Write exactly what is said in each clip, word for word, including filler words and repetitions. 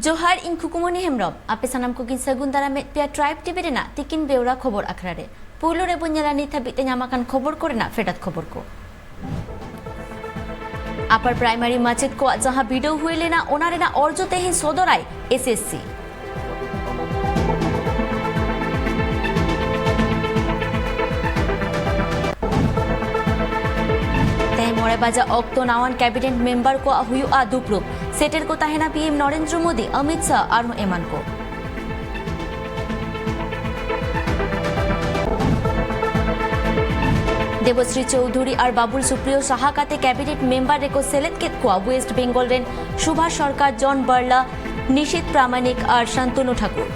ᱡᱚᱦᱟᱨ, ᱤᱧ ᱠᱷᱩᱠᱩᱢᱚᱱᱤ ᱦᱮᱢᱵᱨᱚᱢ᱾ ᱟᱯᱮ ᱥᱟᱱᱟᱢ ᱠᱚᱜᱮᱧ ᱥᱟᱹᱜᱩᱱ ᱫᱟᱨᱟᱢᱮᱫ ᱯᱮᱭᱟ Tribe TV ᱨᱮᱱᱟᱜ ᱛᱤᱠᱤᱱ ᱵᱮᱣᱨᱟ ᱠᱷᱚᱵᱚᱨ ᱟᱠᱷᱲᱟ ᱨᱮ᱾ ᱯᱩᱭᱞᱩ ᱨᱮᱵᱚᱱ ᱧᱮᱞᱟ ᱱᱤᱛ ᱦᱟᱹᱵᱤᱡ ᱛᱮ ᱧᱟᱢ ᱟᱠᱟᱱ ᱠᱷᱚᱵᱚᱨ ᱠᱚᱨᱮᱱᱟᱜ ᱯᱷᱮᱰᱟᱛ ᱠᱷᱚᱵᱚᱨ ᱠᱚ᱾ ᱟᱯᱟᱨ ᱯᱨᱟᱭᱢᱟᱨᱤ ᱢᱟᱪᱮᱫ ᱠᱚᱣᱟᱜ ᱡᱟᱦᱟᱸ ᱵᱤᱰᱟᱹᱣ ᱦᱩᱭ ᱞᱮᱱᱟ, ᱚᱱᱟ ᱨᱮᱱᱟᱜ ᱚᱨᱡᱚ ᱛᱮᱦᱮᱧ ᱥᱚᱫᱚᱨᱟᱭ SSC᱾ ᱛᱮᱦᱮᱧ ᱢᱚᱬᱮ ᱵᱟᱡᱟᱜ ᱚᱠᱛᱚ ᱱᱟᱣᱟᱱ ᱠᱮᱵᱤᱱᱮᱴ ᱢᱮᱢᱵᱟᱨ ᱠᱚᱣᱟᱜ ᱦᱩᱭᱩᱜᱼᱟ ᱫᱩᱯᱲᱩᱵ᱾ ᱥᱮᱴᱮᱨ ᱠᱚ ᱛᱟᱦᱮᱱᱟ PM ᱱᱚᱨᱮᱱᱫᱨᱚ ᱢᱳᱫᱤ, ᱚᱢᱤᱛ ᱥᱟᱦ ᱟᱨᱦᱚᱸ ᱮᱢᱟᱱ ᱠᱚ᱾ ᱫᱮᱵᱚᱥᱨᱤ ᱪᱳᱣᱫᱷᱩᱨᱤ ᱟᱨ ᱵᱟᱵᱩᱞ ᱥᱩᱯᱨᱤᱭᱚ ᱥᱟᱦᱟ ᱠᱟᱛᱮ ᱠᱮᱵᱤᱱᱮᱴ ᱢᱮᱢᱵᱟᱨ ᱨᱮᱠᱚ ᱥᱮᱞᱮᱫ ᱠᱮᱫ ᱠᱚᱣᱟ ᱳᱭᱮᱥᱴ ᱵᱮᱝᱜᱚᱞ ᱨᱮᱱ ᱥᱩᱵᱷᱟᱥ ᱥᱚᱨᱠᱟᱨ, ᱡᱚᱱ ᱵᱟᱨᱞᱟ, ᱱᱤᱥᱤᱛ ᱯᱨᱟᱢᱟᱱᱤᱠ ᱟᱨ ᱥᱟᱱᱛᱚᱱᱩ ᱴᱷᱟᱠᱩᱨ᱾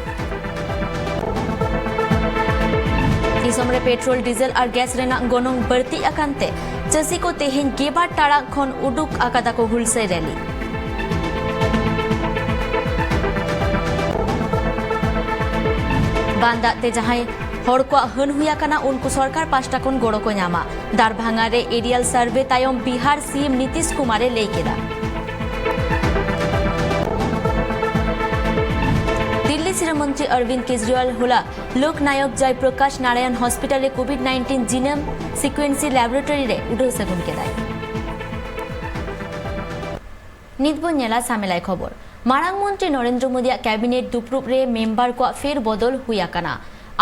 ᱫᱤᱥᱚᱢ ᱨᱮ ᱯᱮᱴᱨᱳᱞ, ᱰᱤᱡᱮᱞ ᱟᱨ ᱜᱮᱥ ᱨᱮᱱᱟᱜ ᱜᱚᱱᱚᱝ ᱵᱟᱹᱲᱛᱤᱜ ᱟᱠᱟᱱ ᱛᱮ ᱪᱟᱹᱥᱤ ᱠᱚ ᱛᱮᱦᱮᱧ ᱜᱮᱵᱟᱨ ᱴᱟᱲᱟᱝ ᱠᱷᱚᱱ ᱩᱰᱩᱠ ᱟᱠᱟᱫᱟ ᱠᱚ ᱦᱩᱞᱥᱟᱹᱭ ᱨᱮᱞᱤ᱾ ᱵᱟᱱ ᱫᱟᱜ ᱛᱮ ᱡᱟᱦᱟᱸᱭ ᱦᱚᱲ ᱠᱚᱣᱟᱜ ᱦᱟᱹᱱ ᱦᱩᱭ ᱟᱠᱟᱱᱟ, ᱩᱱᱠᱩ ᱥᱚᱨᱠᱟᱨ ᱯᱟᱦᱴᱟ ᱠᱷᱚᱱ ᱜᱚᱲᱚ ᱠᱚ ᱧᱟᱢᱟ᱾ ᱫᱟᱨᱵᱷᱟᱝᱜᱟ ᱨᱮ ᱮᱨᱤᱭᱟᱞ ᱥᱟᱨᱵᱷᱮ ᱛᱟᱭᱚᱢ ᱵᱤᱦᱟᱨ CM ᱱᱤᱛᱤᱥ ᱠᱩᱢᱟᱨ ᱮ ᱞᱟᱹᱭ ᱠᱮᱫᱟ᱾ ᱫᱤᱞᱞᱤ ᱥᱤᱨᱟᱹ ᱢᱚᱱᱛᱨᱤ ᱚᱨᱵᱤᱱᱫ ᱠᱮᱡᱨᱤᱣᱟᱞ ᱦᱚᱞᱟ ᱞᱳᱠ ᱱᱟᱭᱚᱠ ᱡᱚᱭ ᱯᱨᱚᱠᱟᱥ ᱱᱟᱨᱟᱭᱚᱱ ᱦᱚᱥᱯᱤᱴᱟᱞ ᱨᱮ COVID nineteen genome sequencing laboratory ᱨᱮ ᱩᱰᱟᱹᱣ ᱥᱟᱹᱜᱩᱱ ᱠᱮᱫᱟᱭ᱾ ᱱᱤᱛ ᱵᱚᱱ ᱧᱮᱞᱟ ᱥᱟᱢᱮᱞᱟᱭ ᱠᱷᱚᱵᱚᱨ᱾ ᱢᱟᱨᱟᱝ ᱢᱚᱱᱛᱨᱤ ᱱᱚᱨᱮᱱᱫᱨᱚ ᱢᱳᱫᱤᱭᱟᱜ ᱠᱮᱵᱤᱱᱮᱴ ᱫᱩᱯᱲᱩᱵ ᱨᱮ ᱢᱮᱢᱵᱟᱨ ᱠᱚᱣᱟᱜ ᱯᱷᱮᱨ ᱵᱚᱫᱚᱞ ᱦᱩᱭ ᱟᱠᱟᱱᱟ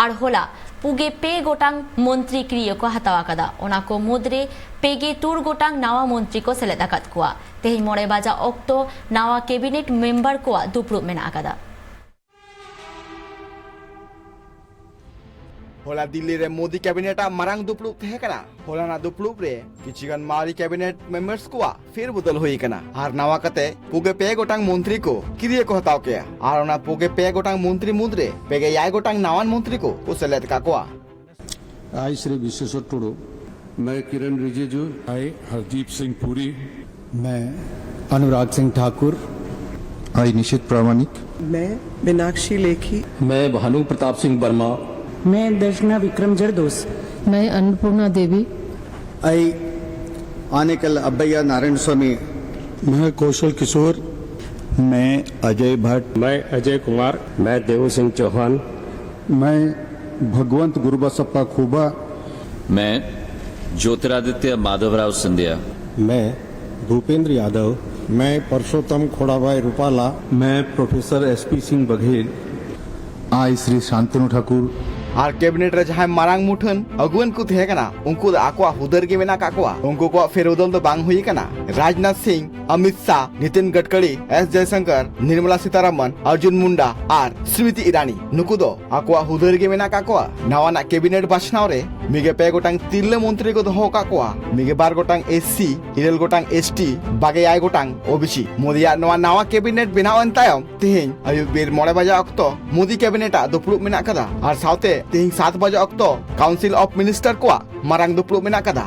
ᱟᱨ ᱦᱚᱞᱟ ᱯᱩᱜᱮ ᱯᱮ ᱜᱚᱴᱟᱝ ᱢᱚᱱᱛᱨᱤ ᱠᱤᱨᱤᱭᱟᱹ ᱠᱚ ᱦᱟᱛᱟᱣ ᱟᱠᱟᱫᱟ᱾ ᱚᱱᱟ ᱠᱚ ᱢᱩᱫᱽᱨᱮ ᱯᱮᱜᱮ ᱛᱩᱨ ᱜᱚᱴᱟᱝ ᱱᱟᱣᱟ ᱢᱚᱱᱛᱨᱤ ᱠᱚ ᱥᱮᱞᱮᱫ ᱟᱠᱟᱫ ᱠᱚᱣᱟ᱾ ᱛᱮᱦᱮᱧ ᱢᱚᱬᱮ ᱵᱟᱡᱟᱜ ᱚᱠᱛᱚ ᱱᱟᱣᱟ ᱠᱮᱵᱤᱱᱮᱴ ᱢᱮᱢᱵᱟᱨ ᱠᱚᱣᱟᱜ ᱫᱩᱯᱲᱩᱵ ᱢᱮᱱᱟᱜ ᱟᱠᱟᱫᱟ᱾ ᱦᱚᱞᱟ ᱫᱤᱞᱞᱤ ᱨᱮ ᱢᱳᱫᱤ ᱠᱮᱵᱤᱱᱮᱴ ᱟᱜ ᱢᱟᱨᱟᱝ ᱫᱩᱯᱲᱩᱵ ᱛᱟᱦᱮᱸ ᱠᱟᱱᱟ᱾ ᱦᱚᱞᱟᱱᱟᱜ ᱫᱩᱯᱲᱩᱵ ᱨᱮ ᱠᱤᱪᱷᱩ ᱜᱟᱱ ᱢᱟᱨᱮ ᱠᱮᱵᱤᱱᱮᱴ ᱢᱮᱢᱵᱟᱨᱥ ᱠᱚᱣᱟᱜ ᱯᱷᱮᱨ ᱵᱚᱫᱚᱞ ᱦᱩᱭ ᱟᱠᱟᱱᱟ ᱟᱨ ᱱᱟᱣᱟ ᱠᱟᱛᱮ ᱯᱩᱜᱮ ᱯᱮ ᱜᱚᱴᱟᱝ ᱢᱚᱱᱛᱨᱤ ᱠᱚ ᱠᱤᱨᱤᱭᱟᱹ ᱠᱚ ᱦᱟᱛᱟᱣ ᱠᱮᱜᱼᱟ ᱟᱨ ᱚᱱᱟ ᱯᱩᱜᱮ ᱯᱮ ᱜᱚᱴᱟᱝ ᱢᱚᱱᱛᱨᱤ ᱢᱩᱫᱽᱨᱮ ᱯᱮᱜᱮ ᱮᱭᱟᱭ ᱜᱚᱴᱟᱝ ᱱᱟᱣᱟᱱ ᱢᱚᱱᱛᱨᱤ ᱠᱚ ᱠᱚ ᱥᱮᱞᱮᱫ ᱟᱠᱟᱫ ᱠᱚᱣᱟ᱾ ᱟᱭ ᱥᱨᱤ ᱵᱤᱥᱮᱥᱚᱨ ᱴᱩᱰᱩ᱾ ᱢᱮ ᱠᱤᱨᱮᱱ ᱨᱤᱡᱤᱡᱩ᱾ ᱟᱭ ᱦᱟᱨᱫᱤᱯ ᱥᱤᱝ ᱯᱩᱨᱤ᱾ ᱢᱮ ᱚᱱᱩᱨᱟᱜᱽ ᱥᱤᱝ ᱴᱷᱟᱠᱩᱨ᱾ ᱟᱭ ᱱᱤᱥᱤᱛ ᱯᱨᱟᱢᱟᱱᱤᱠ᱾ ᱢᱮ ᱢᱤᱱᱟᱠᱥᱤ ᱞᱮᱠᱷᱤ᱾ ᱢᱮ ᱵᱷᱟᱱᱩ ᱯᱨᱚᱛᱟᱯ ᱥᱤᱝ ᱵᱚᱨᱢᱟ᱾ ᱢᱮ ᱫᱟᱨᱥᱷᱱᱟ ᱵᱤᱠᱨᱚᱢ ᱡᱟᱨᱫᱳᱥ᱾ ᱢᱮ ᱚᱱᱱᱚᱯᱩᱨᱱᱟ ᱫᱮᱵᱤ᱾ ᱟᱭ ᱟᱱᱮᱠᱟᱞ ᱟᱵᱵᱟᱭᱭᱟ ᱱᱟᱨᱟᱭᱚᱱ ᱥᱣᱟᱢᱤ᱾ ᱢᱮ ᱠᱳᱥᱚᱞ ᱠᱤᱥᱳᱨ᱾ मैं अजय भट्ट। मैं अजय कुमार। मैं देवू सिंह चौहान। मैं भगवंत गुरुबसप्पा खूबा। मैं ज्योतिरादित्य माधवराव सिंधिया। मैं भूपेंद्र यादव। मैं परसोत्तम खोड़ाबाई रूपाला। मैं professor SP Singh Baghel. I, Shri Shantanu Thakur. R cabinet ᱨᱮ ᱡᱟᱦᱟᱸᱭ ᱢᱟᱨᱟᱝ ᱢᱩᱴᱷᱟᱹᱱ ᱟᱹᱜᱩᱣᱟᱹᱱ ᱠᱚ ᱛᱟᱦᱮᱸ ᱠᱟᱱᱟ, ᱩᱱᱠᱩ ᱫᱚ ᱟᱠᱚᱣᱟᱜ ᱦᱩᱫᱟᱹ ᱨᱮᱜᱮ ᱢᱮᱱᱟᱜ ᱟᱠᱟᱫ ᱠᱚᱣᱟ᱾ ᱩᱱᱠᱩ ᱠᱚᱣᱟᱜ ᱯᱷᱮᱨᱵᱚᱫᱚᱞ ᱫᱚ ᱵᱟᱝ ᱦᱩᱭ ᱟᱠᱟᱱᱟ᱾ ᱨᱟᱡᱽᱱᱟᱛᱷ ᱥᱤᱝ, ᱚᱢᱤᱛ ᱥᱟᱦ, ᱱᱤᱛᱤᱱ ᱜᱟᱰᱠᱟᱨᱤ, ᱮᱥ ᱡᱚᱭᱥᱚᱝᱠᱚᱨ, ᱱᱤᱨᱢᱚᱞᱟ ᱥᱤᱛᱟᱨᱟᱢᱚᱱ, ᱚᱨᱡᱩᱱ ᱢᱩᱱᱰᱟ ᱟᱨ ᱥᱢᱨᱤᱛᱤ ᱤᱨᱟᱱᱤ, ᱱᱩᱠᱩ ᱫᱚ ᱟᱠᱚᱣᱟᱜ ᱦᱩᱫᱟᱹ ᱨᱮᱜᱮ ᱢᱮᱱᱟᱜ ᱟᱠᱟᱫ ᱠᱚᱣᱟ᱾ ᱱᱟᱣᱟᱱᱟᱜ ᱠᱮᱵᱤᱱᱮᱴ ᱵᱟᱪᱷᱱᱟᱣ ᱨᱮ ᱢᱤᱜᱮ ᱯᱮ ᱜᱚᱴᱟᱝ ᱛᱤᱨᱞᱟᱹ ᱢᱚᱱᱛᱨᱤ ᱠᱚ ᱫᱚᱦᱚ ᱟᱠᱟᱫ ᱠᱚᱣᱟ, ᱢᱤᱜᱮ ᱵᱟᱨ ᱜᱚᱴᱟᱝ ᱮᱥᱥᱤ, ᱤᱨᱟᱹᱞ ᱜᱚᱴᱟᱝ ᱮᱥᱴᱤ, ᱵᱟᱜᱮ ᱮᱭᱟᱭ ᱜᱚᱴᱟᱝ ᱳᱵᱤᱥᱤ᱾ ᱢᱳᱫᱤᱭᱟᱜ ᱱᱚᱣᱟ ᱱᱟᱣᱟ ᱠᱮᱵᱤᱱᱮᱴ ᱵᱮᱱᱟᱣ ᱮᱱ ᱛᱟᱭᱚᱢ ᱛᱮᱦᱮᱧ ᱟᱹᱭᱩᱵ ᱵᱮᱨ ᱢᱚᱬᱮ ᱵᱟᱡᱟ ᱚᱠᱛᱚ ᱢᱳᱫᱤ ᱠᱮᱵᱤᱱᱮᱴ ᱟᱜ ᱫᱩᱯᱲᱩᱵ ᱢᱮᱱᱟᱜ ᱟᱠᱟᱫᱟ ᱟᱨ ᱥᱟᱶᱛᱮ ᱛᱮᱦᱮᱧ ᱥᱟᱛ ᱵᱟᱡᱟ ᱚᱠᱛᱚ ᱠᱟᱣᱩᱱᱥᱤᱞ ᱚᱯᱷ ᱢᱤᱱᱤᱥᱴᱟᱨ ᱠᱚᱣᱟᱜ ᱢᱟᱨᱟᱝ ᱫᱩᱯᱲᱩᱵ ᱢᱮᱱᱟᱜ ᱟᱠᱟᱫᱟ᱾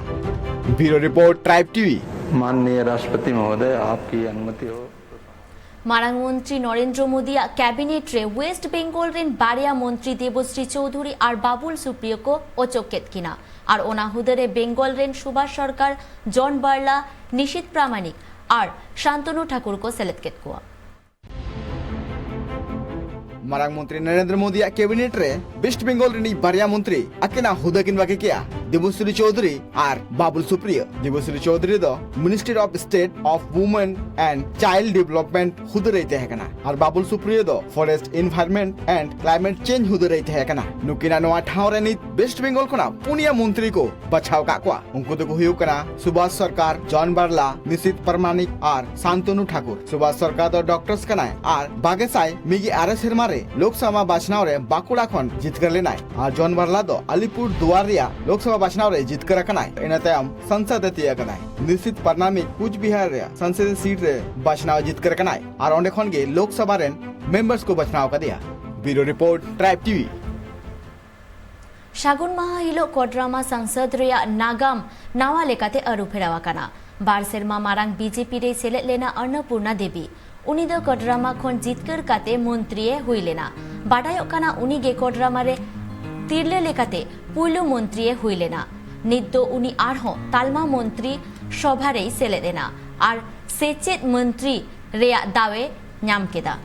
ᱵᱤᱭᱩᱨᱳ ᱨᱤᱯᱳᱨᱴ, ᱴᱨᱟᱭᱤᱵᱽ ᱴᱤᱵᱷᱤ᱾ माननीय राष्ट्रपति महोदय, आपकी अनुमति हो। ᱢᱟᱨᱟᱝ ᱢᱚᱱᱛᱨᱤ ᱱᱚᱨᱮᱱᱫᱨᱚ ᱢᱳᱫᱤᱭᱟᱜ ᱠᱮᱵᱤᱱᱮᱴ ᱨᱮ ᱣᱮᱥᱴ ᱵᱮᱝᱜᱚᱞ ᱨᱮᱱ ᱵᱟᱨᱭᱟ ᱢᱚᱱᱛᱨᱤ ᱫᱮᱵᱚᱥᱨᱤ ᱪᱳᱣᱫᱷᱩᱨᱤ ᱟᱨ ᱵᱟᱵᱩᱞ ᱥᱩᱯᱨᱤᱭᱚ ᱠᱚ ᱚᱪᱚᱜ ᱠᱮᱫ ᱠᱤᱱᱟ ᱟᱨ ᱚᱱᱟ ᱦᱩᱫᱟᱹ ᱨᱮ ᱵᱮᱝᱜᱚᱞ ᱨᱮᱱ ᱥᱩᱵᱷᱟᱥ ᱥᱚᱨᱠᱟᱨ, ᱡᱚᱱ ᱵᱟᱨᱞᱟ, ᱱᱤᱥᱤᱛ ᱯᱨᱟᱢᱟᱱᱤᱠ ᱟᱨ ᱥᱟᱱᱛᱚᱱᱩ ᱴᱷᱟᱠᱩᱨ ᱠᱚ ᱥᱮᱞᱮᱫ ᱠᱮᱫ ᱠᱚᱣᱟ᱾ ᱢᱟᱨᱟᱝ ᱢᱚᱱᱛᱨᱤ ᱱᱚᱨᱮᱱᱫᱨᱚ ᱢᱳᱫᱤᱭᱟᱜ ᱠᱮᱵᱤᱱᱮᱴ ᱨᱮ ᱣᱮᱥᱴ ᱵᱮᱝᱜᱚᱞ ᱨᱤᱱᱤᱡ ᱵᱟᱨᱭᱟ ᱢᱚᱱᱛᱨᱤ ᱟᱹᱠᱤᱱᱟᱜ ᱦᱩᱫᱟᱹ ᱠᱤᱱ ᱵᱟᱹᱜᱤ ᱠᱮᱜᱼᱟ, ᱫᱮᱵᱚᱥᱨᱤ ᱪᱳᱣᱫᱷᱩᱨᱤ ᱟᱨ ᱵᱟᱵᱩᱞ ᱥᱩᱯᱨᱤᱭᱚ᱾ ᱫᱮᱵᱚᱥᱨᱤ ᱪᱳᱣᱫᱷᱩᱨᱤ ᱫᱚ Minister of State of Women and Child Development ᱦᱩᱫᱟᱹ ᱨᱮᱭ ᱛᱟᱦᱮᱸ ᱠᱟᱱᱟ ᱟᱨ ᱵᱟᱵᱩᱞ ᱥᱩᱯᱨᱤᱭᱚ ᱫᱚ Forest, Environment and Climate Change ᱦᱩᱫᱟᱹ ᱨᱮᱭ ᱛᱟᱦᱮᱸ ᱠᱟᱱᱟ᱾ ᱱᱩᱠᱤᱱᱟᱜ ᱱᱚᱣᱟ ᱴᱷᱟᱶ ᱨᱮ ᱱᱤᱛ ᱣᱮᱥᱴ ᱵᱮᱝᱜᱚᱞ ᱠᱷᱚᱱᱟᱜ ᱯᱩᱱᱭᱟ ᱢᱚᱱᱛᱨᱤ ᱠᱚ ᱵᱟᱪᱷᱟᱣ ᱟᱠᱟᱫ ᱠᱚᱣᱟ᱾ ᱩᱱᱠᱩ ᱫᱚᱠᱚ ᱦᱩᱭᱩᱜ ᱠᱟᱱᱟ ᱥᱩᱵᱷᱟᱥ ᱥᱚᱨᱠᱟᱨ, ᱡᱚᱱ ᱵᱟᱨᱞᱟ, ᱱᱤᱥᱤᱛ ᱯᱨᱟᱢᱟᱱᱤᱠ ᱟᱨ ᱥᱟᱱᱛᱚᱱᱩ ᱴᱷᱟᱠᱩᱨ᱾ ᱥᱩᱵᱷᱟᱥ ᱥᱚᱨᱠᱟᱨ ᱫᱚ ᱰᱚᱠᱴᱚᱨᱥ ᱠᱟᱱᱟᱭ ᱟᱨ ᱵᱟᱜᱮ ᱥᱟᱭ ᱢᱤᱜᱮ ᱟᱨᱮ ᱥᱮᱨᱢᱟ ᱨᱮ ᱞᱳᱠᱥᱚᱵᱷᱟ ᱵᱟᱪᱷᱱᱟᱣ ᱨᱮ ᱵᱟᱸᱠᱩᱲᱟ ᱠᱷᱚᱱ ᱡᱤᱛᱠᱟᱹᱨ ᱞᱮᱱᱟᱭ ᱟᱨ ᱡᱚᱱ ᱵᱟᱨᱞᱟ ᱫᱚ ᱟᱞᱤᱯᱩᱨ ᱫᱩᱣᱟᱨ ᱨᱮᱭᱟᱜ ᱞᱳᱠᱥᱚᱵᱷᱟ ᱵᱟᱪᱷᱱᱟᱣ ᱨᱮ ᱡᱤᱛᱠᱟᱹᱨ ᱟᱠᱟᱱᱟᱭ᱾ ᱤᱱᱟᱹ ᱛᱟᱭᱚᱢ ᱥᱚᱝᱥᱚᱫ ᱮ ᱛᱤᱭᱟᱹᱜ ᱟᱠᱟᱱᱟᱭ᱾ ᱱᱤᱥᱤᱛ ᱯᱨᱟᱢᱟᱱᱤᱠ ᱠᱩᱪᱵᱤᱦᱟᱨ ᱨᱮᱭᱟᱜ ᱥᱚᱝᱥᱚᱫ ᱥᱤᱴ ᱨᱮ ᱵᱟᱪᱷᱱᱟᱣ ᱡᱤᱛᱠᱟᱹᱨ ᱟᱠᱟᱱᱟᱭ ᱟᱨ ᱚᱸᱰᱮ ᱠᱷᱚᱱ ᱜᱮ ᱞᱳᱠᱥᱚᱵᱷᱟ ᱨᱮᱱ ᱢᱮᱢᱵᱟᱨᱥ ᱠᱚ ᱵᱟᱪᱷᱱᱟᱣ ᱟᱠᱟᱫᱮᱭᱟ᱾ ᱵᱤᱭᱩᱨᱳ ᱨᱤᱯᱳᱨᱴ, ᱴᱨᱟᱭᱤᱵᱽ ᱴᱤᱵᱷᱤ᱾ ᱥᱟᱹᱜᱩᱱ ᱢᱟᱦᱟ ᱦᱤᱞᱳᱜ ᱠᱚᱰᱨᱟᱢᱟ ᱥᱟᱝᱥᱚᱫᱽ ᱨᱮᱭᱟᱜ ᱱᱟᱜᱟᱢ ᱱᱟᱣᱟ ᱞᱮᱠᱟᱛᱮ ᱟᱹᱨᱩ ᱯᱷᱮᱨᱟᱣ ᱟᱠᱟᱱᱟ᱾ ᱵᱟᱨ ᱥᱮᱨᱢᱟ ᱢᱟᱨᱟᱝ ᱵᱤᱡᱮᱯᱤ ᱨᱮᱭ ᱥᱮᱞᱮᱫ ᱞᱮᱱᱟ ᱚᱱᱱᱚᱯᱩᱨᱱᱟ ᱫᱮᱵᱤ᱾ ᱩᱱᱤ ᱫᱚ ᱠᱚᱰᱨᱟᱢᱟ ᱠᱷᱚᱱ ᱡᱤᱛᱠᱟᱹᱨ ᱠᱟᱛᱮ ᱢᱚᱱᱛᱨᱤ ᱮ ᱦᱩᱭ ᱞᱮᱱᱟ᱾ ᱵᱟᱰᱟᱭᱚᱜ ᱠᱟᱱᱟ, ᱩᱱᱤ ᱜᱮ ᱠᱚᱰᱨᱟᱢᱟ ᱨᱮ ᱛᱤᱨᱞᱟᱹ ᱞᱮᱠᱟᱛᱮ ᱯᱩᱭᱞᱩ ᱢᱚᱱᱛᱨᱤ ᱮ ᱦᱩᱭ ᱞᱮᱱᱟ᱾ ᱱᱤᱛ ᱫᱚ ᱩᱱᱤ ᱟᱨᱦᱚᱸ ᱛᱟᱞᱢᱟ ᱢᱚᱱᱛᱨᱤ ᱥᱚᱵᱷᱟ ᱨᱮᱭ ᱥᱮᱞᱮᱫ ᱮᱱᱟ ᱟᱨ ᱥᱮᱪᱮᱫ ᱢᱚᱱᱛᱨᱤ ᱨᱮᱭᱟᱜ ᱫᱟᱣ ᱮ ᱧᱟᱢ ᱠᱮᱫᱟ᱾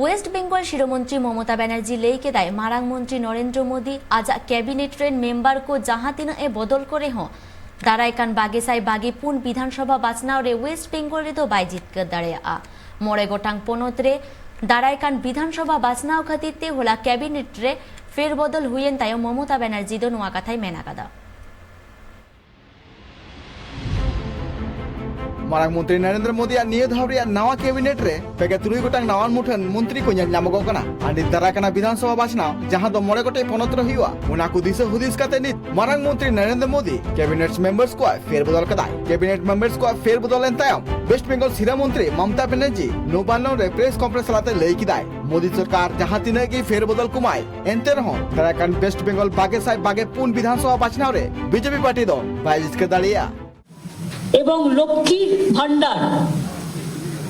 ᱳᱭᱮᱥᱴ ᱵᱮᱝᱜᱚᱞ ᱥᱤᱨᱟᱹ ᱢᱚᱱᱛᱨᱤ ᱢᱚᱢᱚᱛᱟ ᱵᱟᱱᱟᱨᱡᱤ ᱞᱟᱹᱭ ᱠᱮᱫᱟᱭ, ᱢᱟᱨᱟᱝ ᱢᱚᱱᱛᱨᱤ ᱱᱚᱨᱮᱱᱫᱨᱚ ᱢᱳᱫᱤ ᱟᱡᱟᱜ ᱠᱮᱵᱤᱱᱮᱴ ᱨᱮᱱ ᱢᱮᱢᱵᱟᱨ ᱠᱚ ᱡᱟᱦᱟᱸ ᱛᱤᱱᱟᱹᱜ ᱮ ᱵᱚᱫᱚᱞ ᱠᱚ ᱨᱮᱦᱚᱸ, ᱫᱟᱨᱟᱭ ᱠᱟᱱ ᱵᱟᱜᱮ ᱥᱟᱭ ᱵᱟᱜᱮ ᱯᱩᱱ ᱵᱤᱫᱷᱟᱱ ᱥᱚᱵᱷᱟ ᱵᱟᱪᱷᱱᱟᱣ ᱨᱮ ᱳᱭᱮᱥᱴ ᱵᱮᱝᱜᱚᱞ ᱨᱮᱫᱚ ᱵᱟᱭ ᱡᱤᱛᱠᱟᱹᱨ ᱫᱟᱲᱮᱭᱟᱜᱼᱟ᱾ ᱢᱚᱬᱮ ᱜᱚᱴᱟᱝ ᱯᱚᱱᱚᱛ ᱨᱮ ᱫᱟᱨᱟᱭ ᱠᱟᱱ ᱵᱤᱫᱷᱟᱱ ᱥᱚᱵᱷᱟ ᱵᱟᱪᱷᱱᱟᱣ ᱠᱷᱟᱹᱛᱤᱨ ᱛᱮ ᱦᱚᱞᱟ ᱠᱮᱵᱤᱱᱮᱴ ᱨᱮ ᱯᱷᱮᱨᱵᱚᱫᱚᱞ ᱦᱩᱭᱮᱱ ᱛᱟᱭᱚᱢ ᱢᱚᱢᱚᱛᱟ ᱵᱟᱱᱟᱨᱡᱤ ᱫᱚ ᱱᱚᱣᱟ ᱠᱟᱛᱷᱟᱭ ᱢᱮᱱ ᱟᱠᱟᱫᱟ᱾ ᱢᱟᱨᱟᱝ ᱢᱚᱱᱛᱨᱤ ᱱᱚᱨᱮᱱᱫᱨᱚ ᱢᱳᱫᱤᱭᱟᱜ ᱱᱤᱭᱟᱹ ᱫᱷᱟᱣ ᱨᱮᱭᱟᱜ ᱱᱟᱣᱟ ᱠᱮᱵᱤᱱᱮᱴ ᱨᱮ ᱯᱮᱜᱮ ᱛᱩᱨᱩᱭ ᱜᱚᱴᱟᱝ ᱱᱟᱣᱟᱱ ᱢᱩᱴᱷᱟᱹᱱ ᱢᱚᱱᱛᱨᱤ ᱠᱚ ᱧᱮᱞ ᱧᱟᱢᱚᱜᱚᱜ ᱠᱟᱱᱟ᱾ ᱟᱨ ᱱᱤᱛ ᱫᱟᱨᱟᱭ ᱠᱟᱱᱟ ᱵᱤᱫᱷᱟᱱ ᱥᱚᱵᱷᱟ ᱵᱟᱪᱷᱱᱟᱣ, ᱡᱟᱦᱟᱸ ᱫᱚ ᱢᱚᱬᱮ ᱜᱚᱴᱮᱡ ᱯᱚᱱᱚᱛ ᱨᱮ ᱦᱩᱭᱩᱜᱼᱟ, ᱚᱱᱟ ᱠᱚ ᱫᱤᱥᱟᱹ ᱦᱩᱫᱤᱥ ᱠᱟᱛᱮ ᱱᱤᱛ ᱢᱟᱨᱟᱝ ᱢᱚᱱᱛᱨᱤ ᱱᱚᱨᱮᱱᱫᱨᱚ ᱢᱳᱫᱤ ᱠᱮᱵᱤᱱᱮᱴ ᱢᱮᱢᱵᱟᱨᱥ ᱠᱚᱣᱟᱜ ᱯᱷᱮᱨ ᱵᱚᱫᱚᱞ ᱠᱟᱫᱟᱭ᱾ ᱠᱮᱵᱤᱱᱮᱴ ᱢᱮᱢᱵᱟᱨᱥ ᱠᱚᱣᱟᱜ ᱯᱷᱮᱨ ᱵᱚᱫᱚᱞ ᱮᱱ ᱛᱟᱭᱚᱢ ᱳᱭᱮᱥᱴ ᱵᱮᱝᱜᱚᱞ ᱥᱤᱨᱟᱹ ᱢᱚᱱᱛᱨᱤ ᱢᱚᱢᱚᱛᱟ ᱵᱟᱱᱟᱨᱡᱤ ᱱᱚᱵᱟᱱᱱᱚ ᱨᱮ ᱯᱨᱮᱥ ᱠᱚᱱᱯᱷᱟᱨᱮᱱᱥ ᱛᱟᱞᱟᱛᱮ ᱞᱟᱹᱭ ᱠᱮᱫᱟᱭ, ᱢᱳᱫᱤ ᱥᱚᱨᱠᱟᱨ ᱡᱟᱦᱟᱸ ᱛᱤᱱᱟᱹᱜ ᱜᱮ ᱯᱷᱮᱨ ᱵᱚᱫᱚᱞ ᱠᱚᱢᱟᱭ, ᱮᱱᱛᱮ ᱨᱮᱦᱚᱸ ᱫᱟᱨᱟᱭ ᱠᱟᱱ ᱳᱭᱮᱥᱴ ᱵᱮᱝᱜᱚᱞ ᱵᱟᱜᱮ ᱥᱟᱭ ᱵᱟᱜᱮ ᱯᱩᱱ ᱵᱤᱫᱷᱟᱱ ᱥᱚᱵᱷᱟ ᱵᱟᱪᱷᱱᱟᱣ ᱨᱮ ᱵᱤᱡᱮᱯᱤ ᱯᱟᱨᱴᱤ ᱫᱚ ᱵᱟᱭ ᱡᱤᱛᱠᱟᱹᱨ ᱫᱟᱲᱮᱭᱟᱜᱼᱟ᱾ এবং Lakshmi Bhandar,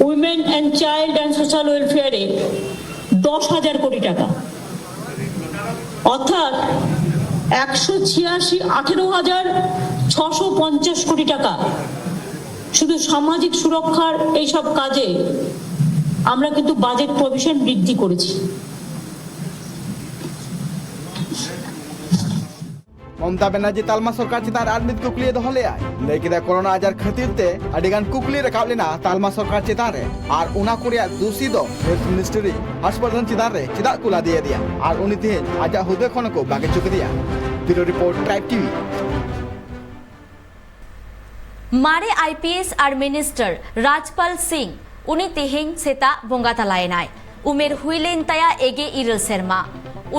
women and child and social ওয়েলফেয়ারে দশ হাজার কোটি টাকা, অর্থাৎ একশো ছিয়াশি, আঠেরো হাজার ছশো পঞ্চাশ কোটি টাকা শুধু সামাজিক সুরক্ষার এইসব কাজে আমরা কিন্তু বাজেট প্রভিশন বৃদ্ধি করেছি। ᱢᱚᱢᱚᱛᱟ ᱵᱟᱱᱟᱨᱡᱤ ᱛᱟᱞᱢᱟ ᱥᱚᱨᱠᱟᱨ ᱪᱮᱛᱟᱱ ᱨᱮ ᱟᱨ ᱢᱤᱫ ᱠᱩᱠᱞᱤᱭ ᱫᱚᱦᱚ ᱞᱮᱫᱼᱟ᱾ ᱞᱟᱹᱭ ᱠᱮᱫᱟ, ᱠᱳᱨᱳᱱᱟ ᱟᱡᱟᱨ ᱠᱷᱟᱹᱛᱤᱨ ᱛᱮ ᱟᱹᱰᱤ ᱜᱟᱱ ᱠᱩᱠᱞᱤ ᱨᱟᱠᱟᱵ ᱞᱮᱱᱟ ᱛᱟᱞᱢᱟ ᱥᱚᱨᱠᱟᱨ ᱪᱮᱛᱟᱱ ᱨᱮ, ᱟᱨ ᱚᱱᱟ ᱠᱚ ᱨᱮᱭᱟᱜ ᱫᱩᱥᱤ ᱫᱚ ᱦᱮᱞᱛᱷ ᱢᱤᱱᱤᱥᱴᱨᱤ ᱦᱚᱨᱥ ᱵᱚᱨᱫᱷᱚᱱ ᱪᱮᱛᱟᱱ ᱨᱮ ᱪᱮᱫᱟᱜ ᱠᱚ ᱞᱟᱫᱮ ᱟᱫᱮᱭᱟ, ᱟᱨ ᱩᱱᱤ ᱛᱮᱦᱮᱧ ᱟᱡᱟᱜ ᱦᱩᱫᱟᱹ ᱠᱷᱚᱱ ᱠᱚ ᱵᱟᱜᱮ ᱦᱚᱪᱚ ᱠᱮᱫᱮᱭᱟ᱾ Bureau report, Tribe TV. ᱢᱟᱨᱮ I P S R minister Rajpal Singh, ᱩᱱᱤ ᱛᱮᱦᱮᱧ ᱥᱮᱛᱟᱜ ᱵᱚᱸᱜᱟ ᱛᱟᱞᱟᱭᱮᱱᱟᱭ᱾ ᱩᱢᱮᱨ ᱦᱩᱭ ᱞᱮᱱ ᱛᱟᱭᱟ ᱮᱜᱮ ᱤᱨᱟᱹᱞ ᱥᱮᱨᱢᱟ᱾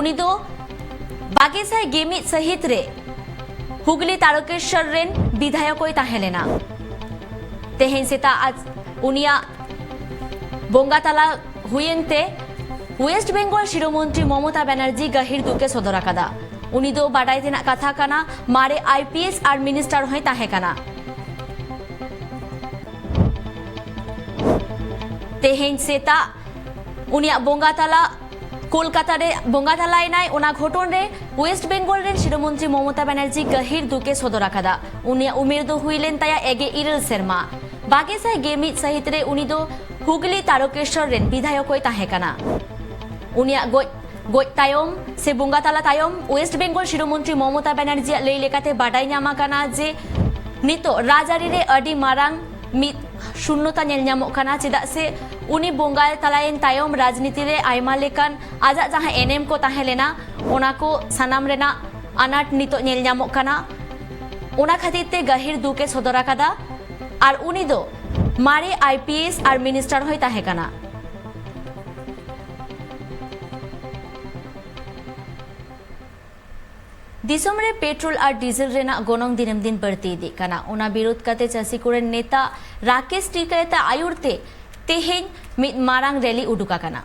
ᱩᱱᱤ ᱫᱚ ᱵᱟᱜᱮ ᱥᱟᱭ ᱜᱮᱢᱤᱫ ᱥᱟᱹᱦᱤᱛ ᱨᱮ ᱦᱩᱜᱽᱞᱤ ᱛᱟᱨᱚᱠᱮᱥᱥᱚᱨ ᱨᱮᱱ ᱵᱤᱫᱷᱟᱭᱚᱠ ᱮ ᱛᱟᱦᱮᱸ ᱞᱮᱱᱟ᱾ ᱛᱮᱦᱮᱧ ᱥᱮᱛᱟᱜ ᱟᱡ ᱩᱱᱤᱭᱟᱜ ᱵᱚᱸᱜᱟ ᱛᱟᱞᱟ ᱦᱩᱭᱮᱱ ᱛᱮ ᱳᱭᱮᱥᱴ ᱵᱮᱝᱜᱚᱞ ᱥᱤᱨᱟᱹ ᱢᱚᱱᱛᱨᱤ ᱢᱚᱢᱚᱛᱟ ᱵᱟᱱᱟᱨᱡᱤ ᱜᱟᱹᱦᱤᱨ ᱫᱩᱠ ᱮ ᱥᱚᱫᱚᱨ ᱟᱠᱟᱫᱟ᱾ ᱩᱱᱤ ᱫᱚ ᱵᱟᱰᱟᱭ ᱛᱮᱱᱟᱜ ᱠᱟᱛᱷᱟ ᱠᱟᱱᱟ, ᱢᱟᱨᱮ I P S R minister ᱦᱚᱸᱭ ᱛᱟᱦᱮᱸ ᱠᱟᱱᱟ᱾ ᱛᱮᱦᱮᱧ ᱥᱮᱛᱟᱜ ᱩᱱᱤᱭᱟᱜ ᱵᱚᱸᱜᱟ ᱛᱟᱞᱟ ᱠᱳᱞᱠᱟᱛᱟ ᱨᱮ ᱵᱚᱸᱜᱟ ᱛᱟᱞᱟᱭᱮᱱᱟᱭ᱾ ᱚᱱᱟ ᱜᱷᱚᱴᱚᱱ ᱨᱮ ᱳᱭᱮᱥᱴ ᱵᱮᱝᱜᱚᱞ ᱨᱮᱱ ᱥᱤᱨᱟᱹ ᱢᱚᱱᱛᱨᱤ ᱢᱚᱢᱚᱛᱟ ᱵᱟᱱᱟᱨᱡᱤ ᱜᱟᱹᱦᱤᱨ ᱫᱩᱠ ᱮ ᱥᱚᱫᱚᱨ ᱟᱠᱟᱫᱟ᱾ ᱩᱱᱤᱭᱟᱜ ᱩᱢᱮᱨ ᱫᱚ ᱦᱩᱭ ᱞᱮᱱ ᱛᱟᱭᱟ ᱮᱜᱮ ᱤᱨᱟᱹᱞ ᱥᱮᱨᱢᱟ᱾ ᱵᱟᱜᱮ ᱥᱟᱭ ᱜᱮ ᱢᱤᱫ ᱥᱟᱹᱦᱤᱛ ᱨᱮ ᱩᱱᱤ ᱫᱚ ᱦᱩᱜᱽᱞᱤ ᱛᱟᱨᱚᱠᱮᱥᱥᱚᱨ ᱨᱮᱱ ᱵᱤᱫᱷᱟᱭᱚᱠ ᱦᱚᱸᱭ ᱛᱟᱦᱮᱸ ᱠᱟᱱᱟ᱾ ᱩᱱᱤᱭᱟᱜ ᱜᱚᱡ, ᱜᱚᱡ ᱛᱟᱭᱚᱢ ᱥᱮ ᱵᱚᱸᱜᱟ ᱛᱟᱞᱟ ᱛᱟᱭᱚᱢ ᱳᱭᱮᱥᱴ ᱵᱮᱝᱜᱚᱞ ᱥᱤᱨᱟᱹ ᱢᱚᱱᱛᱨᱤ ᱢᱚᱢᱚᱛᱟ ᱵᱟᱱᱟᱨᱡᱤᱭᱟᱜ ᱞᱟᱹᱭ ᱞᱮᱠᱟᱛᱮ ᱵᱟᱰᱟᱭ ᱧᱟᱢ ᱟᱠᱟᱱᱟ ᱡᱮ ᱱᱤᱛᱚᱜ ᱨᱟᱡᱽᱟᱹᱨᱤ ᱨᱮ ᱟᱹᱰᱤ ᱢᱟᱨᱟᱝ ᱢᱤᱫ ᱥᱩᱱᱱᱚᱛᱟ ᱧᱮᱞ ᱧᱟᱢᱚᱜ ᱠᱟᱱᱟ, ᱪᱮᱫᱟᱜ ᱥᱮ ᱩᱱᱤ ᱵᱚᱸᱜᱟ ᱛᱟᱞᱟᱭᱮᱱ ᱛᱟᱭᱚᱢ ᱨᱟᱡᱽᱱᱤᱛᱤ ᱨᱮ ᱟᱭᱢᱟ ᱞᱮᱠᱟᱱ ᱟᱡᱟᱜ ᱡᱟᱦᱟᱸ ᱮᱱᱮᱢ ᱠᱚ ᱛᱟᱦᱮᱸ ᱞᱮᱱᱟ, ᱚᱱᱟ ᱠᱚ ᱥᱟᱱᱟᱢ ᱨᱮᱱᱟᱜ ᱟᱱᱟᱴ ᱱᱤᱛᱚᱜ ᱧᱮᱞ ᱧᱟᱢᱚᱜ ᱠᱟᱱᱟ᱾ ᱚᱱᱟ ᱠᱷᱟᱹᱛᱤᱨ ᱛᱮ ᱜᱟᱹᱦᱤᱨ ᱫᱩᱠ ᱮ ᱥᱚᱫᱚᱨ ᱟᱠᱟᱫᱟ᱾ ᱟᱨ ᱩᱱᱤ ᱫᱚ ᱢᱟᱨᱮ I P S R minister ᱦᱚᱸᱭ ᱛᱟᱦᱮᱸ ᱠᱟᱱᱟ᱾ ᱫᱤᱥᱚᱢ ᱨᱮ ᱯᱮᱴᱨᱳᱞ ᱟᱨ ᱰᱤᱡᱮᱞ ᱨᱮᱱᱟᱜ ᱜᱚᱱᱚᱝ ᱫᱤᱱᱟᱹᱢ ᱫᱤᱱ ᱵᱟᱹᱲᱛᱤ ᱤᱫᱤᱜ ᱠᱟᱱᱟ᱾ ᱚᱱᱟ ᱵᱤᱨᱳᱫᱷ ᱠᱟᱛᱮ ᱪᱟᱹᱥᱤ ᱠᱚᱨᱮᱱ ᱱᱮᱛᱟ ᱨᱟᱠᱮᱥ ᱴᱤᱠᱟᱭᱛᱟ ᱟᱭᱩᱨ ᱛᱮ ᱛᱮᱦᱮᱧ ᱢᱤᱫ ᱢᱟᱨᱟᱝ ᱨᱮᱞᱤ ᱩᱰᱩᱠ ᱟᱠᱟᱱᱟ᱾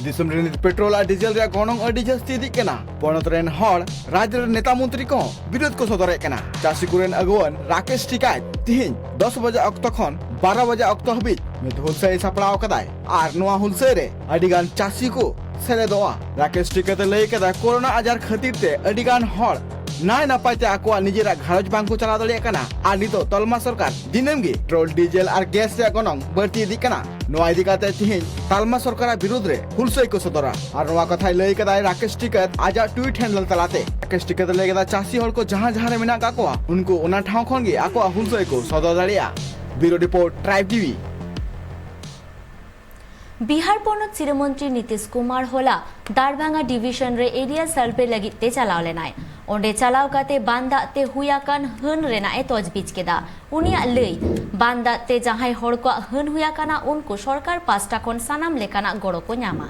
ᱫᱤᱥᱚᱢ ᱨᱮ ᱱᱤᱛ ᱯᱮᱴᱨᱳᱞ ᱟᱨ ᱰᱤᱡᱮᱞ ᱨᱮᱭᱟᱜ ᱜᱚᱱᱚᱝ ᱟᱹᱰᱤ ᱡᱟᱹᱥᱛᱤ ᱤᱫᱤᱜ ᱠᱟᱱᱟ᱾ ᱯᱚᱱᱚᱛ ᱨᱮᱱ ᱦᱚᱲ, ᱨᱟᱡᱽ ᱨᱮᱱ ᱱᱮᱛᱟ ᱢᱚᱱᱛᱨᱤ ᱠᱚᱦᱚᱸ ᱵᱤᱨᱳᱫᱷ ᱠᱚ ᱥᱚᱫᱚᱨᱮᱫ ᱠᱟᱱᱟ᱾ ᱪᱟᱹᱥᱤ ᱠᱚᱨᱮᱱ ᱟᱹᱜᱩᱣᱟᱹᱱ ᱨᱟᱠᱮᱥ ᱴᱤᱠᱟᱭᱛ ᱛᱤᱦᱤᱧ ᱫᱚᱥ ᱵᱟᱡᱟ ᱚᱠᱛᱚ ᱠᱷᱚᱱ ᱵᱟᱨᱚ ᱵᱟᱡᱟ ᱚᱠᱛᱚ ᱦᱟᱹᱵᱤᱡ ᱢᱤᱫ ᱦᱩᱞᱥᱟᱹᱭ ᱥᱟᱯᱲᱟᱣ ᱟᱠᱟᱫᱟᱭ᱾ ᱟᱨ ᱱᱚᱣᱟ ᱦᱩᱞᱥᱟᱹᱭ ᱨᱮ ᱟᱹᱰᱤ ᱜᱟᱱ ᱪᱟᱹᱥᱤ ᱠᱚ ᱥᱮᱞᱮᱫᱚᱜᱼᱟ᱾ ᱨᱟᱠᱮᱥ ᱴᱤᱠᱟᱭᱛ ᱮ ᱞᱟᱹᱭ ᱠᱟᱫᱟ, ᱠᱳᱨᱳᱱᱟ ᱟᱡᱟᱨ ᱠᱷᱟᱹᱛᱤᱨ ᱛᱮ ᱟᱹᱰᱤ ᱜᱟᱱ ᱦᱚᱲ ᱱᱟᱭ ᱱᱟᱯᱟᱭ ᱛᱮ ᱟᱠᱚᱣᱟᱜ ᱱᱤᱡᱮᱨᱟᱜ ᱜᱷᱟᱨᱚᱸᱡᱽ ᱵᱟᱝ ᱠᱚ ᱪᱟᱞᱟᱣ ᱫᱟᱲᱮᱭᱟᱜ ᱠᱟᱱᱟ᱾ ᱟᱨ ᱱᱤᱛᱚᱜ ᱛᱟᱞᱢᱟ ᱥᱚᱨᱠᱟᱨ ᱫᱤᱱᱟᱹᱢ ᱜᱮ ᱯᱮᱴᱨᱳᱞ, ᱰᱤᱡᱮᱞ ᱟᱨ ᱜᱮᱥ ᱨᱮᱭᱟᱜ ᱜᱚᱱᱚᱝ ᱵᱟᱹᱲᱛᱤ ᱤᱫᱤᱜ ᱠᱟᱱᱟ᱾ ᱱᱚᱣᱟ ᱤᱫᱤ ᱠᱟᱛᱮ ᱛᱤᱦᱤᱧ ᱛᱟᱞᱢᱟ ᱥᱚᱨᱠᱟᱨᱟᱜ ᱵᱤᱨᱩᱫᱷ ᱨᱮ ᱦᱩᱞᱥᱟᱹᱭ ᱠᱚ ᱥᱚᱫᱚᱨᱟ᱾ ᱟᱨ ᱱᱚᱣᱟ ᱠᱟᱛᱷᱟᱭ ᱞᱟᱹᱭ ᱠᱟᱫᱟᱭ ᱨᱟᱠᱮᱥ ᱴᱤᱠᱟᱭᱛ ᱟᱡᱟᱜ ᱴᱩᱭᱤᱴ ᱦᱮᱱᱰᱮᱞ ᱛᱟᱞᱟᱛᱮ᱾ ᱨᱟᱠᱮᱥ ᱴᱤᱠᱟᱭᱛ ᱞᱟᱹᱭ ᱠᱟᱫᱟ, ᱪᱟᱹᱥᱤ ᱦᱚᱲ ᱠᱚ ᱡᱟᱦᱟᱸ ᱡᱟᱦᱟᱸ ᱨᱮ ᱢᱮᱱᱟᱜ ᱠᱟᱜ ᱠᱚᱣᱟ, ᱩᱱᱠᱩ ᱚᱱᱟ ᱴᱷᱟᱶ ᱠᱷᱚᱱ ᱜᱮ ᱟᱠᱚᱣᱟᱜ ᱦᱩᱞᱥᱟᱹᱭ ᱠᱚ ᱥᱚᱫᱚᱨ ᱫᱟᱲᱮᱭᱟᱜᱼᱟ᱾ ᱵᱤᱭᱩᱨᱳ ᱨᱤᱯᱳᱨᱴ, ᱴᱨᱟᱭᱤᱵᱽ ᱴᱤᱵᱷᱤ᱾ ᱵᱤᱦᱟᱨ ᱯᱚᱱᱚᱛ ᱥᱤᱨᱟᱹ ᱢᱚᱱᱛᱨᱤ ᱱᱤᱛᱤᱥ ᱠᱩᱢᱟᱨ ᱦᱚᱞᱟ ᱫᱟᱨᱵᱷᱟᱝᱜᱟ ᱰᱤᱵᱤᱡᱚᱱ ᱨᱮ ᱮᱨᱤᱭᱟ ᱥᱟᱨᱵᱷᱮ ᱞᱟᱹᱜᱤᱫ ᱛᱮ ᱪᱟᱞᱟᱣ ᱞᱮᱱᱟᱭ᱾ ᱚᱸᱰᱮ ᱪᱟᱞᱟᱣ ᱠᱟᱛᱮ ᱵᱟᱱ ᱫᱟᱜ ᱛᱮ ᱦᱩᱭ ᱟᱠᱟᱱ ᱦᱟᱹᱱ ᱨᱮᱱᱟᱜ ᱮ ᱛᱚᱡᱵᱤᱡ ᱠᱮᱫᱟ᱾ ᱩᱱᱤᱭᱟᱜ ᱞᱟᱹᱭ, ᱵᱟᱱ ᱫᱟᱜ ᱛᱮ ᱡᱟᱦᱟᱸᱭ ᱦᱚᱲ ᱠᱚᱣᱟᱜ ᱦᱟᱹᱱ ᱦᱩᱭ ᱟᱠᱟᱱᱟ, ᱩᱱᱠᱩ ᱥᱚᱨᱠᱟᱨ ᱯᱟᱥᱴᱟ ᱠᱷᱚᱱ ᱥᱟᱱᱟᱢ ᱞᱮᱠᱟᱱᱟᱜ ᱜᱚᱲᱚ ᱠᱚ ᱧᱟᱢᱟ᱾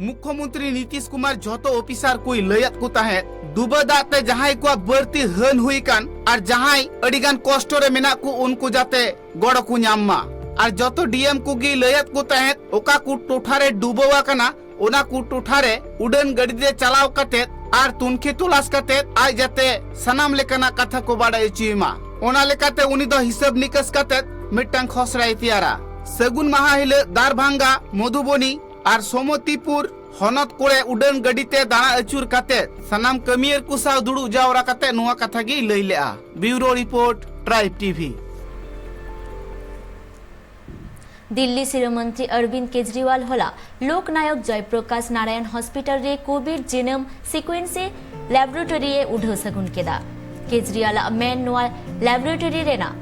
ᱢᱩᱠᱷᱭᱚᱢᱚᱱᱛᱨᱤ ᱱᱤᱛᱤᱥ ᱠᱩᱢᱟᱨ ᱡᱷᱚᱛᱚ ᱚᱯᱷᱤᱥᱟᱨ ᱠᱚᱭ ᱞᱟᱹᱭᱟᱫ ᱠᱚ ᱛᱟᱦᱮᱸᱫ, ᱰᱩᱵᱟᱹ ᱫᱟᱜ ᱛᱮ ᱡᱟᱦᱟᱸᱭ ᱠᱚᱣᱟᱜ ᱵᱟᱹᱲᱛᱤ ᱦᱟᱹᱱ ᱦᱩᱭ ᱟᱠᱟᱱ ᱟᱨ ᱡᱟᱦᱟᱸᱭ ᱟᱹᱰᱤᱜᱟᱱ ᱠᱚᱥᱴᱚ ᱨᱮ ᱢᱮᱱᱟᱜ ᱠᱚ, ᱩᱱᱠᱩ ᱡᱟᱛᱮ ᱜᱚᱲᱚ ᱠᱚ ᱧᱟᱢ ᱢᱟ᱾ ᱟᱨ ᱡᱚᱛᱚ ᱰᱤ ᱮᱢ ᱠᱚᱜᱮ ᱞᱟᱹᱭᱟᱫ ᱠᱚ ᱛᱟᱦᱮᱸᱫ, ᱚᱠᱟ ᱠᱚ ᱴᱚᱴᱷᱟ ᱨᱮ ᱰᱩᱵᱟᱹᱣ ᱟᱠᱟᱱᱟ, ᱚᱱᱟ ᱠᱚ ᱴᱚᱴᱷᱟ ᱨᱮ ᱩᱰᱟᱹᱱ ᱜᱟᱹᱰᱤ ᱛᱮ ᱪᱟᱞᱟᱣ ᱠᱟᱛᱮᱫ ᱟᱨ ᱛᱩᱱᱠᱷᱤ ᱛᱚᱞᱟᱥ ᱠᱟᱛᱮᱫ ᱟᱡ ᱡᱟᱛᱮ ᱥᱟᱱᱟᱢ ᱞᱮᱠᱟᱱᱟᱜ ᱠᱟᱛᱷᱟ ᱠᱚ ᱵᱟᱰᱟᱭ ᱦᱚᱪᱚᱭᱮ ᱢᱟ᱾ ᱚᱱᱟ ᱞᱮᱠᱟᱛᱮ ᱩᱱᱤ ᱫᱚ ᱦᱤᱥᱟᱹᱵ ᱱᱤᱠᱟᱹᱥ ᱠᱟᱛᱮᱫ ᱢᱤᱫᱴᱟᱝ ᱠᱷᱚᱥᱲᱟᱭ ᱛᱮᱭᱟᱨᱟ᱾ ᱥᱟᱹᱜᱩᱱ ᱢᱟᱦᱟ ᱦᱤᱞᱳᱜ ᱫᱟᱨᱵᱷᱟᱝᱜᱟ, ᱢᱚᱫᱷᱩᱵᱚᱱᱤ ᱟᱨ ᱥᱚᱢᱚᱛᱤᱯᱩᱨ ᱦᱚᱱᱚᱛ ᱠᱚᱨᱮ ᱩᱰᱟᱹᱱ ᱜᱟᱹᱰᱤ ᱛᱮ ᱫᱟᱬᱟ ᱟᱹᱪᱩᱨ ᱠᱟᱛᱮᱫ ᱥᱟᱱᱟᱢ ᱠᱟᱹᱢᱤᱭᱟᱹᱨ ᱠᱚ ᱥᱟᱶ ᱫᱩᱲᱩᱵ ᱡᱟᱣᱨᱟ ᱠᱟᱛᱮᱫ ᱱᱚᱣᱟ ᱠᱟᱛᱷᱟ ᱜᱮᱭ ᱞᱟᱹᱭ ᱞᱮᱜᱼᱟ᱾ ᱵᱤᱭᱩᱨᱳ ᱨᱤᱯᱳᱨᱴ, ᱴᱨᱟᱭᱤᱵᱽ ᱴᱤᱵᱷᱤ᱾ ᱫᱤᱞᱞᱤ ᱥᱤᱨᱟᱹ ᱢᱚᱱᱛᱨᱤ ᱚᱨᱵᱤᱱᱫ ᱠᱮᱡᱨᱤᱣᱟᱞ ᱦᱚᱞᱟ ᱞᱳᱠᱱᱟᱭᱚᱠ ᱡᱚᱭᱯᱨᱚᱠᱟᱥ ᱱᱟᱨᱟᱭᱚᱱ ᱦᱚᱥᱯᱤᱴᱟᱞ ᱨᱮ ᱠᱳᱵᱷᱤᱰ ᱡᱤᱱᱳᱢ ᱥᱤᱠᱩᱭᱮᱱᱥᱤ ᱞᱮᱵᱚᱨᱮᱴᱚᱨᱤ ᱮ ᱩᱰᱷᱟᱹᱣ ᱥᱟᱹᱜᱩᱱ ᱠᱮᱫᱟ᱾ ᱠᱮᱡᱨᱤᱣᱟᱞᱟᱜ ᱢᱮᱱ, ᱱᱚᱣᱟ ᱞᱮᱵᱚᱨᱮᱴᱚᱨᱤ ᱨᱮᱱᱟᱜ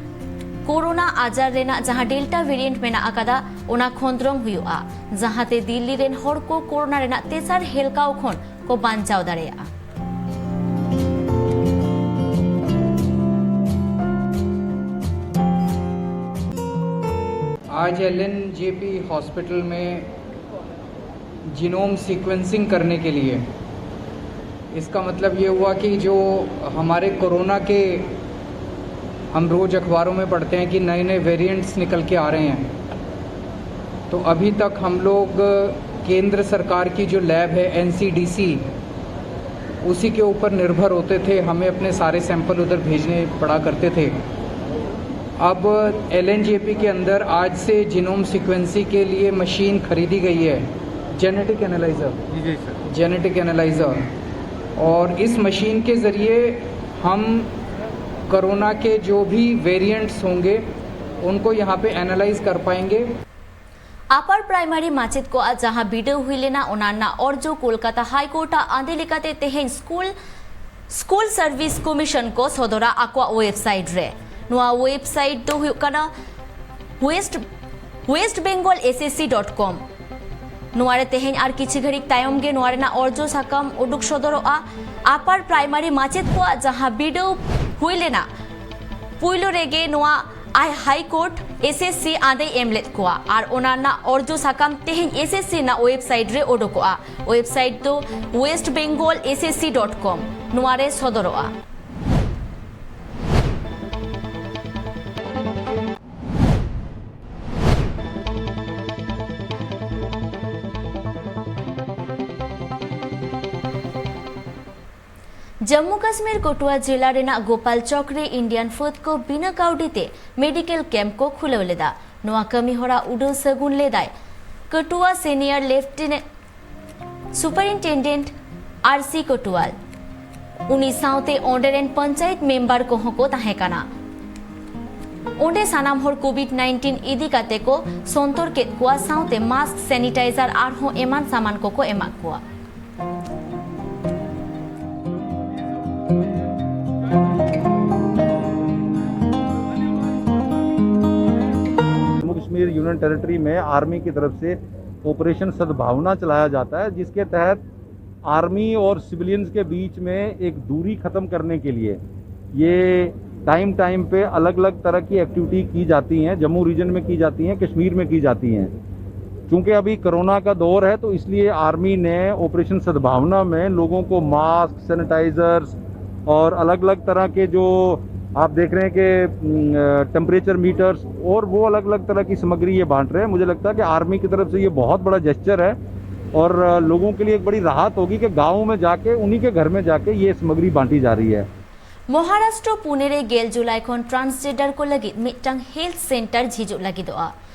ᱠᱳᱨᱳᱱᱟ ᱟᱡᱟᱨ ᱨᱮᱱᱟᱜ ᱡᱟᱦᱟᱸ ᱰᱮᱞᱴᱟ ᱵᱷᱮᱨᱤᱭᱮᱱᱴ ᱢᱮᱱᱟᱜ ᱟᱠᱟᱫᱟ, ᱚᱱᱟ ᱠᱷᱚᱸᱫᱽᱨᱚᱝ ᱦᱩᱭᱩᱜᱼᱟ, ᱡᱟᱦᱟᱸᱛᱮ ᱫᱤᱞᱞᱤ ᱨᱮᱱ ᱦᱚᱲ ᱠᱚ ᱠᱳᱨᱳᱱᱟ ᱨᱮᱱᱟᱜ ᱛᱮᱥᱟᱨ ᱦᱮᱞᱠᱟᱣ ᱠᱷᱚᱱ ᱠᱚ ᱵᱟᱧᱪᱟᱣ ᱫᱟᱲᱮᱭᱟᱜᱼᱟ᱾ आज एलएनजेपी हॉस्पिटल में जीनोम सीक्वेंसिंग करने के लिए, इसका मतलब ये हुआ कि जो हमारे कोरोना के, हम रोज़ अखबारों में पढ़ते हैं कि नए नए वेरिएंट्स निकल के आ रहे हैं, तो अभी तक हम लोग, केंद्र सरकार की जो लैब है एनसीडीसी, उसी के ऊपर निर्भर होते थे, हमें अपने सारे सैंपल उधर भेजने पड़ा करते थे। अब एलएनजेपी के अंदर आज से जीनोम सीक्वेंसी के लिए मशीन खरीदी गई है, जेनेटिक एनालाइजर, जी, जी, सर। Genetic analyser. और इस मशीन के ज़रिए हम कोरोना के जो भी वेरिएंट्स होंगे, उनको यहाँ पे एनालाइज कर पाएंगे। ᱟᱯᱟᱨ ᱯᱨᱟᱭᱢᱟᱨᱤ ᱢᱟᱪᱮᱫ ᱠᱚᱣᱟᱜ ᱡᱟᱦᱟᱸ ᱵᱤᱰᱟᱹᱣ ᱦᱩᱭ ᱞᱮᱱᱟ, ᱚᱱᱟ ᱨᱮᱱᱟᱜ ᱚᱨᱡᱚ ᱠᱳᱞᱠᱟᱛᱟ ᱦᱟᱭ ᱠᱳᱨᱴ ᱟᱜ ᱟᱸᱫᱮ ᱞᱮᱠᱟᱛᱮ ᱛᱮᱦᱮᱧ ᱥᱠᱩᱞ, ᱥᱠᱩᱞ ᱥᱟᱨᱵᱷᱤᱥ ᱠᱚᱢᱤᱥᱚᱱ ᱠᱚ ᱥᱚᱫᱚᱨᱟ ᱟᱠᱚᱣᱟᱜ ᱣᱮᱵᱥᱟᱭᱤᱴ ᱨᱮ᱾ ᱱᱚᱣᱟ ᱣᱮᱵᱥᱟᱭᱤᱴ ᱫᱚ ᱦᱩᱭᱩᱜ ᱠᱟᱱᱟ West, West Bengal S S C dot com. ᱱᱚᱣᱟ ᱨᱮ ᱛᱮᱦᱮᱧ ᱟᱨ ᱠᱤᱪᱷᱤ ᱜᱷᱟᱹᱲᱤᱡ ᱛᱟᱭᱚᱢ ᱜᱮ ᱱᱚᱣᱟ ᱨᱮᱱᱟᱜ ᱚᱨᱡᱚ ᱥᱟᱠᱟᱢ ᱩᱰᱩᱠ ᱥᱚᱫᱚᱨᱚᱜᱼᱟ᱾ ᱟᱯᱟᱨ ᱯᱨᱟᱭᱢᱟᱨᱤ ᱢᱟᱪᱮᱫ ᱠᱚᱣᱟᱜ ᱡᱟᱦᱟᱸ ᱵᱤᱰᱟᱹᱣ ᱦᱩᱭ ᱞᱮᱱᱟ, ᱯᱩᱭᱞᱩ ᱨᱮᱜᱮ ᱱᱚᱣᱟ ᱟᱭ high court S S C ᱟᱸᱫᱮᱭ ᱮᱢ ᱞᱮᱫ ᱠᱚᱣᱟ ᱟᱨ ᱚᱱᱟ ᱨᱮᱱᱟᱜ ᱚᱨᱡᱚ ᱥᱟᱠᱟᱢ ᱛᱮᱦᱮᱧ ᱮᱥ ᱮᱥ ᱥᱤ ᱨᱮᱱᱟᱜ ᱳᱭᱮᱵᱽᱥᱟᱭᱤᱴ ᱨᱮ ᱳᱰᱳᱠᱚᱜᱼᱟ᱾ ᱳᱭᱮᱵᱽᱥᱟᱭᱤᱴ ᱫᱚ West Bengal S S C dot com ᱱᱚᱣᱟ ᱨᱮ ᱥᱚᱫᱚᱨᱚᱜᱼᱟ᱾ ᱡᱚᱢᱢᱩ ᱠᱟᱥᱢᱤᱨ ᱠᱚᱴᱩᱣᱟ ᱡᱮᱞᱟ ᱨᱮᱱᱟᱜ ᱜᱳᱯᱟᱞ ᱪᱚᱠ ᱨᱮ ᱤᱱᱰᱤᱭᱟᱱ ᱯᱷᱟᱹᱫ ᱠᱚ ᱵᱤᱱᱟᱹ ᱠᱟᱹᱣᱰᱤ ᱛᱮ ᱢᱮᱰᱤᱠᱮᱞ ᱠᱮᱢᱯ ᱠᱚ ᱠᱷᱩᱞᱟᱹᱣ ᱞᱮᱫᱟ᱾ ᱱᱚᱣᱟ ᱠᱟᱹᱢᱤ ᱦᱚᱨᱟ ᱩᱰᱟᱹᱣ ᱥᱟᱹᱜᱩᱱ ᱞᱮᱫᱟᱭ ᱠᱟᱴᱩᱣᱟ ᱥᱮᱱᱤᱭᱚᱨ ᱞᱮᱯᱷᱴᱮᱱᱮᱱᱴ ᱥᱩᱯᱟᱨᱤᱱᱴᱮᱱᱰᱮᱱᱴ ᱟᱨ ᱥᱤ ᱠᱚᱴᱩᱣᱟᱞ᱾ ᱩᱱᱤ ᱥᱟᱶᱛᱮ ᱚᱸᱰᱮ ᱨᱮᱱ ᱯᱚᱧᱪᱟᱭᱮᱛ ᱢᱮᱢᱵᱟᱨ ᱠᱚᱦᱚᱸ ᱠᱚ ᱛᱟᱦᱮᱸ ᱠᱟᱱᱟ᱾ ᱚᱸᱰᱮ ᱥᱟᱱᱟᱢ ᱦᱚᱲ ᱠᱳᱵᱷᱤᱰ ᱱᱟᱭᱤᱱᱴᱤᱱ ᱤᱫᱤ ᱠᱟᱛᱮ ᱠᱚ ᱥᱚᱱᱛᱚᱨ ᱠᱮᱫ ᱠᱚᱣᱟ, ᱥᱟᱶᱛᱮ ᱢᱟᱥᱠ, ᱥᱮᱱᱤᱴᱟᱭᱡᱟᱨ ᱟᱨᱦᱚᱸ ᱮᱢᱟᱱ ᱥᱟᱢᱟᱱ ᱠᱚᱠᱚ ᱮᱢᱟᱜ ᱠᱚᱣᱟ᱾ जम्मू कश्मीर यूनियन टेरिटरी में आर्मी की तरफ से ऑपरेशन सद्भावना चलाया जाता है, जिसके तहत आर्मी और सिविलियंस के बीच में एक दूरी खत्म करने के लिए ये टाइम टाइम पे अलग अलग तरह की एक्टिविटी की जाती हैं, जम्मू रीजन में की जाती हैं, कश्मीर में की जाती हैं। चूंकि अभी कोरोना का दौर है, तो इसलिए आर्मी ने ऑपरेशन सद्भावना में लोगों को मास्क, सैनिटाइजर्स और अलग अलग तरह के जो आप देख रहे हैं कि टेम्परेचर मीटर्स और वो अलग अलग तरह की सामग्री ये बांट रहे हैं। मुझे लगता है कि आर्मी की तरफ से ये बहुत बड़ा जेस्चर है और लोगों के लिए एक बड़ी राहत होगी कि गाँव में जाके, उन्हीं के घर में जाके ये सामग्री बांटी जा रही है। ᱢᱚᱦᱟᱨᱟᱥᱴᱨᱚ ᱯᱩᱱᱮ ᱨᱮ ᱜᱮᱞ ᱡᱩᱞᱟᱭ ᱠᱷᱚᱱ ᱴᱨᱟᱱᱥᱡᱮᱱᱰᱟᱨ ᱠᱚ ᱞᱟᱹᱜᱤᱫ ᱢᱤᱫᱴᱟᱝ ᱦᱮᱞᱛᱷ ᱥᱮᱱᱴᱟᱨ ᱡᱷᱤᱡᱚᱜ ᱞᱟᱹᱜᱤᱫᱚᱜᱼᱟ᱾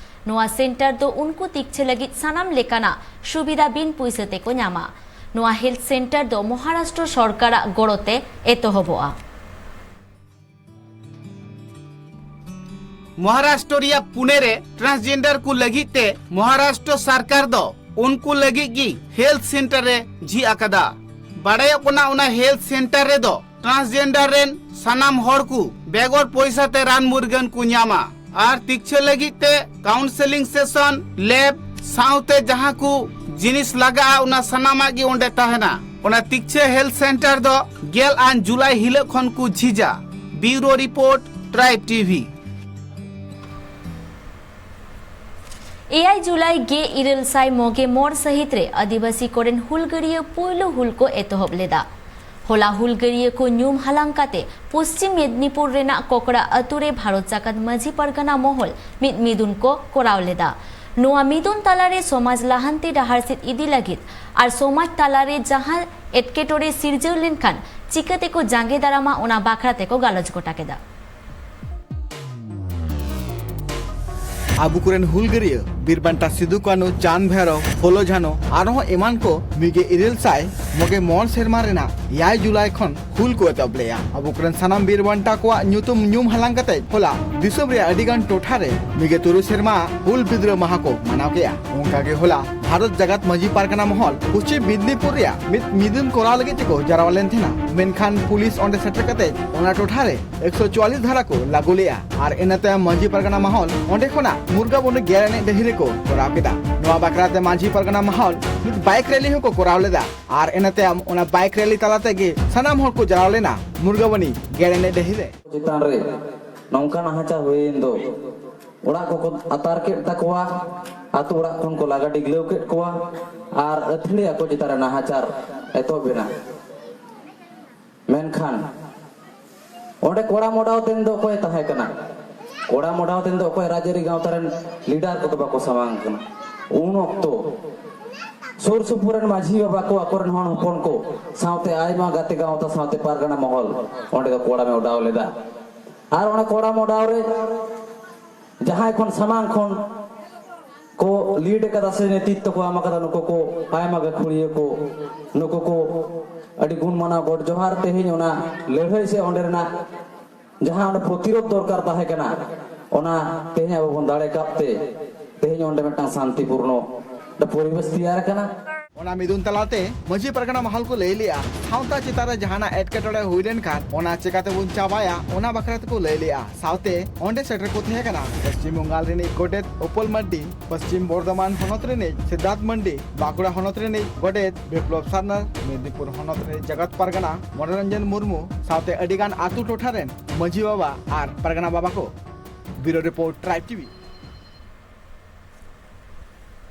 ᱱᱚᱣᱟ ᱥᱮᱱᱴᱟᱨ ᱫᱚ ᱩᱱᱠᱩ ᱛᱤᱠᱪᱷᱟᱹ ᱞᱟᱹᱜᱤᱫ ᱥᱟᱱᱟᱢ ᱞᱮᱠᱟᱱᱟᱜ ᱥᱩᱵᱤᱫᱷᱟ ᱵᱤᱱ ᱯᱩᱭᱥᱟᱹ ᱛᱮᱠᱚ ᱧᱟᱢᱟ᱾ ᱱᱚᱣᱟ ᱦᱮᱞᱛᱷ ᱥᱮᱱᱴᱟᱨ ᱫᱚ ᱢᱚᱦᱟᱨᱟᱥᱴᱨᱚ ᱥᱚᱨᱠᱟᱨᱟᱜ ᱜᱚᱲᱚ ᱛᱮ ᱮᱛᱚᱦᱚᱵᱚᱜᱼᱟ᱾ ᱢᱚᱦᱟᱨᱟᱥᱴᱨᱚ ᱨᱮᱭᱟᱜ ᱯᱩᱱᱮ ᱨᱮ ᱴᱨᱟᱱᱥᱡᱮᱱᱰᱟᱨ ᱠᱚ ᱞᱟᱹᱜᱤᱫ ᱛᱮ ᱢᱚᱦᱟᱨᱟᱥᱴᱨᱚ ᱥᱚᱨᱠᱟᱨ ᱫᱚ ᱩᱱᱠᱩ ᱞᱟᱹᱜᱤᱫ ᱜᱮ ᱦᱮᱞᱛᱷ ᱥᱮᱱᱴᱟᱨ ᱮ ᱡᱷᱤᱡ ᱟᱠᱟᱫᱟ᱾ ᱵᱟᱲᱟᱭᱚᱜ ᱠᱟᱱᱟ, ᱚᱱᱟ ᱦᱮᱞᱛᱷ ᱥᱮᱱᱴᱟᱨ ᱨᱮᱫᱚ ᱴᱨᱟᱱᱥᱡᱮᱱᱰᱟᱨ ᱨᱮᱱ ᱥᱟᱱᱟᱢ ᱦᱚᱲ ᱠᱚ ᱵᱮᱜᱚᱨ ᱯᱚᱭᱥᱟ ᱛᱮ ᱨᱟᱱ ᱢᱩᱨᱜᱟᱹᱱ ᱠᱚ ᱧᱟᱢᱟ ᱟᱨ ᱛᱤᱠᱪᱷᱟᱹ ᱞᱟᱹᱜᱤᱫ ᱛᱮ ᱠᱟᱣᱩᱱᱥᱮᱞᱤᱝ ᱥᱮᱥᱚᱱ, ᱞᱮᱵ ᱥᱟᱶᱛᱮ ᱡᱟᱦᱟᱸ ᱠᱚ ᱡᱤᱱᱤᱥ ᱞᱟᱜᱟᱜᱼᱟ, ᱚᱱᱟ ᱥᱟᱱᱟᱢᱟᱜ ᱜᱮ ᱚᱸᱰᱮ ᱛᱟᱦᱮᱱᱟ᱾ ᱚᱱᱟ ᱛᱤᱠᱪᱷᱟᱹ ᱦᱮᱞᱛᱷ ᱥᱮᱱᱴᱟᱨ ᱫᱚ ᱜᱮᱞ ᱟᱱ ᱡᱩᱞᱟᱭ ᱦᱤᱞᱳᱜ ᱠᱷᱚᱱ ᱠᱚ ᱡᱷᱤᱡᱟ᱾ ᱵᱤᱭᱩᱨᱳ ᱨᱤᱯᱳᱨᱴ, ᱴᱨᱟᱭᱤᱵᱽ ᱴᱤᱵᱷᱤ᱾ ᱮᱭᱟᱭ ᱡᱩᱞᱟᱭ ᱜᱮᱞ ᱤᱨᱟᱹᱞ ᱥᱟᱭ ᱢᱚᱜᱮ ᱢᱚᱬ ᱥᱟᱹᱦᱤᱛ ᱨᱮ ᱟᱹᱫᱤᱵᱟᱹᱥᱤ ᱠᱚᱨᱮᱱ ᱦᱩᱞᱜᱟᱹᱨᱤᱭᱟᱹ ᱯᱩᱭᱞᱩ ᱦᱩᱞ ᱠᱚ ᱮᱛᱚᱦᱚᱵ ᱞᱮᱫᱟ᱾ ᱦᱚᱞᱟ ᱦᱩᱞᱜᱟᱹᱨᱤᱭᱟᱹ ᱠᱚ ᱧᱩᱢ ᱦᱟᱞᱟᱝ ᱠᱟᱛᱮ ᱯᱚᱥᱪᱤᱢ ᱢᱮᱫᱽᱱᱤᱯᱩᱨ ᱨᱮᱱᱟᱜ ᱠᱚᱠᱲᱟ ᱟᱹᱛᱩ ᱨᱮ ᱵᱷᱟᱨᱚᱛ ᱡᱟᱠᱟᱛ ᱢᱟᱹᱡᱷᱤ ᱯᱟᱨᱜᱟᱱᱟ ᱢᱚᱦᱚᱞ ᱢᱤᱫ ᱢᱤᱫᱩᱱ ᱠᱚ ᱠᱚᱨᱟᱣ ᱞᱮᱫᱟ᱾ ᱱᱚᱣᱟ ᱢᱤᱫᱩᱱ ᱛᱟᱞᱟᱨᱮ ᱥᱚᱢᱟᱡᱽ ᱞᱟᱦᱟᱱᱛᱤ ᱰᱟᱦᱟᱨ ᱥᱮᱫ ᱤᱫᱤ ᱞᱟᱹᱜᱤᱫ ᱟᱨ ᱥᱚᱢᱟᱡᱽ ᱛᱟᱞᱟᱨᱮ ᱡᱟᱦᱟᱸ ᱮᱴᱠᱮᱴᱚᱬᱮ ᱥᱤᱨᱡᱟᱹᱣ ᱞᱮᱱᱠᱷᱟᱱ ᱪᱤᱠᱟᱹ ᱛᱮᱠᱚ ᱡᱟᱸᱜᱮ ᱫᱟᱨᱟᱢᱟ, ᱚᱱᱟ ᱵᱟᱠᱷᱨᱟ ᱛᱮᱠᱚ ᱜᱟᱞᱚᱪ ᱜᱚᱴᱟ ᱠᱮᱫᱟ᱾ ᱟᱵᱚ ᱠᱚᱨᱮᱱ ᱦᱩᱞᱜᱟᱹᱨᱤᱭᱟᱹ ᱵᱤᱨ ᱵᱟᱱᱴᱟ ᱥᱤᱫᱩ ᱠᱟᱹᱱᱩ, ᱪᱟᱸᱫᱽ ᱵᱷᱟᱭᱨᱚ, ᱯᱷᱩᱞᱳ ᱡᱷᱟᱱᱳ ᱟᱨᱦᱚᱸ ᱮᱢᱟᱱ ᱠᱚ ᱢᱤᱫ ᱜᱮᱞ ᱤᱨᱟᱹᱞ ᱥᱟᱭ ᱢᱚᱜᱮ ᱢᱚᱬ ᱥᱮᱨᱢᱟ ᱨᱮᱱᱟᱜ ᱮᱭᱟᱭ ᱡᱩᱞᱟᱭ ᱠᱷᱚᱱ ᱦᱩᱞ ᱠᱚ ᱮᱛᱚᱦᱚᱵ ᱞᱮᱫᱼᱟ᱾ ᱟᱵᱚ ᱠᱚᱨᱮᱱ ᱥᱟᱱᱟᱢ ᱵᱤᱨ ᱵᱟᱱᱴᱟ ᱠᱚᱣᱟᱜ ᱧᱩᱛᱩᱢ ᱧᱩᱢ ᱦᱟᱞᱟᱝ ᱠᱟᱛᱮ ᱦᱚᱞᱟ ᱫᱤᱥᱚᱢ ᱨᱮᱭᱟᱜ ᱟᱹᱰᱤ ᱜᱟᱱ ᱴᱚᱴᱷᱟ ᱨᱮ ᱢᱤᱫ ᱜᱮᱞ ᱛᱩᱨᱩᱭ ᱥᱮᱨᱢᱟ ᱦᱩᱞ ᱵᱤᱫᱽᱨᱳᱦᱚ ᱢᱟᱦᱟ ᱠᱚ ᱢᱟᱱᱟᱣ ᱠᱮᱫᱼᱟ᱾ ᱚᱱᱠᱟ ᱜᱮ ᱦᱚᱞᱟ ᱵᱷᱟᱨᱚᱛ ᱡᱟᱠᱟᱛ ᱢᱟᱹᱡᱷᱤ ᱯᱟᱨᱜᱟᱱᱟ ᱢᱚᱦᱚᱞ ᱯᱚᱥᱪᱤᱢ ᱢᱮᱫᱽᱱᱤᱯᱩᱨ ᱨᱮᱭᱟᱜ ᱢᱤᱫ ᱢᱤᱫᱩᱱ ᱠᱚᱨᱟᱣ ᱞᱟᱹᱜᱤᱫ ᱛᱮᱠᱚ ᱡᱟᱨᱣᱟ ᱞᱮᱱ ᱛᱟᱦᱮᱸᱱᱟ, ᱢᱮᱱᱠᱷᱟᱱ ᱯᱩᱞᱤᱥ ᱚᱸᱰᱮ ᱥᱮᱴᱮᱨ ᱠᱟᱛᱮ ᱚᱱᱟ ᱴᱚᱴᱷᱟ ᱨᱮ ᱮᱠᱥᱚ ᱪᱩᱣᱟᱞᱤᱥ ᱫᱷᱟᱨᱟ ᱠᱚ ᱞᱟᱹᱜᱩ ᱞᱮᱫᱼᱟ᱾ ᱟᱨ ᱤᱱᱟᱹ ᱛᱟᱭᱚᱢ ᱢᱟᱹᱡᱷᱤ ᱯᱟᱨᱜᱟᱱᱟ ᱢᱚᱦᱚᱞ ᱚᱸᱰᱮ ᱠᱷᱚᱱᱟᱜ ᱢᱩᱨᱜᱟᱵᱚᱱᱤ ᱜᱮᱨ ᱮᱱᱮᱡ ᱰᱟᱹᱦᱤ ᱨᱮᱠᱚ ᱠᱚᱨᱟᱣ ᱠᱮᱫᱟ᱾ ᱱᱚᱣᱟ ᱵᱟᱠᱷᱨᱟ ᱛᱮ ᱢᱟᱹᱡᱷᱤ ᱯᱟᱨᱜᱟᱱᱟ ᱢᱚᱦᱚᱞ ᱢᱤᱫ ᱵᱟᱭᱤᱠ ᱨᱮᱞᱤ ᱦᱚᱸᱠᱚ ᱠᱚᱨᱟᱣ ᱞᱮᱫᱟ᱾ ᱟᱨ ᱤᱱᱟᱹ ᱛᱟᱭᱚᱢ ᱚᱱᱟ ᱵᱟᱭᱤᱠ ᱨᱮᱞᱤ ᱛᱟᱞᱟ ᱛᱮᱜᱮ ᱥᱟᱱᱟᱢ ᱦᱚᱲ ᱠᱚ ᱡᱟᱨᱣᱟ ᱞᱮᱱᱟ ᱢᱩᱨᱜᱟᱵᱚᱱᱤ ᱜᱮᱨ ᱮᱱᱮᱡ ᱰᱟᱹᱦᱤ ᱨᱮ᱾ ᱪᱮᱛᱟᱱ ᱨᱮ ᱱᱚᱝᱠᱟ ᱱᱟᱦᱟᱪᱟᱨ ᱦᱩᱭᱮᱱ ᱫᱚ, ᱚᱲᱟᱜ ᱠᱚᱠᱚ ᱟᱛᱟᱨ ᱠᱮᱫ ᱛᱟᱠᱚᱣᱟ, ᱟᱛᱳ ᱚᱲᱟᱜ ᱠᱷᱚᱱ ᱠᱚ ᱞᱟᱜᱟ ᱰᱤᱜᱽᱞᱟᱹᱣ ᱠᱮᱫ ᱠᱚᱣᱟ ᱟᱨ ᱟᱹᱛᱷᱟᱹᱲᱤ ᱟᱠᱚ ᱪᱮᱛᱟᱱ ᱨᱮ ᱱᱟᱦᱟᱪᱟᱨ ᱮᱛᱚᱦᱚᱵ ᱮᱱᱟ᱾ ᱢᱮᱱᱠᱷᱟᱱ ᱚᱸᱰᱮ ᱠᱚᱲᱟ ᱢᱚᱰᱟᱣ ᱛᱮᱱ ᱫᱚ ᱚᱠᱚᱭ ᱛᱟᱦᱮᱸ ᱠᱟᱱᱟ? ᱠᱚᱲᱟ ᱢᱚᱰᱟᱣ ᱛᱮᱱ ᱫᱚ ᱚᱠᱚᱭ ᱨᱟᱡᱽᱟᱹᱨᱤ ᱜᱟᱶᱛᱟ ᱨᱮᱱ ᱞᱤᱰᱟᱨ ᱠᱚᱫᱚ ᱵᱟᱠᱚ ᱥᱟᱢᱟᱝ ᱠᱟᱱᱟ᱾ ᱩᱱ ᱚᱠᱛᱚ ᱥᱩᱨ ᱥᱩᱯᱩᱨ ᱨᱮᱱ ᱢᱟᱹᱡᱷᱤ ᱵᱟᱵᱟ ᱠᱚ, ᱟᱠᱚᱨᱮᱱ ᱦᱚᱲ ᱦᱚᱯᱚᱱ ᱠᱚ ᱥᱟᱶᱛᱮ ᱟᱭᱢᱟ ᱜᱟᱛᱮ ᱜᱟᱶᱛᱟ ᱥᱟᱶᱛᱮ ᱯᱟᱨᱜᱟᱱᱟ ᱢᱚᱦᱚᱞ ᱚᱸᱰᱮ ᱫᱚ ᱠᱚᱲᱟᱢᱮ ᱚᱰᱟᱣ ᱞᱮᱫᱟ᱾ ᱟᱨ ᱚᱱᱟ ᱠᱚᱲᱟᱢ ᱚᱰᱟᱣ ᱨᱮ ᱡᱟᱦᱟᱸᱭ ᱠᱷᱚᱱ ᱥᱟᱢᱟᱝ ᱠᱷᱚᱱ ᱠᱚ ᱞᱤᱰ ᱟᱠᱟᱫᱟ ᱥᱮ ᱱᱮᱛᱨᱤᱛᱛᱚ ᱠᱚ ᱮᱢ ᱟᱠᱟᱫᱟ, ᱱᱩᱠᱩ ᱠᱚ ᱟᱭᱢᱟ ᱜᱟᱹᱠᱷᱩᱲᱤᱭᱟᱹ ᱠᱚ, ᱱᱩᱠᱩ ᱠᱚ ᱟᱹᱰᱤ ᱜᱩᱱ ᱢᱟᱱᱟᱣ ᱜᱚᱰ ᱡᱚᱦᱟᱨ᱾ ᱛᱮᱦᱮᱧ ᱚᱱᱟ ᱞᱟᱹᱲᱦᱟᱹᱭ ᱥᱮ ᱚᱸᱰᱮ ᱨᱮᱱᱟᱜ ᱡᱟᱦᱟᱸ ᱚᱸᱰᱮ ᱯᱨᱚᱛᱤᱨᱳᱫᱷ ᱫᱚᱨᱠᱟᱨ ᱛᱟᱦᱮᱸ ᱠᱟᱱᱟ, ᱚᱱᱟ ᱛᱮᱦᱮᱧ ᱟᱵᱚ ᱵᱚᱱ ᱫᱟᱲᱮ ᱠᱟᱯ ᱛᱮ ᱛᱮᱦᱮᱧ ᱚᱸᱰᱮ ᱢᱤᱫᱴᱟᱝ ᱥᱟᱱᱛᱤᱯᱩᱨᱱᱚ ᱯᱚᱨᱤᱵᱮᱥ ᱛᱮᱭᱟᱨ ᱟᱠᱟᱱᱟ᱾ ᱚᱱᱟ ᱢᱤᱫᱩᱱ ᱛᱟᱞᱟᱛᱮ ᱢᱟᱹᱡᱷᱤ ᱯᱟᱨᱜᱟᱱᱟ ᱢᱟᱦᱟᱞ ᱠᱚ ᱞᱟᱹᱭ ᱞᱮᱜᱼᱟ, ᱥᱟᱶᱛᱟ ᱪᱮᱛᱟᱱ ᱨᱮ ᱡᱟᱦᱟᱱᱟᱜ ᱮᱴᱠᱮᱴᱚᱬᱮ ᱦᱩᱭ ᱞᱮᱱᱠᱷᱟᱱ ᱚᱱᱟ ᱪᱮᱠᱟᱛᱮᱵᱚᱱ ᱪᱟᱵᱟᱭᱟ, ᱚᱱᱟ ᱵᱟᱠᱷᱨᱟ ᱛᱮᱠᱚ ᱞᱟᱹᱭ ᱞᱮᱜᱼᱟ᱾ ᱥᱟᱶᱛᱮ ᱚᱸᱰᱮ ᱥᱮᱴᱮᱨ ᱠᱚ ᱛᱟᱦᱮᱸ ᱠᱟᱱᱟ ᱯᱚᱥᱪᱤᱢ ᱵᱚᱝᱜᱟᱞ ᱨᱤᱱᱤᱡ ᱜᱚᱰᱮᱛ ᱩᱯᱚᱞ ᱢᱟᱨᱰᱤ, ᱯᱚᱥᱪᱤᱢ ᱵᱚᱨᱫᱷᱚᱢᱟᱱ ᱦᱚᱱᱚᱛ ᱨᱤᱱᱤᱡ ᱥᱤᱫᱷᱟᱨᱛᱷ ᱢᱟᱱᱰᱤ, ᱵᱟᱸᱠᱩᱲᱟ ᱦᱚᱱᱚᱛ ᱨᱤᱱᱤᱡ ᱜᱚᱰᱮᱛ ᱵᱤᱯᱞᱚᱵ ᱥᱟᱨᱱᱟ, ᱢᱮᱫᱽᱱᱤᱯᱩᱨ ᱦᱚᱱᱚᱛ ᱨᱤᱱᱤᱡ ᱡᱚᱜᱚᱛ ᱯᱟᱨᱜᱟᱱᱟ ᱢᱚᱱᱳᱨᱚᱧᱡᱚᱱ ᱢᱩᱨᱢᱩ, ᱥᱟᱶᱛᱮ ᱟᱹᱰᱤ ᱜᱟᱱ ᱟᱹᱛᱩ ᱴᱚᱴᱷᱟ ᱨᱮᱱ ᱢᱟᱹᱡᱷᱤ ᱵᱟᱵᱟ ᱟᱨ ᱯᱟᱨᱜᱟᱱᱟ ᱵᱟᱵᱟ ᱠᱚ᱾ ᱵᱤᱭᱩᱨᱳ ᱨᱤᱯᱳᱨᱴ, ᱴᱨᱟᱭᱤᱵᱽ ᱴᱤᱵᱷᱤ᱾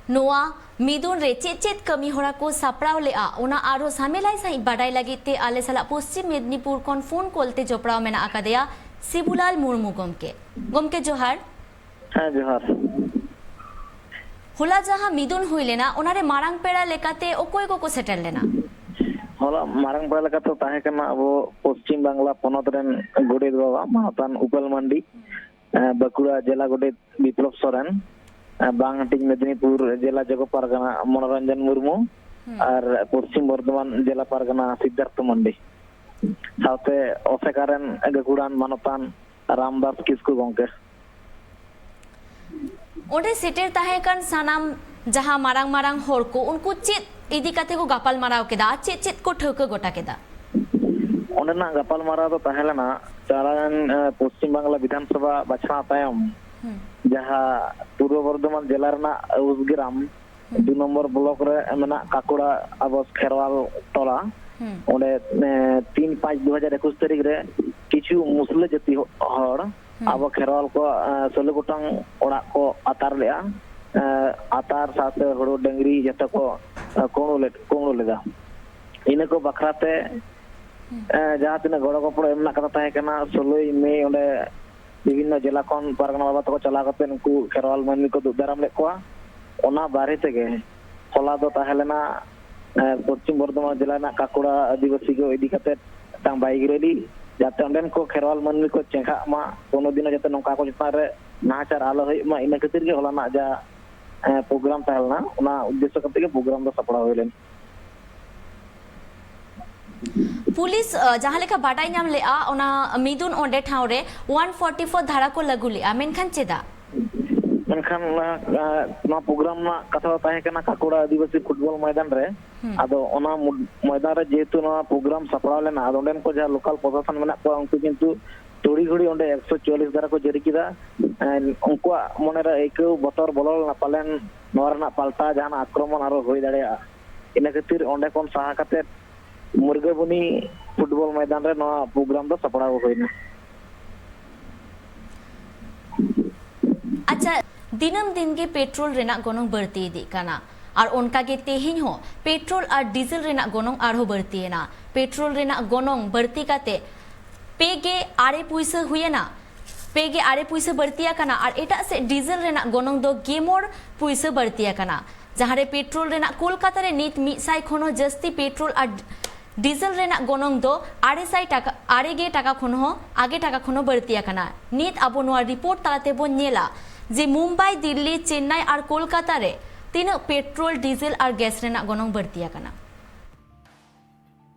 ᱱᱚᱣᱟ ᱢᱤᱫᱩᱱ ᱨᱮ ᱪᱮᱫ ᱪᱮᱫ ᱠᱟᱹᱢᱤ ᱦᱚᱨᱟ ᱠᱚ ᱥᱟᱯᱲᱟᱣ ᱞᱮᱫᱼᱟ, ᱚᱱᱟ ᱟᱨᱦᱚᱸ ᱥᱟᱢᱮᱞᱟᱭ ᱥᱟᱺᱦᱤᱡ ᱵᱟᱰᱟᱭ ᱞᱟᱹᱜᱤᱫ ᱛᱮ ᱟᱞᱮ ᱥᱟᱞᱟᱜ ᱯᱚᱥᱪᱤᱢ ᱢᱮᱫᱽᱱᱤᱯᱩᱨ ᱠᱷᱚᱱ ᱯᱷᱳᱱ ᱠᱚᱞ ᱛᱮ ᱡᱚᱯᱲᱟᱣ ᱢᱮᱱᱟᱜ ᱟᱠᱟᱫᱮᱭᱟ ᱥᱤᱵᱩᱞᱟᱞ ᱢᱩᱨᱢᱩ ᱜᱚᱢᱠᱮ᱾ ᱜᱚᱢᱠᱮ ᱡᱚᱦᱟᱨ᱾ ᱦᱮᱸ, ᱡᱚᱦᱟᱨ᱾ ᱦᱚᱞᱟ ᱡᱟᱦᱟᱸ ᱢᱤᱫᱩᱱ ᱦᱩᱭ ᱞᱮᱱᱟ, ᱚᱱᱟᱨᱮ ᱢᱟᱨᱟᱝ ᱯᱮᱲᱟ ᱞᱮᱠᱟᱛᱮ ᱚᱠᱚᱭ ᱠᱚᱠᱚ ᱥᱮᱴᱮᱨ ᱞᱮᱱᱟ? ᱦᱚᱞᱟ ᱢᱟᱨᱟᱝ ᱯᱮᱲᱟ ᱞᱮᱠᱟᱛᱮ ᱛᱟᱦᱮᱸ ᱠᱟᱱᱟ ᱟᱵᱚ ᱯᱚᱥᱪᱤᱢ ᱵᱟᱝᱞᱟ ᱯᱚᱱᱚᱛ ᱨᱮᱱ ᱜᱚᱰᱮᱛ ᱵᱟᱵᱟ ᱢᱟᱱᱚᱛᱟᱱ ᱩᱯᱟᱹᱞ ᱢᱟᱱᱰᱤ, ᱮᱸ, ᱵᱟᱸᱠᱩᱲᱟ ᱡᱮᱞᱟ ᱜᱚᱰᱮᱛ ᱵᱤᱯᱞᱚᱵ ᱥᱚᱨᱮᱱ, ᱮᱸ, ᱵᱟᱝ ᱦᱟᱹᱴᱤᱧ ᱢᱮᱫᱽᱱᱤᱯᱩᱨ ᱡᱮᱞᱟ ᱡᱚᱜᱚ ᱯᱟᱨᱜᱟᱱᱟ ᱢᱚᱱᱳᱨᱚᱧᱡᱚᱱ ᱢᱩᱨᱢᱩ, ᱟᱨ ᱯᱚᱥᱪᱤᱢ ᱵᱚᱨᱫᱷᱚᱢᱟᱱ ᱡᱮᱞᱟ ᱯᱟᱨᱜᱟᱱᱟ ᱥᱤᱫᱽᱫᱷᱟᱨᱛᱷᱚ ᱢᱟᱱᱰᱤ, ᱥᱟᱶᱛᱮ ᱚᱥᱮᱠᱟ ᱨᱮᱱ ᱜᱟᱹᱠᱷᱩᱲᱟᱱ ᱢᱟᱱᱚᱛᱟᱱ ᱨᱟᱢᱫᱟᱥ ᱠᱤᱥᱠᱩ ᱜᱚᱢᱠᱮ᱾ ᱚᱸᱰᱮ ᱥᱮᱴᱮᱨ ᱛᱟᱦᱮᱸ ᱠᱟᱱ ᱥᱟᱱᱟᱢ ᱡᱟᱦᱟᱸ ᱢᱟᱨᱟᱝ ᱢᱟᱨᱟᱝ ᱦᱚᱲ ᱠᱚ, ᱩᱱᱠᱩ ᱪᱮᱫ ᱤᱫᱤ ᱠᱟᱛᱮ ᱠᱚ ᱜᱟᱯᱟᱞ ᱢᱟᱨᱟᱣ ᱠᱮᱫᱟ ᱟᱨ ᱪᱮᱫ ᱪᱮᱫ ᱠᱚ ᱴᱷᱟᱹᱣᱠᱟᱹ ᱜᱚᱴᱟ ᱠᱮᱫᱟ? ᱚᱸᱰᱮᱱᱟᱜ ᱜᱟᱯᱟᱞ ᱢᱟᱨᱟᱣ ᱫᱚ ᱛᱟᱦᱮᱸ ᱞᱮᱱᱟ ᱪᱟᱞᱟᱣᱮᱱ, ᱮ, ᱯᱚᱥᱪᱤᱢ ᱵᱟᱝᱞᱟ ᱵᱤᱫᱷᱟᱱ ᱥᱚᱵᱷᱟ ᱵᱟᱪᱷᱱᱟᱣ ᱛᱟᱭᱚᱢ, ᱡᱟᱦᱟᱸ ᱯᱩᱨᱵᱚ ᱵᱚᱨᱫᱷᱚᱢᱟᱱ ᱡᱮᱞᱟ ᱨᱮᱱᱟᱜ ᱩᱥᱜᱨᱟᱢ ᱫᱩ ᱱᱚᱢᱵᱚᱨ ᱵᱞᱚᱠ ᱨᱮ ᱢᱮᱱᱟᱜ ᱠᱟᱠᱩᱲᱟ ᱟᱵᱚᱥ ᱠᱷᱮᱨᱣᱟᱞ ᱴᱚᱞᱟ, ᱚᱸᱰᱮ, ᱮ, ᱛᱤᱱ ᱯᱟᱸᱪ ᱫᱩ ᱦᱟᱡᱟᱨ ᱮᱠᱩᱥ ᱛᱟᱹᱨᱤᱠᱷ ᱨᱮ ᱠᱤᱪᱷᱩ ᱢᱩᱥᱞᱟᱹ ᱡᱟᱹᱛᱤ ᱦᱚ-, ᱦᱚᱲ ᱟᱵᱚ ᱠᱷᱮᱨᱣᱟᱞ ᱠᱚ, ᱮ, ᱥᱳᱞᱳ ᱜᱚᱴᱟᱝ ᱚᱲᱟᱜ ᱠᱚ ᱟᱛᱟᱨ ᱞᱮᱜᱼᱟ᱾ ᱮ, ᱟᱛᱟᱨ ᱥᱟᱶᱛᱮ ᱦᱩᱲᱩ ᱰᱟᱹᱝᱨᱤ ᱡᱚᱛᱚ ᱠᱚ, ᱮ, ᱠᱩᱢᱲᱩ ᱞᱮᱫ, ᱠᱩᱢᱲᱩ ᱞᱮᱫᱟ᱾ ᱤᱱᱟᱹ ᱠᱚ ᱵᱟᱠᱷᱨᱟ ᱛᱮ, ᱮ, ᱡᱟᱦᱟᱸ ᱛᱤᱱᱟᱹᱜ ᱜᱚᱲᱚ ᱜᱚᱯᱚᱲᱚ ᱮᱢ ᱨᱮᱱᱟᱜ ᱠᱟᱛᱷᱟ ᱛᱟᱦᱮᱸ ᱠᱟᱱᱟ, ᱥᱳᱞᱳᱭ ᱢᱮ ᱚᱸᱰᱮ ᱵᱤᱵᱷᱤᱱᱱᱚ ᱡᱮᱞᱟ ᱠᱷᱚᱱ ᱯᱟᱨᱜᱟᱱᱟ ᱵᱟᱵᱟ ᱛᱟᱠᱚ ᱪᱟᱞᱟᱣ ᱠᱟᱛᱮ ᱩᱱᱠᱩ ᱠᱷᱮᱨᱣᱟᱞ ᱢᱟᱹᱱᱢᱤ ᱠᱚ ᱫᱩᱜ ᱫᱟᱨᱟᱢ ᱞᱮᱫ ᱠᱚᱣᱟ᱾ ᱚᱱᱟ ᱵᱟᱨᱮ ᱛᱮᱜᱮ ᱦᱚᱞᱟ ᱫᱚ ᱛᱟᱦᱮᱸ ᱞᱮᱱᱟ, ᱮ, ᱯᱚᱥᱪᱤᱢ ᱵᱚᱨᱫᱷᱚᱢᱟᱱ ᱡᱮᱞᱟ ᱨᱮᱱᱟᱜ ᱠᱟᱠᱩᱲᱟ ᱟᱹᱫᱤᱵᱟᱹᱥᱤ ᱠᱚ ᱤᱫᱤ ᱠᱟᱛᱮ ᱢᱤᱫᱴᱟᱝ ᱵᱟᱭᱤᱠ ᱨᱮᱞᱤ, ᱡᱟᱛᱮ ᱚᱸᱰᱮᱱ ᱠᱚ ᱠᱷᱮᱨᱣᱟᱞ ᱢᱟᱹᱱᱢᱤ ᱠᱚ ᱪᱮᱸᱜᱷᱟᱜ ᱢᱟ, ᱠᱳᱱᱳ ᱫᱤᱱ ᱦᱚᱸ ᱡᱟᱛᱮ ᱱᱚᱝᱠᱟ ᱠᱚ ᱪᱮᱛᱟᱱ ᱨᱮ ᱱᱟᱦᱟᱪᱟᱨ ᱟᱞᱚ ᱦᱩᱭᱩᱜ ᱢᱟ, ᱤᱱᱟᱹ ᱠᱷᱟᱹᱛᱤᱨ ᱜᱮ ᱦᱚᱞᱟᱱᱟᱜ ᱡᱟ, ᱮ, ᱯᱨᱳᱜᱨᱟᱢ ᱛᱟᱦᱮᱸ ᱞᱮᱱᱟ, ᱚᱱᱟ ᱩᱫᱽᱫᱮᱥᱥᱚ ᱠᱟᱛᱮ ᱜᱮ ᱯᱨᱳᱜᱨᱟᱢ ᱫᱚ ᱥᱟᱯᱲᱟᱣ ᱦᱩᱭ ᱞᱮᱱᱟ᱾ ᱯᱩᱞᱤᱥ, ᱟᱸ, ᱡᱟᱦᱟᱸ ᱞᱮᱠᱟ ᱵᱟᱰᱟᱭ ᱧᱟᱢ ᱞᱮᱜᱼᱟ, ᱚᱱᱟ ᱢᱤᱫᱩᱱ ᱚᱸᱰᱮ ᱴᱷᱟᱶ ᱨᱮ ᱳᱣᱟᱱ ᱯᱷᱳᱨᱴᱤ ᱯᱷᱳᱨ ᱫᱷᱟᱨᱟ ᱠᱚ ᱞᱟᱹᱜᱩ ᱞᱮᱜᱼᱟ, ᱢᱮᱱᱠᱷᱟᱱ ᱪᱮᱫᱟᱜ? ᱢᱮᱱᱠᱷᱟᱱ ᱚᱱᱟ, ᱟᱸ, ᱱᱚᱣᱟ ᱯᱨᱳᱜᱨᱟᱢ ᱨᱮᱱᱟᱜ ᱠᱟᱛᱷᱟ ᱫᱚ ᱛᱟᱦᱮᱸ ᱠᱟᱱᱟ ᱠᱟᱠᱩᱲᱟ ᱟᱹᱫᱤᱵᱟᱹᱥᱤ ᱯᱷᱩᱴᱵᱚᱞ ᱢᱚᱭᱫᱟᱱ ᱨᱮ᱾ ᱟᱫᱚ ᱚᱱᱟ ᱢᱩ-, ᱢᱚᱭᱫᱟᱱ ᱨᱮ ᱡᱮᱦᱮᱛᱩ ᱱᱚᱣᱟ ᱯᱨᱳᱜᱨᱟᱢ ᱥᱟᱯᱲᱟᱣ ᱞᱮᱱᱟ, ᱟᱫᱚ ᱚᱸᱰᱮᱱ ᱠᱚ ᱡᱟᱦᱟᱸ ᱞᱳᱠᱟᱞ ᱯᱨᱚᱥᱟᱥᱚᱱ ᱢᱮᱱᱟᱜ ᱠᱚᱣᱟ, ᱩᱱᱠᱩ ᱠᱤᱱᱛᱩ ᱛᱩᱲᱤ ᱜᱷᱩᱲᱤ ᱚᱸᱰᱮ ᱮᱠᱥᱚ ᱪᱩᱣᱟᱞᱤᱥ ᱫᱷᱟᱨᱟ ᱠᱚ ᱡᱟᱹᱨᱤ ᱠᱮᱫᱟ᱾ ᱮᱸ, ᱩᱱᱠᱩᱣᱟᱜ ᱢᱚᱱᱮᱨᱮ ᱟᱹᱭᱠᱟᱹᱣ ᱵᱚᱛᱚᱨ ᱵᱚᱞᱚ ᱞᱮᱱᱟ, ᱯᱟᱞᱮᱱ ᱱᱚᱣᱟ ᱨᱮᱱᱟᱜ ᱯᱟᱞᱴᱟᱣ ᱡᱟᱦᱟᱱᱟᱜ ᱟᱠᱨᱚᱢᱚᱱ ᱟᱨᱚ ᱦᱩᱭ ᱫᱟᱲᱮᱭᱟᱜᱼᱟ᱾ ᱤᱱᱟᱹ ᱠᱷᱟᱹᱛᱤᱨ ᱚᱸᱰᱮ ᱠᱷᱚᱱ ᱥᱟᱦᱟ ᱠᱟᱛᱮ ᱢᱩᱨᱜᱟᱹᱵᱚᱱᱤ ᱯᱷᱩᱴᱵᱚᱞ ᱢᱚᱭᱫᱟᱱ ᱨᱮ ᱱᱚᱣᱟ ᱯᱨᱳᱜᱨᱟᱢ ᱫᱚ ᱥᱟᱯᱲᱟᱣ ᱦᱩᱭᱱᱟ᱾ ᱟᱪᱪᱷᱟ, ᱫᱤᱱᱟᱹᱢ ᱫᱤᱱ ᱜᱮ ᱯᱮᱴᱨᱳᱞ ᱨᱮᱱᱟᱜ ᱜᱚᱱᱚᱝ ᱵᱟᱹᱲᱛᱤ ᱤᱫᱤᱜ ᱠᱟᱱᱟ᱾ ᱟᱨ ᱚᱱᱠᱟ ᱜᱮ ᱛᱮᱦᱮᱧ ᱦᱚᱸ ᱯᱮᱴᱨᱳᱞ ᱟᱨ ᱰᱤᱡᱮᱞ ᱨᱮᱱᱟᱜ ᱜᱚᱱᱚᱝ ᱟᱨᱦᱚᱸ ᱵᱟᱹᱲᱛᱤᱭᱮᱱᱟ᱾ ᱯᱮᱴᱨᱳᱞ ᱨᱮᱱᱟᱜ ᱜᱚᱱᱚᱝ ᱵᱟᱹᱲᱛᱤ ᱠᱟᱛᱮ ᱯᱮ ᱜᱮ ᱟᱨᱮ ᱯᱩᱭᱥᱟᱹ ᱦᱩᱭᱮᱱᱟ᱾ ᱯᱮ ᱜᱮ ᱟᱨᱮ ᱯᱩᱭᱥᱟᱹ ᱵᱟᱹᱲᱛᱤ ᱟᱠᱟᱱᱟ᱾ ᱟᱨ ᱮᱴᱟᱜ ᱥᱮᱫ ᱰᱤᱡᱮᱞ ᱨᱮᱱᱟᱜ ᱜᱚᱱᱚᱝ ᱫᱚ ᱜᱮ ᱢᱚᱬ ᱯᱩᱭᱥᱟᱹ ᱵᱟᱹᱲᱛᱤ ᱟᱠᱟᱱᱟ, ᱡᱟᱦᱟᱸ ᱨᱮ ᱯᱮᱴᱨᱳᱞ ᱨᱮᱱᱟᱜ ᱠᱳᱞᱠᱟᱛᱟ ᱨᱮ ᱱᱤᱛ ᱢᱤᱫ ᱥᱟᱭ ᱠᱷᱚᱱ ᱦᱚᱸ ᱡᱟᱹᱥᱛᱤ ᱯᱮᱴᱨᱳᱞ ᱟᱨ ᱰᱤᱡᱮᱞ ᱨᱮᱱᱟᱜ ᱜᱚᱱᱚᱝ ᱫᱚ ᱟᱨᱮ ᱥᱟᱭ ᱴᱟᱠᱟ, ᱟᱨᱮ ᱜᱮ ᱴᱟᱠᱟ ᱠᱷᱚᱱ ᱦᱚᱸ, ᱟᱜᱮ ᱴᱟᱠᱟ ᱠᱷᱚᱱ ᱦᱚᱸ ᱵᱟᱹᱲᱛᱤ ᱟᱠᱟᱱᱟ᱾ ᱱᱤᱛ ᱟᱵᱚ ᱱᱚᱣᱟ ᱨᱤᱯᱳᱨᱴ ᱛᱟᱞᱟ ᱛᱮᱵᱚᱱ ᱧᱮᱞᱟ ᱡᱮ ᱢᱩᱢᱵᱟᱭ, ᱫᱤᱞᱞᱤ, ᱪᱮᱱᱱᱟᱭ ᱟᱨ ᱠᱳᱞᱠᱟᱛᱟ ᱨᱮ ᱛᱤᱱᱟᱹᱜ ᱯᱮᱴᱨᱳᱞ, ᱰᱤᱡᱮᱞ ᱟᱨ ᱜᱮᱥ ᱨᱮᱱᱟᱜ ᱜᱚᱱᱚᱝ ᱵᱟᱹᱲᱛᱤ ᱟᱠᱟᱱᱟ᱾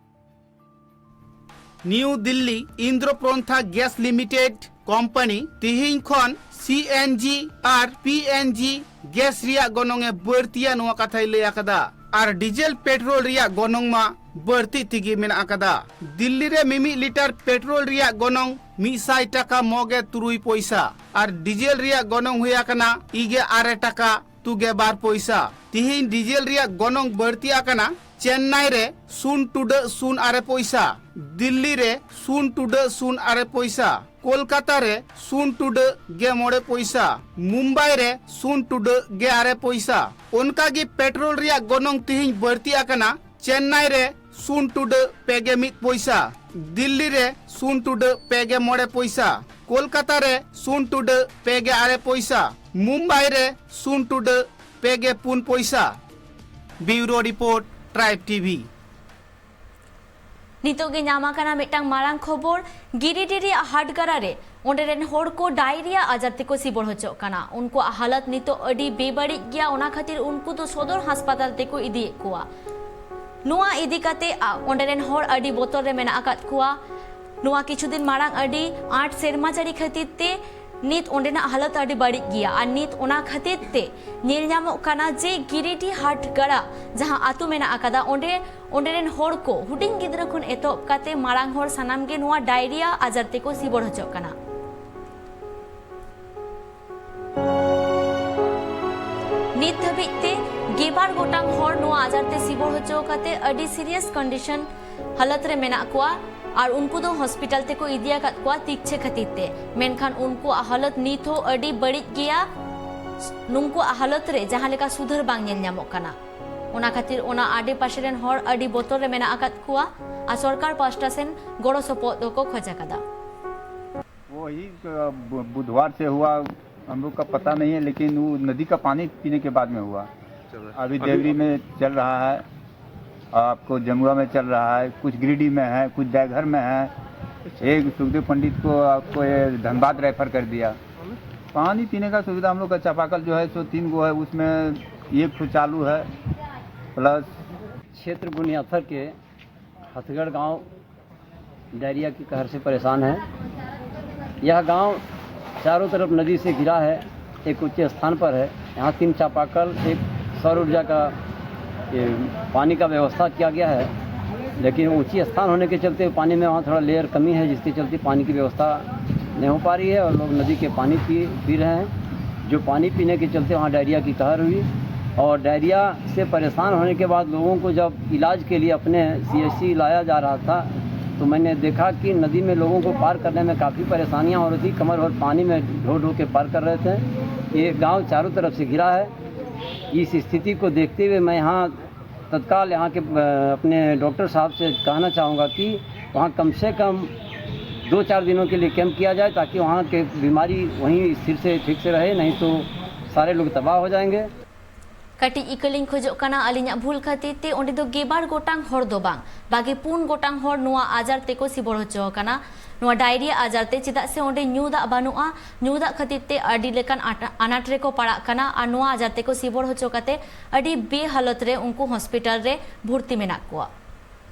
New Delhi, Indraprastha gas limited company ᱛᱤᱦᱤᱧ ᱠᱷᱚᱱ ᱥᱤ ᱮᱱ ᱡᱤ ᱟᱨ ᱯᱤ ᱮᱱ ᱡᱤ ᱜᱮᱥ ᱨᱮᱭᱟᱜ ᱜᱚᱱᱚᱝ ᱮ ᱵᱟᱹᱲᱛᱤᱭᱟ, ᱱᱚᱣᱟ ᱠᱟᱛᱷᱟᱭ ᱞᱟᱹᱭ ᱟᱠᱟᱫᱟ᱾ ᱟᱨ ᱰᱤᱡᱮᱞ ᱯᱮᱴᱨᱳᱞ ᱨᱮᱭᱟᱜ ᱜᱚᱱᱚᱝ ᱢᱟ ᱵᱟᱹᱲᱛᱤ ᱛᱮᱜᱮ ᱢᱮᱱᱟᱜ ᱟᱠᱟᱫᱟ᱾ ᱫᱤᱞᱞᱤ ᱨᱮ ᱢᱤᱢᱤᱫ ᱞᱤᱴᱟᱨ ᱯᱮᱴᱨᱳᱞ ᱨᱮᱭᱟᱜ ᱜᱚᱱᱚᱝ ᱢᱤᱫ ᱥᱟᱭ ᱴᱟᱠᱟ ᱢᱚᱜᱮ ᱛᱩᱨᱩᱭ ᱯᱚᱭᱥᱟ ᱟᱨ ᱰᱤᱡᱮᱞ ᱨᱮᱭᱟᱜ ᱜᱚᱱᱚᱝ ᱦᱩᱭ ᱟᱠᱟᱱᱟ ᱤᱜᱮ ᱟᱨᱮ ᱴᱟᱠᱟ ᱛᱩᱜᱮ ᱵᱟᱨ ᱯᱚᱭᱥᱟ᱾ ᱛᱤᱦᱤᱧ ᱰᱤᱡᱮᱞ ᱨᱮᱭᱟᱜ ᱜᱚᱱᱚᱝ ᱵᱟᱹᱲᱛᱤ ᱟᱠᱟᱱᱟ ᱪᱮᱱᱱᱟᱭ ᱨᱮ ᱥᱩᱱ ᱴᱩᱰᱟᱹᱜ ᱥᱩᱱ ᱟᱨᱮ ᱯᱚᱭᱥᱟ, ᱫᱤᱞᱞᱤ ᱨᱮ ᱥᱩᱱ ᱴᱩᱰᱟᱹᱜ ᱥᱩᱱ ᱟᱨᱮ ᱯᱚᱭᱥᱟ, ᱠᱳᱞᱠᱟᱛᱟ ᱨᱮ ᱥᱩᱱ ᱴᱩᱰᱟᱹᱜ ᱜᱮ ᱢᱚᱬᱮ ᱯᱚᱭᱥᱟ, ᱢᱩᱢᱵᱟᱭ ᱨᱮ ᱥᱩᱱ ᱴᱩᱰᱟᱹᱜ ᱜᱮ ᱟᱨᱮ ᱯᱚᱭᱥᱟ᱾ ᱚᱱᱠᱟ ᱜᱮ ᱯᱮᱴᱨᱳᱞ ᱨᱮᱭᱟᱜ ᱜᱚᱱᱚᱝ ᱛᱤᱦᱤᱧ ᱵᱟᱹᱲᱛᱤ ᱟᱠᱟᱱᱟ ᱪᱮᱱᱱᱟᱭ ᱨᱮ ᱥᱩᱱ ᱴᱩᱰᱟᱹᱜ ᱯᱮ ᱜᱮ ᱢᱤᱫ ᱯᱚᱭᱥᱟ, ᱫᱤᱞᱞᱤ ᱨᱮ ᱥᱩᱱ ᱴᱩᱰᱟᱹᱜ ᱯᱮ ᱜᱮ ᱢᱚᱬᱮ ᱯᱚᱭᱥᱟ, ᱠᱳᱞᱠᱟᱛᱟ ᱨᱮ ᱥᱩᱱ ᱴᱩᱰᱟᱹᱜ ᱯᱮ ᱜᱮ ᱟᱨᱮ ᱯᱚᱭᱥᱟ, ᱢᱩᱢᱵᱟᱭ ᱨᱮ ᱥᱩᱱ ᱴᱩᱰᱟᱹᱜ ᱯᱮ ᱜᱮ ᱯᱩᱱ ᱯᱚᱭᱥᱟ᱾ ᱵᱤᱭᱩᱨᱳ ᱨᱤᱯᱳᱨᱴ, ᱴᱨᱟᱭᱤᱵᱽ ᱴᱤᱵᱷᱤ᱾ ᱱᱤᱛᱚᱜ ᱜᱮ ᱧᱟᱢ ᱟᱠᱟᱱᱟ ᱢᱤᱫᱴᱟᱝ ᱢᱟᱨᱟᱝ ᱠᱷᱚᱵᱚᱨ᱾ ᱜᱤᱨᱤᱰᱤ ᱨᱮᱭᱟᱜ ᱦᱟᱴᱜᱟᱨᱟ ᱨᱮ ᱚᱸᱰᱮ ᱨᱮᱱ ᱦᱚᱲ ᱠᱚ ᱰᱟᱭᱨᱤᱭᱟ ᱟᱡᱟᱨ ᱛᱮᱠᱚ ᱥᱤᱵᱚᱲ ᱦᱚᱪᱚᱜ ᱠᱟᱱᱟ᱾ ᱩᱱᱠᱩᱣᱟᱜ ᱦᱟᱞᱚᱛ ᱱᱤᱛᱚᱜ ᱟᱹᱰᱤ ᱵᱮᱵᱟᱹᱲᱤᱡ ᱜᱮᱭᱟ, ᱚᱱᱟ ᱠᱷᱟᱹᱛᱤᱨ ᱩᱱᱠᱩ ᱫᱚ ᱥᱚᱫᱚᱨ ᱦᱟᱥᱯᱟᱛᱟᱞ ᱛᱮᱠᱚ ᱤᱫᱤᱭᱮᱫ ᱠᱚᱣᱟ᱾ ᱱᱚᱣᱟ ᱤᱫᱤ ᱠᱟᱛᱮ, ᱟ, ᱚᱸᱰᱮ ᱨᱮᱱ ᱦᱚᱲ ᱟᱹᱰᱤ ᱵᱚᱛᱚᱨ ᱨᱮ ᱢᱮᱱᱟᱜ ᱟᱠᱟᱫ ᱠᱚᱣᱟ᱾ ᱱᱚᱣᱟ ᱠᱤᱪᱷᱩ ᱫᱤᱱ ᱢᱟᱲᱟᱝ ᱟᱹᱰᱤ ᱟᱸᱴ ᱥᱮᱨᱢᱟ ᱡᱟᱹᱲᱤ ᱠᱷᱟᱹᱛᱤᱨ ᱛᱮ ᱱᱤᱛ ᱚᱸᱰᱮᱱᱟᱜ ᱦᱟᱞᱚᱛ ᱟᱹᱰᱤ ᱵᱟᱹᱲᱤᱡ ᱜᱮᱭᱟ᱾ ᱟᱨ ᱱᱤᱛ ᱚᱱᱟ ᱠᱷᱟᱹᱛᱤᱨ ᱛᱮ ᱧᱮᱞ ᱧᱟᱢᱚᱜ ᱠᱟᱱᱟ ᱡᱮ ᱜᱤᱨᱤᱰᱤ ᱦᱟᱴᱜᱟᱲᱟ ᱡᱟᱦᱟᱸ ᱟᱹᱛᱩ ᱢᱮᱱᱟᱜ ᱟᱠᱟᱫᱟ, ᱚᱸᱰᱮ, ᱚᱸᱰᱮ ᱨᱮᱱ ᱦᱚᱲ ᱠᱚ, ᱦᱩᱰᱤᱧ ᱜᱤᱫᱽᱨᱟᱹ ᱠᱷᱚᱱ ᱮᱛᱚᱦᱚᱵ ᱠᱟᱛᱮ ᱢᱟᱨᱟᱝ ᱦᱚᱲ, ᱥᱟᱱᱟᱢ ᱜᱮ ᱱᱚᱣᱟ ᱰᱟᱭᱨᱤᱭᱟ ᱟᱡᱟᱨ ᱛᱮᱠᱚ ᱥᱤᱵᱚᱲ ᱦᱚᱪᱚᱜ ᱠᱟᱱᱟ᱾ ᱱᱤᱛ ᱫᱷᱟᱹᱵᱤᱡ ᱛᱮ ᱜᱮᱞᱵᱟᱨ ᱜᱚᱴᱟᱝ ᱦᱚᱲ ᱱᱚᱣᱟ ᱟᱡᱟᱨ ᱛᱮ ᱥᱤᱵᱚᱲ ᱦᱚᱪᱚ ᱠᱟᱛᱮ ᱟᱹᱰᱤ ᱥᱤᱨᱤᱭᱟᱥ ᱠᱚᱱᱰᱤᱥᱚᱱ ᱦᱟᱞᱚᱛ ᱨᱮ ᱢᱮᱱᱟᱜ ᱠᱚᱣᱟ᱾ ᱟᱨ ᱩᱱᱠᱩ ᱫᱚ ᱦᱚᱥᱯᱤᱴᱟᱞ ᱛᱮᱠᱚ ᱤᱫᱤ ᱟᱠᱟᱫ ᱠᱚᱣᱟ ᱛᱤᱠᱪᱷᱟᱹ ᱠᱷᱟᱹᱛᱤᱨ ᱛᱮ, ᱢᱮᱱᱠᱷᱟᱱ ᱩᱱᱠᱩᱣᱟᱜ ᱦᱟᱞᱚᱛ ᱱᱤᱛ ᱦᱚᱸ ᱟᱹᱰᱤ ᱵᱟᱹᱲᱤᱡ ᱜᱮᱭᱟ᱾ ᱱᱩᱝᱠᱩᱣᱟᱜ ᱦᱟᱞᱚᱛ ᱨᱮ ᱡᱟᱦᱟᱸ ᱞᱮᱠᱟ ᱥᱩᱫᱷᱟᱹᱨ ᱵᱟᱝ ᱧᱮᱞ ᱧᱟᱢᱚᱜ ᱠᱟᱱᱟ᱾ ᱚᱱᱟ ᱠᱷᱟᱹᱛᱤᱨ ᱚᱱᱟ ᱟᱰᱮᱯᱟᱥᱮ ᱨᱮᱱ ᱦᱚᱲ ᱟᱹᱰᱤ ᱵᱚᱛᱚᱨ ᱨᱮ ᱢᱮᱱᱟᱜ ᱟᱠᱟᱫ ᱠᱚᱣᱟ ᱟᱨ ᱥᱚᱨᱠᱟᱨ ᱯᱟᱦᱴᱟ ᱥᱮᱱ ᱜᱚᱲᱚ ᱥᱚᱯᱚᱦᱚᱫ ᱫᱚᱠᱚ ᱠᱷᱚᱡ ᱟᱠᱟᱫᱟ᱾ वही, अ, बु-, बुधवार से हुआ, हम लोग का पता नहीं है, लेकिन वो नदी का पानी पीने के बाद में हुआ। अभी देवरी में चल रहा है, आपको जमुआ में चल रहा है, कुछ गिरिडीह में है, कुछ देवघर में है। एक सुखदेव पंडित को आपको ये धनबाद रेफर कर दिया। पानी पीने का सुविधा हम लोग का चापाकल जो है सौ तीन गो है, उसमें एक ठो चालू है, प्लस क्षेत्र बुनियाथर के हथगढ़ गांव डायरिया की कहर से परेशान है। यह गांव चारों तरफ नदी से घिरा है, एक ऊंचे स्थान पर है। यहाँ तीन चापाकल, एक सौर ऊर्जा का, ये, पानी का व्यवस्था किया गया है, लेकिन ऊंची स्थान होने के चलते पानी में वहाँ थोड़ा लेयर कमी है, जिसके चलते पानी की व्यवस्था नहीं हो पा रही है और लोग नदी के पानी पी पी रहे हैं। जो पानी पीने के चलते वहाँ डायरिया की कहर हुई और डायरिया से परेशान होने के बाद लोगों को जब इलाज के लिए अपने सीएचसी लाया जा रहा था, तो मैंने देखा कि नदी में लोगों को पार करने में काफ़ी परेशानियाँ हो रही थी। कमर भर पानी में ढो ढो के पार कर रहे थे। ये गांव चारों तरफ से घिरा है। इस स्थिति को देखते हुए मैं यहाँ तत्काल यहाँ के, अ, अपने डॉक्टर साहब से कहना चाहूँगा कि वहाँ कम से कम दो चार दिनों के लिए कैंप किया जाए, ताकि वहाँ के बीमारी वहीं स्थिर से ठीक से रहे, नहीं तो सारे लोग तबाह हो जाएंगे। ᱠᱟᱹᱴᱤᱡ ᱤᱠᱟᱹ ᱞᱤᱧ ᱠᱷᱚᱡᱚᱜ ᱠᱟᱱᱟ, ᱟᱹᱞᱤᱧᱟᱜ ᱵᱷᱩᱞ ᱠᱷᱟᱹᱛᱤᱨ ᱛᱮ ᱚᱸᱰᱮ ᱫᱚ ᱜᱮᱵᱟᱨ ᱜᱚᱴᱟᱝ ᱦᱚᱲ ᱫᱚ ᱵᱟᱝ, ᱵᱟᱜᱮ ᱯᱩᱱ ᱜᱚᱴᱟᱝ ᱦᱚᱲ ᱱᱚᱣᱟ ᱟᱡᱟᱨ ᱛᱮᱠᱚ ᱥᱤᱵᱚᱲ ᱦᱚᱪᱚ ᱟᱠᱟᱱᱟ᱾ ᱱᱚᱣᱟ ᱰᱟᱭᱨᱤᱭᱟ ᱟᱡᱟᱨ ᱛᱮ, ᱪᱮᱫᱟᱜ ᱥᱮ ᱚᱸᱰᱮ ᱧᱩ ᱫᱟᱜ ᱵᱟᱹᱱᱩᱜᱼᱟ, ᱧᱩ ᱫᱟᱜ ᱠᱷᱟᱹᱛᱤᱨ ᱛᱮ ᱟᱹᱰᱤ ᱞᱮᱠᱟᱱ ᱟᱴ-, ᱟᱱᱟᱴ ᱨᱮᱠᱚ ᱯᱟᱲᱟᱜ ᱠᱟᱱᱟ ᱟᱨ ᱱᱚᱣᱟ ᱟᱡᱟᱨ ᱛᱮᱠᱚ ᱥᱤᱵᱚᱲ ᱦᱚᱪᱚ ᱠᱟᱛᱮ ᱟᱹᱰᱤ ᱵᱮᱦᱟᱞᱚᱛ ᱨᱮ ᱩᱱᱠᱩ ᱦᱚᱥᱯᱤᱴᱟᱞ ᱨᱮ ᱵᱷᱚᱨᱛᱤ ᱢᱮᱱᱟᱜ ᱠᱚᱣᱟ᱾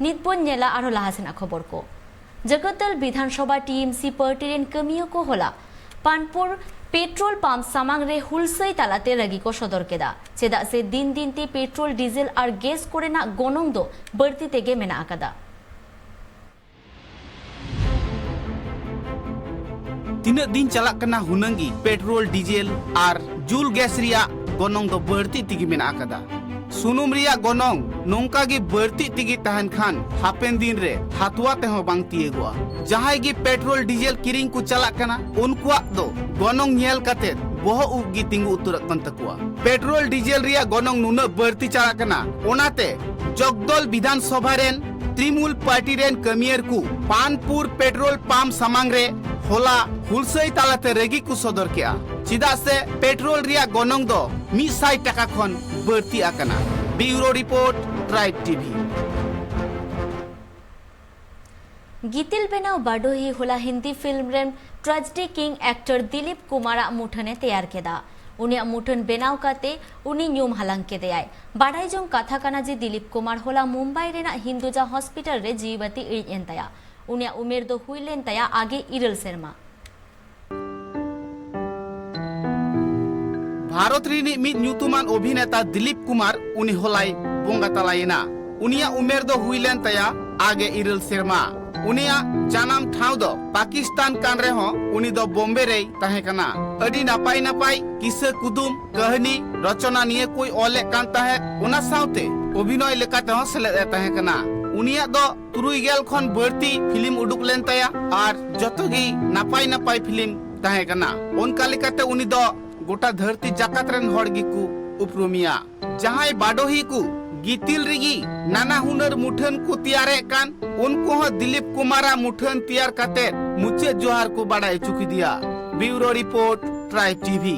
ᱱᱤᱛ ᱵᱚᱱ ᱧᱮᱞᱟ ᱟᱨᱦᱚᱸ ᱞᱟᱦᱟ ᱥᱮᱱᱟᱜ ᱠᱷᱚᱵᱚᱨ ᱠᱚ᱾ ᱡᱟᱜᱟᱛᱟᱞ ᱵᱤᱫᱷᱟᱱ ᱥᱚᱵᱷᱟ ᱴᱤᱮᱢᱥᱤ ᱯᱟᱨᱴᱤ ᱨᱮᱱ ᱠᱟᱹᱢᱤᱭᱟᱹ ᱠᱚ ᱦᱚᱞᱟ ᱯᱟᱱᱯᱩᱨ ᱯᱮᱴᱨᱳᱞ ᱯᱟᱢᱯ ᱥᱟᱢᱟᱝ ᱨᱮ ᱦᱩᱞᱥᱟᱹᱭ ᱛᱟᱞᱟᱛᱮ ᱨᱟᱹᱜᱤ ᱠᱚ ᱥᱚᱫᱚᱨ ᱠᱮᱫᱟ᱾ ᱪᱮᱫᱟᱜ ᱥᱮ ᱫᱤᱱ ᱫᱤᱱ ᱛᱮ ᱯᱮᱴᱨᱳᱞ, ᱰᱤᱡᱮᱞ ᱟᱨ ᱜᱮᱥ ᱠᱚᱨᱮᱱᱟᱜ ᱜᱚᱱᱚᱝ ᱫᱚ ᱵᱟᱹᱲᱛᱤ ᱛᱮᱜᱮ ᱢᱮᱱᱟᱜ ᱟᱠᱟᱫᱟ᱾ ᱛᱤᱱᱟᱹᱜ ᱫᱤᱱ ᱪᱟᱞᱟᱜ ᱠᱟᱱᱟ ᱦᱩᱱᱟᱹᱝ ᱜᱮ ᱯᱮᱴᱨᱳᱞ, ᱰᱤᱡᱮᱞ ᱟᱨ ᱡᱩᱞ ᱜᱮᱥ ᱨᱮᱭᱟᱜ ᱜᱚᱱᱚᱝ ᱫᱚ ᱵᱟᱹᱲᱛᱤ ᱛᱮᱜᱮ ᱢᱮᱱᱟᱜ ᱟᱠᱟᱫᱟ᱾ ᱥᱩᱱᱩᱢ ᱨᱮᱭᱟᱜ ᱜᱚᱱᱚᱝ ᱱᱚᱝᱠᱟ ᱜᱮ ᱵᱟᱹᱲᱛᱤ ᱛᱮᱜᱮ ᱛᱟᱦᱮᱱ ᱠᱷᱟᱱ ᱦᱟᱯᱮᱱ ᱫᱤᱱ ᱨᱮ ᱦᱟᱛᱣᱟ ᱛᱮᱦᱚᱸ ᱵᱟᱝ ᱛᱤᱭᱟᱹᱜᱚᱜᱼᱟ᱾ ᱡᱟᱦᱟᱸᱭ ᱜᱮ ᱯᱮᱴᱨᱳᱞ, ᱰᱤᱡᱮᱞ ᱠᱤᱨᱤᱧ ᱠᱚ ᱪᱟᱞᱟᱜ ᱠᱟᱱᱟ, ᱩᱱᱠᱩᱣᱟᱜ ᱫᱚ ᱜᱚᱱᱚᱝ ᱧᱮᱞ ᱠᱟᱛᱮ ᱵᱚᱦᱚᱜ ᱩᱵ ᱜᱮ ᱛᱤᱸᱜᱩ ᱩᱛᱟᱹᱨᱚᱜ ᱠᱟᱱ ᱛᱟᱠᱚᱣᱟ᱾ ᱯᱮᱴᱨᱳᱞ ᱰᱤᱡᱮᱞ ᱨᱮᱭᱟᱜ ᱜᱚᱱᱚᱝ ᱱᱩᱱᱟᱹᱜ ᱵᱟᱹᱲᱛᱤ ᱪᱟᱞᱟᱜ ᱠᱟᱱᱟ, ᱚᱱᱟᱛᱮ ᱡᱚᱜᱽᱫᱚᱞ ᱵᱤᱫᱷᱟᱱ ᱥᱚᱵᱷᱟ ᱨᱮᱱ ᱛᱨᱤᱢᱩᱞ ᱯᱟᱨᱴᱤ ᱨᱮᱱ ᱠᱟᱹᱢᱤᱭᱟᱹᱨ ᱠᱚ ᱯᱟᱱᱯᱩᱨ ᱯᱮᱴᱨᱳᱞ ᱯᱟᱢᱯ ᱥᱟᱢᱟᱝ ᱨᱮ ᱦᱚᱞᱟ ᱦᱩᱞᱥᱟᱹᱭ ᱛᱟᱞᱟᱛᱮ ᱨᱟᱹᱜᱤ ᱠᱚ ᱥᱚᱫᱚᱨ ᱠᱮᱫᱼᱟ, ᱪᱮᱫᱟᱜ ᱥᱮ ᱯᱮᱴᱨᱳᱞ ᱨᱮᱭᱟᱜ ᱜᱚᱱᱚᱝ ᱫᱚ ᱢᱤᱫ ᱥᱟᱭ ᱴᱟᱠᱟ ᱠᱷᱚᱱ ᱵᱟᱹᱲᱛᱤ ᱟᱠᱟᱱᱟ᱾ ᱵᱤᱭᱩᱨᱳ ᱨᱤᱯᱳᱨᱴ, ᱴᱨᱟᱭᱤᱵ ᱴᱤᱵᱷᱤ᱾ ᱜᱤᱛᱤᱞ ᱵᱮᱱᱟᱣ ᱵᱟᱰᱚᱦᱤ ᱦᱚᱞᱟ ᱦᱤᱱᱫᱤ ᱯᱷᱤᱞᱢ ᱨᱮᱱ ᱴᱨᱟᱡᱮᱰᱤ ᱠᱤᱝ ᱮᱠᱴᱚᱨ ᱫᱤᱞᱤᱯ ᱠᱩᱢᱟᱨᱟᱜ ᱢᱩᱴᱷᱟᱹᱱ ᱮ ᱛᱮᱭᱟᱨ ᱠᱮᱫᱟ᱾ ᱩᱱᱤᱭᱟᱜ ᱢᱩᱴᱷᱟᱹᱱ ᱵᱮᱱᱟᱣ ᱠᱟᱛᱮ ᱩᱱᱤ ᱧᱩᱢ ᱦᱟᱞᱟᱝ ᱠᱮᱫᱮᱭᱟᱭ᱾ ᱵᱟᱰᱟᱭ ᱡᱚᱝ ᱠᱟᱛᱷᱟ ᱠᱟᱱᱟ ᱡᱮ ᱫᱤᱞᱤᱯ ᱠᱩᱢᱟᱨ ᱦᱚᱞᱟ ᱢᱩᱢᱵᱟᱭ ᱨᱮᱱᱟᱜ ᱦᱤᱱᱫᱩᱡᱟ ᱦᱚᱥᱯᱤᱴᱟᱞ ᱨᱮ ᱡᱤᱣᱤ ᱵᱟᱹᱛᱤ ᱤᱬᱤᱡ ᱮᱱ ᱛᱟᱭᱟ᱾ ᱩᱱᱤᱭᱟᱜ ᱩᱢᱮᱨ ᱫᱚ ᱦᱩᱭ ᱞᱮᱱ ᱛᱟᱭᱟ ᱟᱜᱮ ᱤᱨᱟᱹᱞ ᱥᱮᱨᱢᱟ᱾ ᱵᱷᱟᱨᱚᱛ ᱨᱤᱱᱤᱡ ᱢᱤᱫ ᱧᱩᱛᱩᱢᱟᱱ ᱚᱵᱷᱤᱱᱮᱛᱟ ᱫᱤᱞᱤᱯ ᱠᱩᱢᱟᱨ ᱩᱱᱤ ᱦᱚᱞᱟᱭ ᱵᱚᱸᱜᱟ ᱛᱟᱞᱟᱭᱮᱱᱟ᱾ ᱩᱱᱤᱭᱟᱜ ᱩᱢᱮᱨ ᱫᱚ ᱦᱩᱭ ᱞᱮᱱ ᱛᱟᱭᱟ ᱟᱜᱮ ᱤᱨᱟᱹᱞ ᱥᱮᱨᱢᱟ᱾ ᱩᱱᱤᱭᱟᱜ ᱡᱟᱱᱟᱢ ᱴᱷᱟᱶ ᱫᱚ ᱯᱟᱠᱤᱥᱛᱟᱱ ᱠᱟᱱ ᱨᱮᱦᱚᱸ ᱩᱱᱤ ᱫᱚ ᱵᱚᱢᱵᱮ ᱨᱮᱭ ᱛᱟᱦᱮᱸ ᱠᱟᱱᱟ᱾ ᱟᱹᱰᱤ ᱱᱟᱯᱟᱭ ᱱᱟᱯᱟᱭ ᱠᱤᱥᱟᱹ ᱠᱩᱫᱩᱢ, ᱠᱟᱹᱦᱱᱤ, ᱨᱚᱪᱚᱱᱟ ᱱᱤᱭᱟᱹ ᱠᱚᱭ ᱚᱞᱮᱫ ᱠᱟᱱ ᱛᱟᱦᱮᱸᱫ᱾ ᱚᱱᱟ ᱥᱟᱶᱛᱮ ᱚᱵᱷᱤᱱᱚᱭ ᱞᱮᱠᱟ ᱛᱮᱦᱚᱸ ᱥᱮᱞᱮᱫ ᱮ ᱛᱟᱦᱮᱸ ᱠᱟᱱᱟ᱾ ᱩᱱᱤᱭᱟᱜ ᱫᱚ ᱛᱩᱨᱩᱭ ᱜᱮᱞ ᱠᱷᱚᱱ ᱵᱟᱹᱲᱛᱤ ᱯᱷᱤᱞᱢ ᱩᱰᱩᱠ ᱞᱮᱱ ᱛᱟᱭᱟ ᱟᱨ ᱡᱚᱛᱚ ᱜᱮ ᱱᱟᱯᱟᱭ ᱱᱟᱯᱟᱭ ᱯᱷᱤᱞᱢ ᱛᱟᱦᱮᱸ ᱠᱟᱱᱟ᱾ ᱚᱱᱠᱟ ᱞᱮᱠᱟᱛᱮ ᱩᱱᱤ ᱫᱚ ᱜᱚᱴᱟ ᱫᱷᱟᱹᱨᱛᱤ ᱡᱟᱠᱟᱛ ᱨᱮᱱ ᱦᱚᱲ ᱜᱮᱠᱚ ᱩᱯᱨᱩᱢᱮᱭᱟ᱾ ᱡᱟᱦᱟᱸᱭ ᱵᱟᱰᱚᱦᱤ ᱠᱚ ᱜᱤᱛᱤᱞ ᱨᱮᱜᱮ ᱱᱟᱱᱟ ᱦᱩᱱᱟᱹᱨ ᱢᱩᱴᱷᱟᱹᱱ ᱠᱚ ᱛᱮᱭᱟᱨᱮᱫ ᱠᱟᱱ, ᱩᱱᱠᱩ ᱦᱚᱸ ᱫᱤᱞᱤᱯ ᱠᱩᱢᱟᱨᱟᱜ ᱢᱩᱴᱷᱟᱹᱱ ᱛᱮᱭᱟᱨ ᱠᱟᱛᱮ ᱢᱩᱪᱟᱹᱫ ᱡᱚᱦᱟᱨ ᱠᱚ ᱵᱟᱰᱟᱭ ᱦᱚᱪᱚ ᱠᱮᱫᱮᱭᱟ᱾ Bureau report, Tribe TV.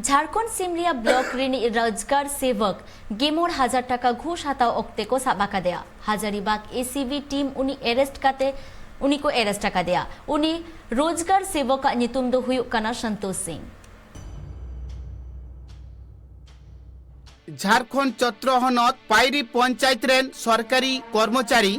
Jharkhand Simlia block ᱨᱤᱱᱤᱡ ᱨᱳᱡᱽᱜᱟᱨ ᱥᱮᱵᱚᱠ ᱜᱮ ᱢᱚᱬᱮ ᱦᱟᱡᱟᱨ ᱴᱟᱠᱟ ᱜᱷᱩᱥ ᱦᱟᱛᱟᱣ ᱚᱠᱛᱮ ᱠᱚ ᱥᱟᱵ ᱟᱠᱟᱫᱮᱭᱟ᱾ ᱦᱟᱡᱟᱨᱤᱵᱟᱜᱽ ᱮᱥᱤᱵᱤ ᱴᱤᱢ ᱩᱱᱤ ᱮᱨᱮᱥᱴ ᱠᱟᱛᱮ, ᱩᱱᱤ ᱠᱚ ᱮᱨᱮᱥᱴ ᱟᱠᱟᱫᱮᱭᱟ᱾ ᱩᱱᱤ ᱨᱳᱡᱽᱜᱟᱨ ᱥᱮᱵᱚᱠ ᱟᱜ ᱧᱩᱛᱩᱢ ᱫᱚ ᱦᱩᱭᱩᱜ ᱠᱟᱱᱟ ᱥᱚᱱᱛᱳᱥ ᱥᱤᱝ᱾ ᱡᱷᱟᱲᱠᱷᱚᱸᱰ ᱪᱚᱛᱨᱚ ᱦᱚᱱᱚᱛ ᱯᱟᱭᱨᱤ ᱯᱚᱧᱪᱟᱭᱮᱛ ᱨᱮᱱ ᱥᱚᱨᱠᱟᱨᱤ ᱠᱚᱨᱢᱚᱪᱟᱨᱤ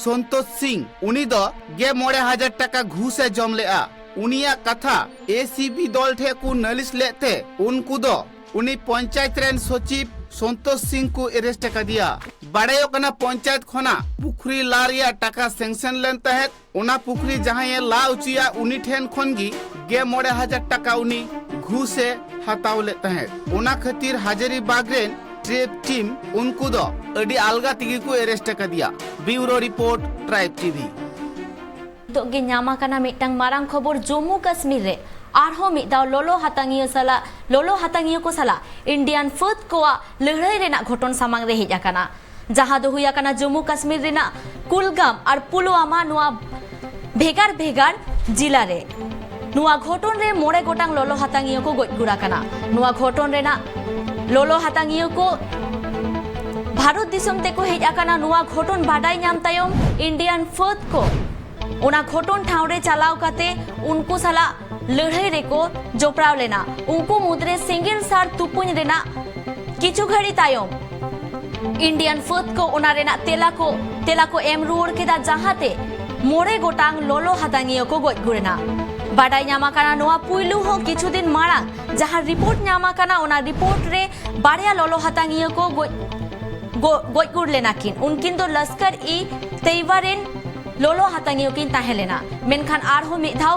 ᱥᱚᱱᱛᱳᱥ ᱥᱤᱝ, ᱩᱱᱤ ᱫᱚ ᱜᱮ ᱢᱚᱬᱮ ᱦᱟᱡᱟᱨ ᱴᱟᱠᱟ ᱜᱷᱩᱥ ᱮ ᱡᱚᱢ ᱞᱮᱫᱼᱟ᱾ ᱩᱱᱤᱭᱟᱜ ᱠᱟᱛᱷᱟ ᱮᱥᱤᱵᱤ ᱫᱚᱞ ᱴᱷᱮᱱ ᱠᱚ ᱱᱟᱹᱞᱤᱥ ᱞᱮᱫ ᱛᱮ ᱩᱱᱠᱩ ᱫᱚ ᱩᱱᱤ ᱯᱚᱧᱪᱟᱭᱮᱛ ᱨᱮᱱ ᱥᱚᱪᱤᱵᱽ ᱥᱚᱱᱛᱳᱥ ᱥᱤᱝ ᱠᱚ ᱮᱨᱮᱥᱴ ᱟᱠᱟᱫᱮᱭᱟ᱾ ᱵᱟᱲᱟᱭᱚᱜ ᱠᱟᱱᱟ, ᱯᱚᱧᱪᱟᱭᱮᱛ ᱠᱷᱚᱱᱟᱜ ᱯᱩᱠᱷᱨᱤ ᱞᱟ ᱨᱮᱭᱟᱜ ᱴᱟᱠᱟ ᱥᱮᱝᱥᱚᱱ ᱞᱮᱱ ᱛᱟᱦᱮᱸᱫ᱾ ᱚᱱᱟ ᱯᱩᱠᱷᱨᱤ ᱡᱟᱦᱟᱸᱭᱮ ᱞᱟ ᱚᱪᱚᱭᱟ, ᱩᱱᱤ ᱴᱷᱮᱱ ᱠᱷᱚᱱ ᱜᱮ ᱜᱮ ᱢᱚᱬᱮ ᱦᱟᱡᱟᱨ ᱴᱟᱠᱟ ᱩᱱᱤ ᱜᱷᱩᱥ ᱮ ᱦᱟᱛᱟᱣ ᱞᱮᱫ ᱛᱟᱦᱮᱸᱫ᱾ ᱚᱱᱟ ᱠᱷᱟᱹᱛᱤᱨ ᱦᱟᱡᱟᱨᱤᱵᱟᱜᱽ ᱨᱮᱱ ᱴᱨᱮᱯ ᱴᱤᱢ ᱩᱱᱠᱩ ᱫᱚ ᱟᱹᱰᱤ ᱟᱞᱜᱟ ᱛᱮᱜᱮ ᱠᱚ ᱮᱨᱮᱥᱴ ᱟᱠᱟᱫᱮᱭᱟ᱾ ᱵᱤᱭᱩᱨᱳ ᱨᱤᱯᱳᱨᱴ, ᱴᱨᱟᱭᱤᱵ ᱴᱤᱵᱷᱤ᱾ ᱱᱤᱛᱚᱜ ᱜᱮ ᱧᱟᱢ ᱟᱠᱟᱱᱟ ᱢᱤᱫᱴᱟᱝ ᱢᱟᱨᱟᱝ ᱠᱷᱚᱵᱚᱨ᱾ ᱡᱚᱢᱢᱩ ᱠᱟᱥᱢᱤᱨ ᱨᱮ ᱟᱨᱦᱚᱸ ᱢᱤᱫ ᱫᱷᱟᱣ ᱞᱚᱞᱚ ᱦᱟᱛᱟᱝᱤᱭᱟᱹ ᱥᱟᱞᱟᱜ, ᱞᱚᱞᱚ ᱦᱟᱛᱟᱝᱤᱭᱟᱹ ᱠᱚ ᱥᱟᱞᱟᱜ ᱤᱱᱰᱤᱭᱟᱱ ᱯᱷᱟᱹᱫ ᱠᱚᱣᱟᱜ ᱞᱟᱹᱲᱦᱟᱹᱭ ᱨᱮᱱᱟᱜ ᱜᱷᱚᱴᱚᱱ ᱥᱟᱢᱟᱝ ᱨᱮ ᱦᱮᱡ ᱟᱠᱟᱱᱟ, ᱡᱟᱦᱟᱸ ᱫᱚ ᱦᱩᱭ ᱟᱠᱟᱱᱟ ᱡᱚᱢᱢᱩ ᱠᱟᱥᱢᱤᱨ ᱨᱮᱱᱟᱜ ᱠᱩᱞᱜᱟᱢ ᱟᱨ ᱯᱩᱞᱣᱟᱢᱟ, ᱱᱚᱣᱟ ᱵᱷᱮᱜᱟᱨ ᱵᱷᱮᱜᱟᱨ ᱡᱤᱞᱟ ᱨᱮ᱾ ᱱᱚᱣᱟ ᱜᱷᱚᱴᱚᱱ ᱨᱮ ᱢᱚᱬᱮ ᱜᱚᱴᱟᱝ ᱞᱚᱞᱚ ᱦᱟᱛᱟᱝᱤᱭᱟᱹ ᱠᱚ ᱜᱚᱡ ᱜᱩᱨ ᱟᱠᱟᱱᱟ᱾ ᱱᱚᱣᱟ ᱜᱷᱚᱴᱚᱱ ᱨᱮᱱᱟᱜ ᱞᱚᱞᱚ ᱦᱟᱛᱟᱝᱤᱭᱟᱹ ᱠᱚ ᱵᱷᱟᱨᱚᱛ ᱫᱤᱥᱚᱢ ᱛᱮᱠᱚ ᱦᱮᱡ ᱟᱠᱟᱱᱟ᱾ ᱱᱚᱣᱟ ᱜᱷᱚᱴᱚᱱ ᱵᱟᱰᱟᱭ ᱧᱟᱢ ᱛᱟᱭᱚᱢ ᱤᱱᱰᱤᱭᱟᱱ ᱯᱷᱟᱹᱫ ᱠᱚ ᱚᱱᱟ ᱜᱷᱚᱴᱚᱱ ᱴᱷᱟᱶ ᱨᱮ ᱪᱟᱞᱟᱣ ᱠᱟᱛᱮ ᱩᱱᱠᱩ ᱥᱟᱞᱟᱜ ᱞᱟᱹᱲᱦᱟᱹᱭ ᱨᱮᱠᱚ ᱡᱚᱯᱲᱟᱣ ᱞᱮᱱᱟ᱾ ᱩᱱᱠᱩ ᱢᱩᱫᱽᱨᱮ ᱥᱮᱸᱜᱮᱞ ᱥᱟᱨ ᱛᱩᱯᱩᱧ ᱨᱮᱱᱟᱜ ᱠᱤᱪᱷᱩ ᱜᱷᱟᱹᱲᱤ ᱛᱟᱭᱚᱢ ᱤᱱᱰᱤᱭᱟᱱ ᱯᱷᱟᱹᱫ ᱠᱚ ᱚᱱᱟ ᱨᱮᱱᱟᱜ ᱛᱮᱞᱟ ᱠᱚ, ᱛᱮᱞᱟ ᱠᱚ ᱮᱢ ᱨᱩᱣᱟᱹᱲ ᱠᱮᱫᱟ, ᱡᱟᱦᱟᱸᱛᱮ ᱢᱚᱬᱮ ᱜᱚᱴᱟᱝ ᱞᱚᱞᱚ ᱦᱟᱛᱟᱝᱤᱭᱟᱹ ᱠᱚ ᱜᱚᱡ ᱜᱩᱨ ᱮᱱᱟ᱾ ᱵᱟᱰᱟᱭ ᱧᱟᱢ ᱟᱠᱟᱱᱟ, ᱱᱚᱣᱟ ᱯᱩᱭᱞᱩ ᱦᱚᱸ ᱠᱤᱪᱷᱩ ᱫᱤᱱ ᱢᱟᱲᱟᱝ ᱡᱟᱦᱟᱸ ᱨᱤᱯᱳᱨᱴ ᱧᱟᱢ ᱟᱠᱟᱱᱟ, ᱚᱱᱟ ᱨᱤᱯᱳᱨᱴ ᱨᱮ ᱵᱟᱨᱭᱟ ᱞᱚᱞᱚ ᱦᱟᱛᱟᱝᱤᱭᱟᱹ ᱠᱚ ᱜᱚᱡ, ᱜᱚ-, ᱜᱚᱡ ᱜᱩᱨ ᱞᱮᱱᱟ ᱠᱤᱱ᱾ ᱩᱱᱠᱤᱱ ᱫᱚ ᱞᱚᱥᱠᱚᱨ ᱤ ᱛᱮᱭᱵᱟ ᱨᱮᱱ ᱞᱚᱞᱚ ᱦᱟᱛᱟᱝᱤᱭᱟᱹ ᱠᱤᱱ ᱛᱟᱦᱮᱸ ᱞᱮᱱᱟ᱾ ᱢᱮᱱᱠᱷᱟᱱ ᱟᱨᱦᱚᱸ ᱢᱤᱫ ᱫᱷᱟᱣ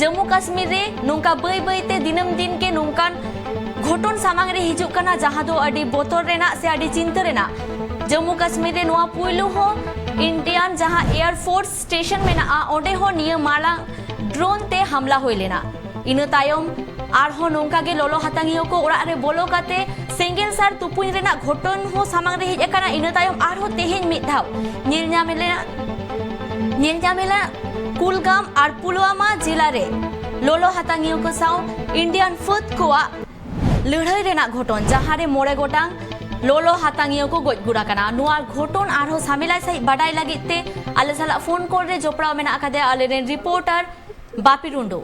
ᱡᱚᱢᱢᱩ ᱠᱟᱥᱢᱤᱨ ᱨᱮ ᱱᱚᱝᱠᱟ ᱵᱟᱹᱭ ᱵᱟᱹᱭ ᱛᱮ ᱫᱤᱱᱟᱹᱢ ᱫᱤᱱ ᱜᱮ ᱱᱚᱝᱠᱟᱱ ᱜᱷᱚᱴᱚᱱ ᱥᱟᱢᱟᱝ ᱨᱮ ᱦᱤᱡᱩᱜ ᱠᱟᱱᱟ, ᱡᱟᱦᱟᱸ ᱫᱚ ᱟᱹᱰᱤ ᱵᱚᱛᱚᱨ ᱨᱮᱱᱟᱜ ᱥᱮ ᱟᱹᱰᱤ ᱪᱤᱱᱛᱟᱹ ᱨᱮᱱᱟᱜ᱾ ᱡᱚᱢᱢᱩ ᱠᱟᱥᱢᱤᱨ ᱨᱮ ᱱᱚᱣᱟ ᱯᱩᱭᱞᱩ ᱦᱚᱸ ᱤᱱᱰᱤᱭᱟᱱ ᱡᱟᱦᱟᱸ ᱮᱭᱟᱨ ᱯᱷᱳᱨᱥ ᱥᱴᱮᱥᱚᱱ ᱢᱮᱱᱟᱜᱼᱟ, ᱚᱸᱰᱮ ᱦᱚᱸ ᱱᱤᱭᱟᱹ ᱢᱟᱲᱟᱝ ᱰᱨᱳᱱ ᱛᱮ ᱦᱟᱢᱞᱟ ᱦᱩᱭ ᱞᱮᱱᱟ᱾ ᱤᱱᱟᱹ ᱛᱟᱭᱚᱢ ᱟᱨᱦᱚᱸ ᱱᱚᱝᱠᱟ ᱜᱮ ᱞᱚᱞᱚ ᱦᱟᱛᱟᱝᱤᱭᱟᱹ ᱠᱚ ᱚᱲᱟᱜ ᱨᱮ ᱵᱚᱞᱚ ᱠᱟᱛᱮ ᱥᱮᱸᱜᱮᱞ ᱥᱟᱨ ᱛᱩᱯᱩᱧ ᱨᱮᱱᱟᱜ ᱜᱷᱚᱴᱚᱱ ᱦᱚᱸ ᱥᱟᱢᱟᱝ ᱨᱮ ᱦᱮᱡ ᱟᱠᱟᱱᱟ᱾ ᱤᱱᱟᱹ ᱛᱟᱭᱚᱢ ᱟᱨᱦᱚᱸ ᱛᱮᱦᱮᱧ ᱢᱤᱫ ᱫᱷᱟᱣ ᱧᱮᱞ ᱧᱟᱢ ᱞᱮᱱᱟ, ᱧᱮᱞ ᱧᱟᱢ ᱞᱮᱱᱟ ᱠᱩᱞᱜᱟᱢ ᱟᱨ ᱯᱩᱞᱣᱟᱢᱟ ᱡᱮᱞᱟ ᱨᱮ ᱞᱚᱞᱚ ᱦᱟᱛᱟᱝᱤᱭᱟᱹ ᱠᱚ ᱥᱟᱶ ᱤᱱᱰᱤᱭᱟᱱ ᱯᱷᱟᱹᱫ ᱠᱚᱣᱟᱜ ᱞᱟᱹᱲᱦᱟᱹᱭ ᱨᱮᱱᱟᱜ ᱜᱷᱚᱴᱚᱱ, ᱡᱟᱦᱟᱸ ᱨᱮ ᱢᱚᱬᱮ ᱜᱚᱴᱟᱝ ᱞᱚᱞᱚ ᱦᱟᱛᱟᱝᱤᱭᱟᱹ ᱠᱚ ᱜᱚᱡ ᱜᱩᱨ ᱟᱠᱟᱱᱟ᱾ ᱱᱚᱣᱟ ᱜᱷᱚᱴᱚᱱ ᱟᱨᱦᱚᱸ ᱥᱟᱢᱮᱞᱟᱭ ᱥᱟᱺᱦᱤᱡ ᱵᱟᱰᱟᱭ ᱞᱟᱹᱜᱤᱫ ᱛᱮ ᱟᱞᱮ ᱥᱟᱞᱟᱜ ᱯᱷᱳᱱ ᱠᱚᱞ ᱨᱮ ᱡᱚᱯᱲᱟᱣ ᱢᱮᱱᱟᱜ ᱟᱠᱟᱫᱮᱭᱟ ᱟᱞᱮᱨᱮᱱ ᱨᱤᱯᱳᱨᱴᱟᱨ ᱵᱟᱯᱤ ᱴᱩᱰᱩ᱾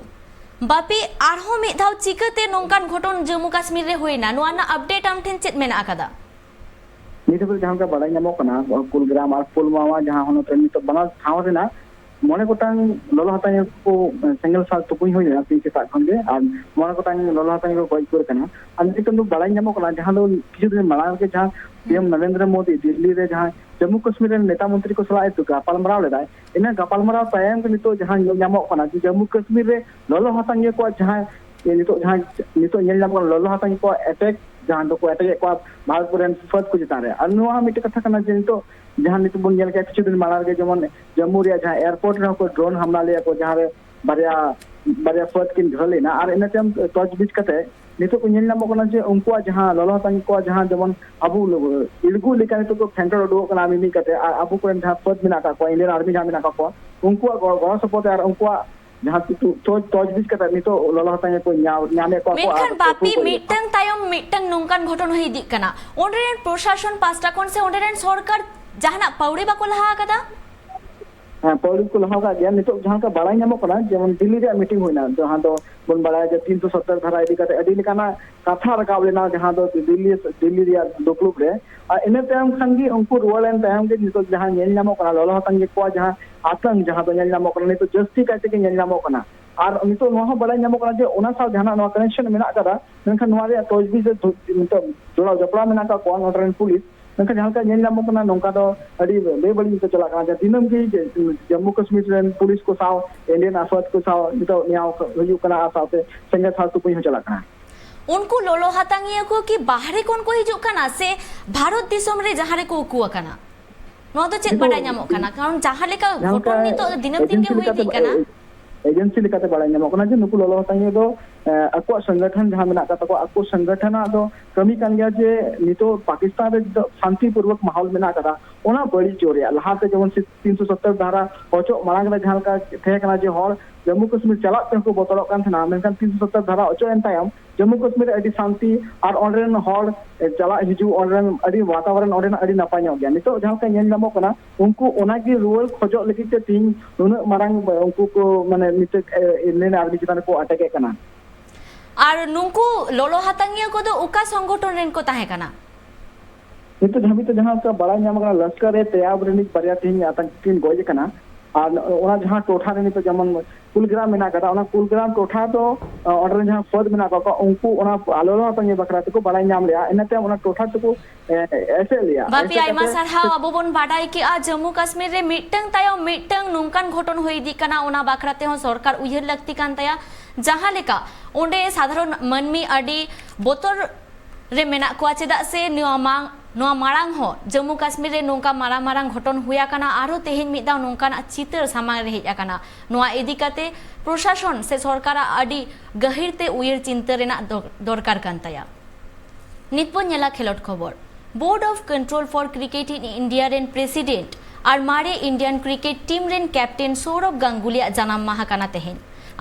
ᱵᱟᱯᱤ, ᱟᱨᱦᱚᱸ ᱢᱤᱫ ᱫᱷᱟᱣ ᱪᱤᱠᱟᱹᱛᱮ ᱱᱚᱝᱠᱟᱱ ᱜᱷᱚᱴᱚᱱ ᱡᱚᱢᱢᱩ ᱠᱟᱥᱢᱤᱨ ᱨᱮ ᱦᱩᱭᱱᱟ, ᱱᱚᱣᱟ ᱨᱮᱱᱟᱜ ᱟᱯᱰᱮᱴ ᱟᱢ ᱴᱷᱮᱱ ᱪᱮᱫ ᱢᱮᱱᱟᱜ ᱟᱠᱟᱫᱟ? ᱱᱤᱛ ᱦᱟᱹᱵᱤᱡ ᱡᱟᱦᱟᱸ ᱞᱮᱠᱟ ᱵᱟᱲᱟᱭ ᱧᱟᱢᱚᱜ ᱠᱟᱱᱟ, ᱠᱩᱞᱜᱨᱟᱢ ᱟᱨ ᱯᱩᱞᱣᱟᱢᱟ, ᱡᱟᱦᱟᱸ ᱦᱚᱱᱚᱛ ᱨᱮ ᱱᱤᱛᱚᱜ ᱵᱟᱱᱟᱨ ᱴᱷᱟᱶ ᱨᱮᱱᱟᱜ ᱢᱚᱬᱮ ᱜᱚᱴᱟᱝ ᱞᱚᱞᱚ ᱦᱟᱛᱟᱝ ᱠᱚ ᱥᱮᱸᱜᱮᱞ ᱥᱟᱨ ᱛᱩᱯᱩᱧ ᱦᱩᱭ ᱞᱮᱱᱟ ᱛᱮᱦᱮᱧ ᱥᱮᱛᱟᱜ ᱠᱷᱚᱱ ᱜᱮ, ᱟᱨ ᱢᱚᱬᱮ ᱜᱚᱴᱟᱝ ᱞᱚᱞᱚ ᱦᱟᱛᱟᱝ ᱠᱚ ᱜᱚᱡ ᱜᱩᱨ ᱟᱠᱟᱱᱟ᱾ ᱟᱨ ᱱᱤᱛᱚᱜ ᱫᱚ ᱵᱟᱲᱟᱭ ᱧᱟᱢᱚᱜ ᱠᱟᱱᱟ, ᱡᱟᱦᱟᱸ ᱫᱚ ᱠᱤᱪᱷᱩ ᱫᱤᱱ ᱢᱟᱲᱟᱝ ᱨᱮᱜᱮ ᱡᱟᱦᱟᱸ ᱯᱤ ᱮᱢ ᱱᱚᱨᱮᱱᱫᱨᱚ ᱢᱳᱫᱤ ᱫᱤᱞᱞᱤ ᱨᱮ ᱡᱟᱦᱟᱸ ᱡᱚᱢᱢᱩ ᱠᱟᱥᱢᱤᱨ ᱨᱮᱱ ᱱᱮᱛᱟ ᱢᱚᱱᱛᱨᱤ ᱠᱚ ᱥᱟᱞᱟᱜ ᱮ ᱜᱟᱯᱟᱞᱢᱟᱨᱟᱣ ᱞᱮᱫᱟᱭ, ᱤᱱᱟᱹ ᱜᱟᱯᱟᱞᱢᱟᱨᱟᱣ ᱛᱟᱭᱚᱢ ᱜᱮ ᱱᱤᱛᱚᱜ ᱡᱟᱦᱟᱸ ᱧᱮᱞ ᱧᱟᱢᱚᱜ ᱠᱟᱱᱟ ᱡᱮ ᱡᱚᱢᱢᱩ ᱠᱟᱥᱢᱤᱨ ᱨᱮ ᱞᱚᱞᱚ ᱦᱟᱛᱟᱝᱤᱭᱟᱹ ᱠᱚᱣᱟᱜ ᱡᱟᱦᱟᱸ ᱱᱤᱛᱚᱜ ᱡᱟᱦᱟᱸ ᱱᱤᱛᱚᱜ ᱧᱮᱞ ᱧᱟᱢᱚᱜ ᱠᱟᱱᱟ, ᱞᱚᱞᱚ ᱦᱟᱛᱟᱝᱤᱭᱟᱹ ᱠᱚᱣᱟᱜ ᱮᱴᱮᱠ ᱡᱟᱦᱟᱸ ᱫᱚᱠᱚ ᱮᱴᱮᱠᱮᱫ ᱠᱚᱣᱟ ᱵᱷᱟᱨᱚᱛ ᱨᱮᱱ ᱯᱷᱟᱹᱫ ᱠᱚ ᱪᱮᱛᱟᱱ ᱨᱮ᱾ ᱟᱨ ᱱᱚᱣᱟ ᱦᱚᱸ ᱢᱤᱫᱴᱮᱱ ᱠᱟᱛᱷᱟ ᱠᱟᱱᱟ ᱡᱮ ᱱᱤᱛᱚᱜ ᱡᱟᱦᱟᱸ ᱱᱤᱛᱚᱜ ᱵᱚᱱ ᱧᱮᱞ ᱠᱮᱫᱟ ᱠᱤᱪᱷᱩ ᱫᱤᱱ ᱢᱟᱲᱟᱝ ᱨᱮᱜᱮ, ᱡᱮᱢᱚᱱ ᱡᱟᱢᱢᱩ ᱨᱮᱭᱟᱜ ᱡᱟᱦᱟᱸ ᱮᱭᱟᱨᱯᱳᱨᱴ ᱨᱮᱦᱚᱸ ᱠᱚ ᱰᱨᱳᱱ ᱦᱟᱢᱞᱟ ᱞᱮᱫᱟ ᱠᱚ, ᱡᱟᱦᱟᱸ ᱨᱮ ᱵᱟᱨᱭᱟ ᱵᱟᱨᱭᱟ ᱯᱷᱟᱹᱫ ᱠᱤᱱ ᱜᱷᱟᱹᱞ ᱮᱱᱟ᱾ ᱟᱨ ᱤᱱᱟᱹ ᱛᱟᱭᱚᱢ ᱛᱚᱡᱽᱵᱤᱡᱽ ᱠᱟᱛᱮ ᱱᱤᱛᱚᱜ ᱠᱚ ᱧᱮᱞ ᱧᱟᱢᱚᱜ ᱠᱟᱱᱟ ᱡᱮ ᱩᱱᱠᱩᱣᱟᱜ ᱡᱟᱦᱟᱸ ᱞᱚᱞᱚ ᱦᱟᱛᱟᱝ ᱠᱚᱣᱟᱜ ᱡᱟᱦᱟᱸ ᱡᱮᱢᱚᱱ ᱟᱵᱚ ᱤᱲᱜᱩ ᱞᱮᱠᱟ ᱱᱤᱛᱚᱜ ᱠᱚ ᱯᱷᱮᱱᱴᱚᱲ ᱩᱰᱩᱠᱚᱜ ᱠᱟᱱᱟ ᱢᱤᱢᱤᱫ ᱠᱟᱛᱮ, ᱟᱨ ᱟᱵᱚ ᱠᱚᱨᱮᱱ ᱡᱟᱦᱟᱸ ᱯᱷᱟᱹᱫ ᱢᱮᱱᱟᱜ ᱟᱠᱟᱫ ᱠᱚᱣᱟ, ᱤᱱᱰᱤᱭᱟᱱ ᱟᱨᱢᱤ ᱡᱟᱦᱟᱸ ᱢᱮᱱᱟᱜ ᱟᱠᱟᱫ ᱠᱚᱣᱟ, ᱩᱱᱠᱩᱣᱟᱜ ᱜᱚᱲᱚ ᱜᱚᱲᱚ ᱥᱚᱯᱚᱦᱚᱫ ᱟᱨ ᱩᱱᱠᱩᱣᱟᱜ ᱡᱟᱦᱟᱸ ᱛᱤ-, ᱛᱚ-, ᱛᱚᱡᱽᱵᱤᱡᱽ ᱠᱟᱛᱮ ᱱᱤᱛᱚᱜ ᱞᱚᱞᱚ ᱦᱟᱛᱟᱝ ᱠᱚ ᱧᱟᱢ, ᱧᱟᱢᱮᱫ ᱠᱚᱣᱟ ᱠᱚ ᱟᱨ ᱢᱮᱱᱠᱷᱟᱱ ᱠᱚ ᱵᱟᱯᱤ ᱟᱹᱛᱩ ᱠᱚ ᱤᱫᱤᱭᱮᱫ ᱢᱤᱫᱴᱟᱝ ᱛᱟᱭᱚᱢ ᱢᱤᱫᱴᱟᱝ ᱱᱚᱝᱠᱟᱱ ᱜᱷᱚᱴᱚᱱ ᱦᱩᱭ ᱤᱫᱤᱜ ᱠᱟᱱᱟ᱾ ᱚᱸᱰᱮ ᱨᱮᱱ ᱯᱨᱚᱥᱟᱥᱚᱱ ᱯᱟᱦᱴᱟ ᱠᱷᱚᱱ ᱥᱮ ᱚᱸᱰᱮ ᱨᱮᱱ ᱥᱚᱨᱠᱟᱨ ᱡᱟᱦᱟᱱᱟᱜ ᱯᱟᱹᱣᱲᱤ ᱵᱟᱠᱚ ᱞᱟᱦᱟ ᱟᱠᱟᱫᱟ? ᱦᱮᱸ, ᱯᱟᱹᱣᱲᱤ ᱠᱚ ᱞᱟᱦᱟ ᱟᱠᱟᱫ ᱜᱮᱭᱟ᱾ ᱱᱤᱛᱚᱜ ᱡᱟᱦᱟᱸ ᱞᱮᱠᱟ ᱵᱟᱲᱟᱭ ᱧᱟᱢᱚᱜ ᱠᱟᱱᱟ, ᱡᱮᱢᱚᱱ ᱫᱤᱞᱞᱤ ᱨᱮᱭᱟᱜ ᱢᱤᱴᱤᱝ ᱦᱩᱭᱱᱟ, ᱡᱟᱦᱟᱸ ᱫᱚ ᱵᱚᱱ ᱵᱟᱲᱟᱭᱟ ᱡᱮ ᱛᱤᱱᱥᱚ ᱥᱚᱛᱛᱚᱨ ᱫᱷᱟᱨᱟ ᱤᱫᱤ ᱠᱟᱛᱮ ᱟᱹᱰᱤ ᱞᱮᱠᱟᱱᱟᱜ ᱠᱟᱛᱷᱟ ᱨᱟᱠᱟᱵ ᱞᱮᱱᱟ, ᱡᱟᱦᱟᱸ ᱫᱚ ᱫᱤᱞᱞᱤ, ᱫᱤᱞᱞᱤ ᱨᱮᱭᱟᱜ ᱫᱩᱯᱲᱩᱵ ᱨᱮ᱾ ᱟᱨ ᱤᱱᱟᱹ ᱛᱟᱭᱚᱢ ᱠᱷᱟᱱ ᱜᱮ ᱩᱱᱠᱩ ᱨᱩᱣᱟᱹᱲ ᱮᱱ ᱛᱟᱭᱚᱢ ᱜᱮ ᱱᱤᱛᱚᱜ ᱡᱟᱦᱟᱸ ᱧᱮᱞ ᱧᱟᱢᱚᱜ ᱠᱟᱱᱟ, ᱞᱚᱞᱚ ᱦᱟᱛᱟᱝ ᱜᱮ ᱠᱚᱣᱟᱜ ᱡᱟᱦᱟᱸ ᱟᱛᱟᱝ, ᱡᱟᱦᱟᱸ ᱫᱚ ᱧᱮᱞ ᱧᱟᱢᱚᱜ ᱠᱟᱱᱟ, ᱱᱤᱛᱚᱜ ᱡᱟᱹᱥᱛᱤ ᱠᱟᱭ ᱛᱮᱜᱮ ᱧᱮᱞ ᱧᱟᱢᱚᱜ ᱠᱟᱱᱟ᱾ ᱟᱨ ᱱᱤᱛᱚᱜ ᱱᱚᱣᱟ ᱦᱚᱸ ᱵᱟᱲᱟᱭ ᱧᱟᱢᱚᱜ ᱠᱟᱱᱟ ᱡᱮ ᱚᱱᱟ ᱥᱟᱶ ᱡᱟᱦᱟᱱᱟᱜ ᱱᱚᱣᱟ ᱠᱟᱱᱮᱠᱥᱚᱱ ᱢᱮᱱᱟᱜ ᱟᱠᱟᱫᱟ, ᱢᱮᱱᱠᱷᱟᱱ ᱱᱚᱣᱟ ᱨᱮᱭᱟᱜ ᱛᱚᱡᱽᱵᱤᱡᱽ ᱮ ᱫᱷᱩ-, ᱱᱤᱛᱚᱜ ᱡᱚᱲᱟᱣ ᱡᱚᱯᱲᱟᱣ ᱢᱮᱱᱟᱜ ᱟᱠᱟᱫ ᱠᱚᱣᱟ ᱱᱚᱰᱮ ᱨᱮᱱ ᱯᱩᱞᱤᱥ᱾ ᱢᱮᱱᱠᱷᱟᱱ ᱡᱟᱦᱟᱸ ᱞᱮᱠᱟ ᱧᱮᱞ ᱧᱟᱢᱚᱜ ᱠᱟᱱᱟ, ᱱᱚᱝᱠᱟ ᱫᱚ ᱟᱹᱰᱤ ᱵᱮᱵᱟᱹᱲᱤᱡ ᱱᱤᱛᱚᱜ ᱪᱟᱞᱟᱜ ᱠᱟᱱᱟ᱾ ᱡᱮ ᱫᱤᱱᱟᱹᱢ ᱜᱮ ᱡᱮ ᱡᱟᱢᱢᱩ ᱠᱟᱥᱢᱤᱨ ᱨᱮᱱ ᱯᱩᱞᱤᱥ ᱠᱚ ᱥᱟᱶ, ᱤᱱᱰᱤᱭᱟᱱ ᱟᱨᱢᱤ ᱠᱚ ᱥᱟᱶ ᱱᱤᱛᱚᱜ ᱱᱮᱭᱟᱣ ᱦᱩᱭᱩᱜ ᱠᱟᱱᱟ ᱟᱨ ᱥᱟᱶᱛᱮ ᱥᱮᱸᱜᱮᱞ ᱥᱟᱨ ᱛᱩᱯᱩᱧ ᱦᱚᱸ ᱪᱟᱞᱟᱜ ᱠᱟᱱᱟ᱾ ᱩᱱᱠᱩ ᱞᱚᱞᱚ ᱦᱟᱛᱟᱝᱤᱭᱟᱹ ᱠᱚ ᱠᱤ ᱵᱟᱦᱨᱮ ᱠᱷᱚᱱ ᱠᱚ ᱦᱤᱡᱩᱜ ᱠᱟᱱᱟ ᱥᱮ ᱵᱷᱟᱨᱚᱛ ᱫᱤᱥᱚᱢ ᱨᱮ ᱡᱟᱦᱟᱸ ᱨᱮᱠᱚ ᱩᱠᱩ ᱟᱠᱟᱱᱟ? ᱱᱚᱣᱟ ᱫᱚ ᱪᱮᱫ ᱱᱤᱛᱚᱜ ᱵᱟᱰᱟᱭ ᱧᱟᱢᱚᱜ ᱠᱟᱱᱟ? ᱠᱟᱨᱚᱱ ᱡᱟᱦᱟᱸ ᱞᱮᱠᱟ ᱡᱟᱦᱟᱸ ᱞᱮᱠᱟ ᱜᱷᱚᱴᱚᱱ ᱱᱤᱛᱚᱜ ᱫᱤᱱᱟᱹᱢ ᱫᱤᱱ ᱜᱮ ᱮᱡᱮᱱᱥᱤ ᱦᱩᱭ ᱞᱮᱠᱟᱛᱮ, ᱤᱫᱤᱜ ᱠᱟᱱᱟ᱾ ᱮᱡᱮᱱᱥᱤ ᱞᱮᱠᱟᱛᱮ ᱵᱟᱲᱟᱭ ᱧᱟᱢᱚᱜ ᱠᱟᱱᱟ ᱡᱮ ᱱᱩᱠᱩ ᱞᱚᱞᱚ ᱦᱟᱛᱟᱝᱤᱭᱟᱹ ᱫᱚ, ᱮ, ᱟᱠᱚᱣᱟᱜ ᱥᱚᱝᱜᱚᱴᱷᱚᱱ ᱡᱟᱦᱟᱸ ᱢᱮᱱᱟᱜ ᱟᱠᱟᱫ ᱛᱟᱠᱚᱣᱟ, ᱟᱠᱚ ᱥᱚᱝᱜᱚᱴᱷᱚᱱᱟᱜ ᱫᱚ ᱠᱟᱹᱢᱤ ᱠᱟᱱ ᱜᱮᱭᱟ ᱡᱮ ᱱᱤᱛᱚᱜ ᱯᱟᱠᱤᱥᱛᱟᱱ ᱨᱮ ᱡᱚ-, ᱥᱟᱱᱛᱤ ᱯᱩᱨᱵᱚᱠ ᱢᱟᱦᱚᱞ ᱢᱮᱱᱟᱜ ᱟᱠᱟᱫᱟ, ᱚᱱᱟ ᱵᱟᱹᱲᱤᱡ ᱦᱚᱪᱚ ᱨᱮᱭᱟᱜ᱾ ᱞᱟᱦᱟᱛᱮ ᱡᱮᱢᱚᱱ ᱥᱤ-, ᱛᱤᱱᱥᱚ ᱥᱚᱛᱛᱚᱨ ᱫᱷᱟᱨᱟ ᱚᱪᱚᱜ ᱢᱟᱲᱟᱝ ᱨᱮ ᱡᱟᱦᱟᱸ ᱞᱮᱠᱟ ᱛᱟᱦᱮᱸ ᱠᱟᱱᱟ ᱡᱮ ᱦᱚᱲ ᱡᱟᱢᱢᱩ ᱠᱟᱥᱢᱤᱨ ᱪᱟᱞᱟᱜ ᱛᱮᱦᱚᱸ ᱠᱚ ᱵᱚᱛᱚᱨᱚᱜ ᱠᱟᱱ ᱛᱟᱦᱮᱱᱟ, ᱢᱮᱱᱠᱷᱟᱱ ᱛᱤᱱᱥᱚ ᱥᱚᱛᱛᱚᱨ ᱫᱷᱟᱨᱟ ᱚᱪᱚᱜ ᱮᱱ ᱛᱟᱭᱚᱢ ᱡᱟᱢᱢᱩ ᱠᱟᱥᱢᱤᱨ ᱨᱮ ᱟᱹᱰᱤ ᱥᱟᱱᱛᱤ ᱟᱨ ᱚᱸᱰᱮ ᱨᱮᱱ ᱦᱚᱲ, ᱮ, ᱪᱟᱞᱟᱜ ᱦᱤᱡᱩᱜ, ᱚᱸᱰᱮ ᱨᱮᱱ ᱟᱹᱰᱤ ᱵᱟᱛᱟᱵᱚᱨᱚᱱ ᱚᱸᱰᱮᱱᱟᱜ ᱟᱹᱰᱤ ᱱᱟᱯᱟᱭ ᱧᱚᱜ ᱜᱮᱭᱟ᱾ ᱱᱤᱛᱚᱜ ᱡᱟᱦᱟᱸ ᱞᱮᱠᱟ ᱧᱮᱞ ᱧᱟᱢᱚᱜ ᱠᱟᱱᱟ, ᱩᱱᱠᱩ ᱚᱱᱟᱜᱮ ᱨᱩᱣᱟᱹᱲ ᱠᱷᱚᱡᱚᱜ ᱞᱟᱹᱜᱤᱫ ᱛᱮ ᱛᱤᱦᱤᱧ ᱱᱩᱱᱟᱹᱜ ᱢᱟᱨᱟᱝ, ᱮ, ᱩᱱᱠᱩ ᱠᱚ, ᱢᱟᱱᱮ, ᱢᱤᱫᱴᱮᱡ, ᱮ, ᱤᱱᱰᱤᱭᱟᱱ ᱟᱨᱢᱤ ᱪᱮᱛᱟᱱ ᱨᱮᱠᱚ ᱟᱴᱮᱠᱮᱫ ᱠᱟᱱᱟ᱾ ᱟᱨ ᱱᱩᱠᱩ ᱞᱚᱞᱚ ᱦᱟᱛᱟᱝᱤᱭᱟᱹ ᱠᱚᱫᱚ ᱚᱠᱟ ᱥᱚᱝᱜᱚᱴᱷᱚᱱ ᱨᱮᱱ ᱠᱚ ᱛᱟᱦᱮᱸ ᱠᱟᱱᱟ? ᱱᱤᱛᱚᱜ ᱫᱷᱟᱹᱵᱤᱡ ᱛᱮ ᱡᱟᱦᱟᱸ ᱞᱮᱠᱟ ᱵᱟᱲᱟᱭ ᱧᱟᱢ ᱟᱠᱟᱱᱟ, ᱞᱟᱥᱠᱟᱨ ᱮ ᱛᱮᱭᱟᱵ ᱨᱤᱱᱤᱡ ᱵᱟᱨᱭᱟ ᱛᱮᱦᱮᱧ ᱟᱛᱟᱝ ᱠᱤᱱ ᱜᱚᱡ ᱟᱠᱟᱱᱟ᱾ ᱟᱨ ᱚᱱᱟ ᱡᱟᱦᱟᱸ ᱴᱚᱴᱷᱟ ᱨᱮ ᱱᱤᱛᱚᱜ ᱡᱮᱢᱚᱱ ᱠᱩᱞᱜᱨᱟᱢ ᱢᱮᱱᱟᱜ ᱟᱠᱟᱫᱟ, ᱚᱱᱟ ᱠᱩᱞᱜᱨᱟᱢ ᱴᱚᱴᱷᱟ ᱫᱚ, ᱟ, ᱚᱸᱰᱮ ᱨᱮᱱ ᱡᱟᱦᱟᱸ ᱯᱷᱟᱹᱫ ᱢᱮᱱᱟᱜ ᱟᱠᱟᱫ ᱠᱚᱣᱟ, ᱩᱱᱠᱩ ᱚᱱᱟ ᱞᱚᱞᱚ ᱦᱟᱛᱟᱝᱤᱭᱟᱹ ᱵᱟᱠᱷᱨᱟ ᱛᱮᱠᱚ ᱵᱟᱲᱟᱭ ᱧᱟᱢ ᱞᱮᱜᱼᱟ, ᱤᱱᱟᱹ ᱛᱟᱭᱚᱢ ᱚᱱᱟ ᱴᱚᱴᱷᱟ ᱛᱮᱠᱚ, ᱮ, ᱮᱥᱮᱫ ᱞᱮᱜᱼᱟ᱾ ᱵᱟᱯᱤ, ᱮᱥᱮᱫ ᱟᱭᱢᱟ ᱠᱟᱛᱮ ᱥᱟᱨᱦᱟᱣ᱾ ᱟᱵᱚ ᱵᱚᱱ ᱵᱟᱰᱟᱭ ᱠᱮᱜᱼᱟ, ᱡᱟᱢᱢᱩ ᱠᱟᱥᱢᱤᱨ ᱨᱮ ᱢᱤᱫᱴᱟᱝ ᱛᱟᱭᱚᱢ ᱢᱤᱫᱴᱟᱝ ᱱᱚᱝᱠᱟᱱ ᱜᱷᱚᱴᱚᱱ ᱦᱩᱭ ᱤᱫᱤᱜ ᱠᱟᱱᱟ, ᱚᱱᱟ ᱵᱟᱠᱷᱨᱟ ᱛᱮᱦᱚᱸ ᱥᱚᱨᱠᱟᱨ ᱩᱭᱦᱟᱹᱨ ᱞᱟᱹᱠᱛᱤ ᱠᱟᱱ ᱛᱟᱭᱟ᱾ ᱡᱟᱦᱟᱸ ᱞᱮᱠᱟ ᱚᱸᱰᱮ ᱥᱟᱫᱷᱟᱨᱚᱱ ᱢᱟᱹᱱᱢᱤ ᱟᱹᱰᱤ ᱵᱚᱛᱚᱨ ᱨᱮ ᱢᱮᱱᱟᱜ ᱠᱚᱣᱟ, ᱪᱮᱫᱟᱜ ᱥᱮ ᱱᱚᱣᱟ ᱢᱟᱝ-, ᱱᱚᱣᱟ ᱢᱟᱲᱟᱝ ᱦᱚᱸ ᱡᱚᱢᱢᱩ ᱠᱟᱥᱢᱤᱨ ᱨᱮ ᱱᱚᱝᱠᱟ ᱢᱟᱨᱟᱝ ᱢᱟᱨᱟᱝ ᱜᱷᱚᱴᱚᱱ ᱦᱩᱭ ᱟᱠᱟᱱᱟ, ᱟᱨᱦᱚᱸ ᱛᱮᱦᱮᱧ ᱢᱤᱫ ᱫᱷᱟᱣ ᱱᱚᱝᱠᱟᱱᱟᱜ ᱪᱤᱛᱟᱹᱨ ᱥᱟᱢᱟᱝ ᱨᱮ ᱦᱮᱡ ᱟᱠᱟᱱᱟ᱾ ᱱᱚᱣᱟ ᱤᱫᱤ ᱠᱟᱛᱮ ᱯᱨᱚᱥᱟᱥᱚᱱ ᱥᱮ ᱥᱚᱨᱠᱟᱨᱟᱜ ᱟᱹᱰᱤ ᱜᱟᱹᱦᱤᱨ ᱛᱮ ᱩᱭᱦᱟᱹᱨ ᱪᱤᱱᱛᱟᱹ ᱨᱮᱱᱟᱜ ᱫᱚ-, ᱫᱚᱨᱠᱟᱨ ᱠᱟᱱ ᱛᱟᱭᱟ᱾ ᱱᱤᱛ ᱵᱚᱱ ᱧᱮᱞᱟ ᱠᱷᱮᱞᱳᱰ ᱠᱷᱚᱵᱚᱨ᱾ Board of Control for Cricket in India ᱨᱮᱱ ᱯᱨᱮᱥᱤᱰᱮᱱᱴ ᱟᱨ ᱢᱟᱨᱮ ᱤᱱᱰᱤᱭᱟᱱ ᱠᱨᱤᱠᱮᱴ ᱴᱤᱢ ᱨᱮᱱ ᱠᱮᱯᱴᱮᱱ ᱥᱳᱣᱨᱚᱵᱷ ᱜᱟᱝᱜᱩᱞᱤᱭᱟᱜ ᱡᱟᱱᱟᱢ ᱢᱟᱦᱟ ᱠᱟᱱᱟ ᱛᱮᱦᱮᱧ᱾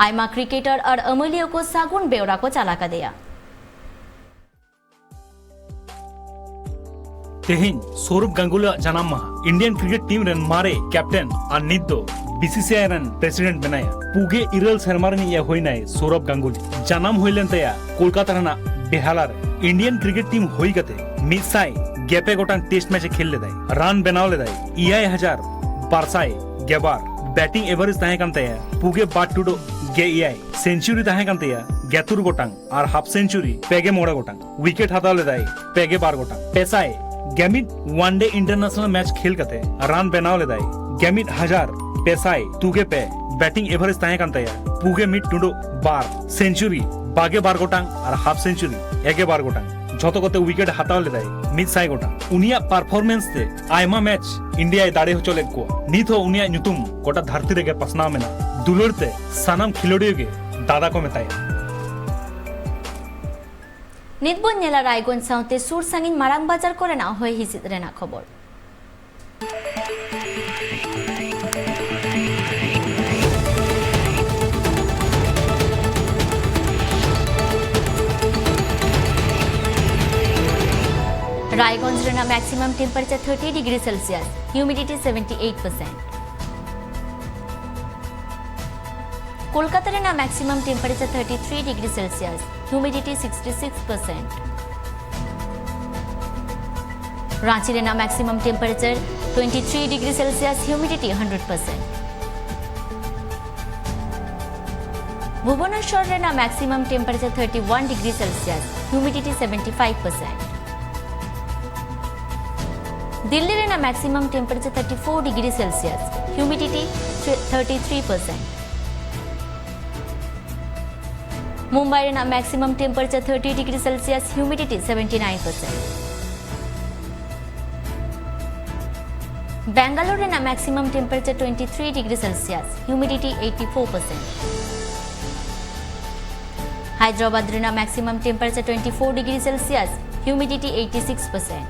ᱟᱭᱢᱟ ᱠᱨᱤᱠᱮᱴᱟᱨ ᱟᱨ ᱟᱹᱢᱟᱹᱞᱤᱭᱟᱹ ᱠᱚ ᱥᱟᱹᱜᱩᱱ ᱵᱮᱣᱨᱟ ᱠᱚ ᱪᱟᱞ ᱟᱠᱟᱫᱮᱭᱟ᱾ ᱛᱮᱦᱮᱧ ᱥᱳᱣᱨᱚᱵᱷ ᱜᱟᱝᱜᱩᱞᱤᱭᱟᱜ ᱡᱟᱱᱟᱢ ᱢᱟᱦᱟ᱾ ᱤᱱᱰᱤᱭᱟᱱ ᱠᱨᱤᱠᱮᱴ ᱴᱤᱢ ᱨᱮᱱ ᱢᱟᱨᱮ ᱠᱮᱯᱴᱮᱱ ᱟᱨ ᱱᱤᱛ ᱫᱚ ᱵᱤᱥᱤᱥᱤᱟᱭ ᱨᱮᱱ ᱯᱨᱮᱥᱤᱰᱮᱱᱴ ᱢᱮᱱᱟᱭᱟ᱾ ᱯᱩᱜᱮ ᱤᱨᱟᱹᱞ ᱥᱮᱨᱢᱟ ᱨᱤᱱᱤᱡ ᱮ ᱦᱩᱭᱱᱟᱭ ᱥᱳᱣᱨᱚᱵᱷ ᱜᱟᱝᱜᱩᱞᱤ᱾ ᱡᱟᱱᱟᱢ ᱦᱩᱭ ᱞᱮᱱ ᱛᱟᱭᱟ ᱠᱳᱞᱠᱟᱛᱟ ᱨᱮᱱᱟᱜ ᱵᱮᱦᱟᱞᱟ ᱨᱮ᱾ ᱤᱱᱰᱤᱭᱟᱱ ᱠᱨᱤᱠᱮᱴ ᱴᱤᱢ ᱦᱩᱭ ᱠᱟᱛᱮ ᱢᱤᱫ ᱥᱟᱭ ᱜᱮᱞ ᱯᱮ ᱜᱚᱴᱟᱝ ᱴᱮᱥᱴ ᱢᱮᱪ ᱮ ᱠᱷᱮᱞ ᱞᱮᱫᱟᱭ᱾ ᱨᱟᱱ ᱵᱮᱱᱟᱣ ᱞᱮᱫᱟᱭ ᱮᱭᱟᱭ ᱦᱟᱡᱟᱨ ᱵᱟᱨ ᱥᱟᱭ ᱜᱮᱞ ᱵᱟᱨ᱾ ᱵᱮᱴᱤᱝ ᱮᱵᱷᱟᱨᱮᱡᱽ ᱛᱟᱦᱮᱸ ᱠᱟᱱ ᱛᱟᱭᱟ ᱯᱩᱜᱮ ᱵᱟᱨ ᱴᱩᱰᱟᱹᱜ ᱜᱮᱞ ᱮᱭᱟᱭ᱾ ᱥᱮᱱᱪᱩᱨᱤ ᱛᱟᱦᱮᱸ ᱠᱟᱱ ᱛᱟᱭᱟ ᱜᱮᱛᱩᱨ ᱜᱚᱴᱟᱝ ᱟᱨ ᱦᱟᱯ ᱥᱮᱱᱪᱩᱨᱤ ᱯᱮ ᱜᱮᱞ ᱢᱚᱬᱮ ᱜᱚᱴᱟᱝ᱾ ᱣᱤᱠᱮᱴ ᱦᱟᱛᱟᱣ ᱞᱮᱫᱟᱭ ᱯᱮ ᱜᱮᱞ ᱵᱟᱨ ᱜᱚᱴᱟᱝ᱾ ᱯᱮ ᱥᱟᱭ ᱜᱮᱞ ᱢᱤᱫ ᱚᱣᱟᱱ ᱰᱮ ᱤᱱᱴᱟᱨᱱᱮᱥᱱᱟᱞ ᱢᱮᱪ ᱠᱷᱮᱞ ᱠᱟᱛᱮ ᱨᱟᱱ ᱵᱮᱱᱟᱣ ᱞᱮᱫᱟᱭ ᱜᱮᱞ ᱢᱤᱫ ᱦᱟᱡᱟᱨ ᱯᱮ ᱥᱟᱭ ᱛᱩᱜᱮ ᱯᱮ᱾ ᱵᱮᱴᱤᱝ ᱮᱵᱷᱟᱨᱮᱡᱽ ᱛᱟᱦᱮᱸ ᱠᱟᱱ ᱛᱟᱭᱟ ᱯᱩᱜᱮ ᱢᱤᱫ ᱴᱩᱰᱟᱹᱜ ᱵᱟᱨ᱾ ᱥᱮᱱᱪᱩᱨᱤ ᱵᱟᱜᱮ ᱵᱟᱨ ᱜᱚᱴᱟᱝ ᱟᱨ ᱦᱟᱯ ᱥᱮᱱᱪᱩᱨᱤ ᱮᱜᱮ ᱵᱟᱨ ᱜᱚᱴᱟᱝ᱾ ᱡᱷᱚᱛᱚ ᱠᱚᱛᱮ ᱣᱤᱠᱮᱴ ᱦᱟᱛᱟᱣ ᱞᱮᱫᱟᱭ ᱢᱤᱫ ᱥᱟᱭ ᱜᱚᱴᱟᱝ᱾ ᱩᱱᱤᱭᱟᱜ ᱯᱟᱨᱯᱷᱚᱨᱢᱮᱱᱥ ᱛᱮ ᱟᱭᱢᱟ ᱢᱮᱪ ᱤᱱᱰᱤᱭᱟᱭ ᱫᱟᱲᱮ ᱦᱚᱪᱚ ᱞᱮᱫ ᱠᱚᱣᱟ᱾ ᱱᱤᱛ ᱦᱚᱸ ᱩᱱᱤᱭᱟᱜ ᱧᱩᱛᱩᱢ ᱜᱚᱴᱟ ᱫᱷᱟᱹᱨᱛᱤ ᱨᱮᱜᱮ ᱯᱟᱥᱱᱟᱣ ᱢᱮᱱᱟᱜᱼᱟ᱾ ᱫᱩᱞᱟᱹᱲ ᱛᱮ ᱥᱟᱱᱟᱢ ᱠᱷᱮᱞᱳᱰᱤᱭᱟᱹ ᱜᱮ ᱫᱟᱫᱟ ᱠᱚ ᱢᱮᱛᱟᱭᱟ᱾ ᱱᱤᱛ ᱵᱚᱱ ᱧᱮᱞᱟ ᱨᱟᱭᱜᱚᱸᱡᱽ ᱥᱟᱶᱛᱮ ᱥᱩᱨ ᱥᱟᱺᱜᱤᱧ ᱢᱟᱨᱟᱝ ᱵᱟᱡᱟᱨ ᱠᱚᱨᱮᱱᱟᱜ ᱦᱚᱭ ᱦᱤᱸᱥᱤᱫ ᱨᱮᱱᱟᱜ ᱠᱷᱚᱵᱚᱨ᱾ ᱨᱟᱭᱜᱚᱸᱡᱽ ᱨᱮᱱᱟᱜ maximum temperature thirty degree Celsius, humidity seventy eight percent. Kolkata ᱨᱮᱱᱟᱜ maximum temperature thirty three degree Celsius, humidity sixty six percent. Ranchi ᱨᱮᱱᱟᱜ maximum temperature twenty three degree Celsius, humidity hundred percent. ᱵᱷᱩᱵᱚᱱᱮᱥᱣᱚᱨ ᱨᱮᱱᱟᱜ maximum temperature thirty one degree Celsius, humidity seventy five percent. Delhi ᱨᱮᱱᱟᱜ maximum temperature thirty four degree Celsius, humidity thirty three percent. Mumbai ᱨᱮᱱᱟᱜ maximum temperature thirty degree Celsius, humidity seventy nine percent. Bangalore ᱨᱮᱱᱟᱜ maximum temperature twenty three degree Celsius, humidity eighty four percent. Hyderabad ᱨᱮᱱᱟᱜ maximum temperature twenty four degree Celsius, humidity eighty six percent.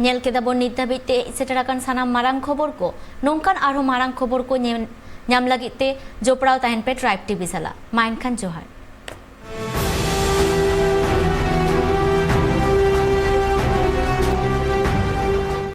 ᱧᱮᱞ ᱠᱮᱫᱟ ᱵᱚᱱ ᱱᱤᱛ ᱫᱷᱟᱹᱵᱤᱡ ᱛᱮ ᱦᱮᱡ ᱥᱮᱴᱮᱨ ᱟᱠᱟᱱ ᱥᱟᱱᱟᱢ ᱢᱟᱨᱟᱝ ᱠᱷᱚᱵᱚᱨ ᱠᱚ᱾ ᱱᱚᱝᱠᱟᱱ ᱟᱨᱦᱚᱸ ᱢᱟᱨᱟᱝ ᱠᱷᱚᱵᱚᱨ ᱠᱚ ᱧᱮᱞ ᱧᱟᱢ ᱞᱟᱹᱜᱤᱫ ᱛᱮ ᱡᱚᱯᱲᱟᱣ ᱛᱟᱦᱮᱱ ᱯᱮ Tribe TV ᱥᱟᱞᱟᱜ᱾ ᱢᱟ ᱮᱱᱠᱷᱟᱱ ᱡᱚᱦᱟᱨ᱾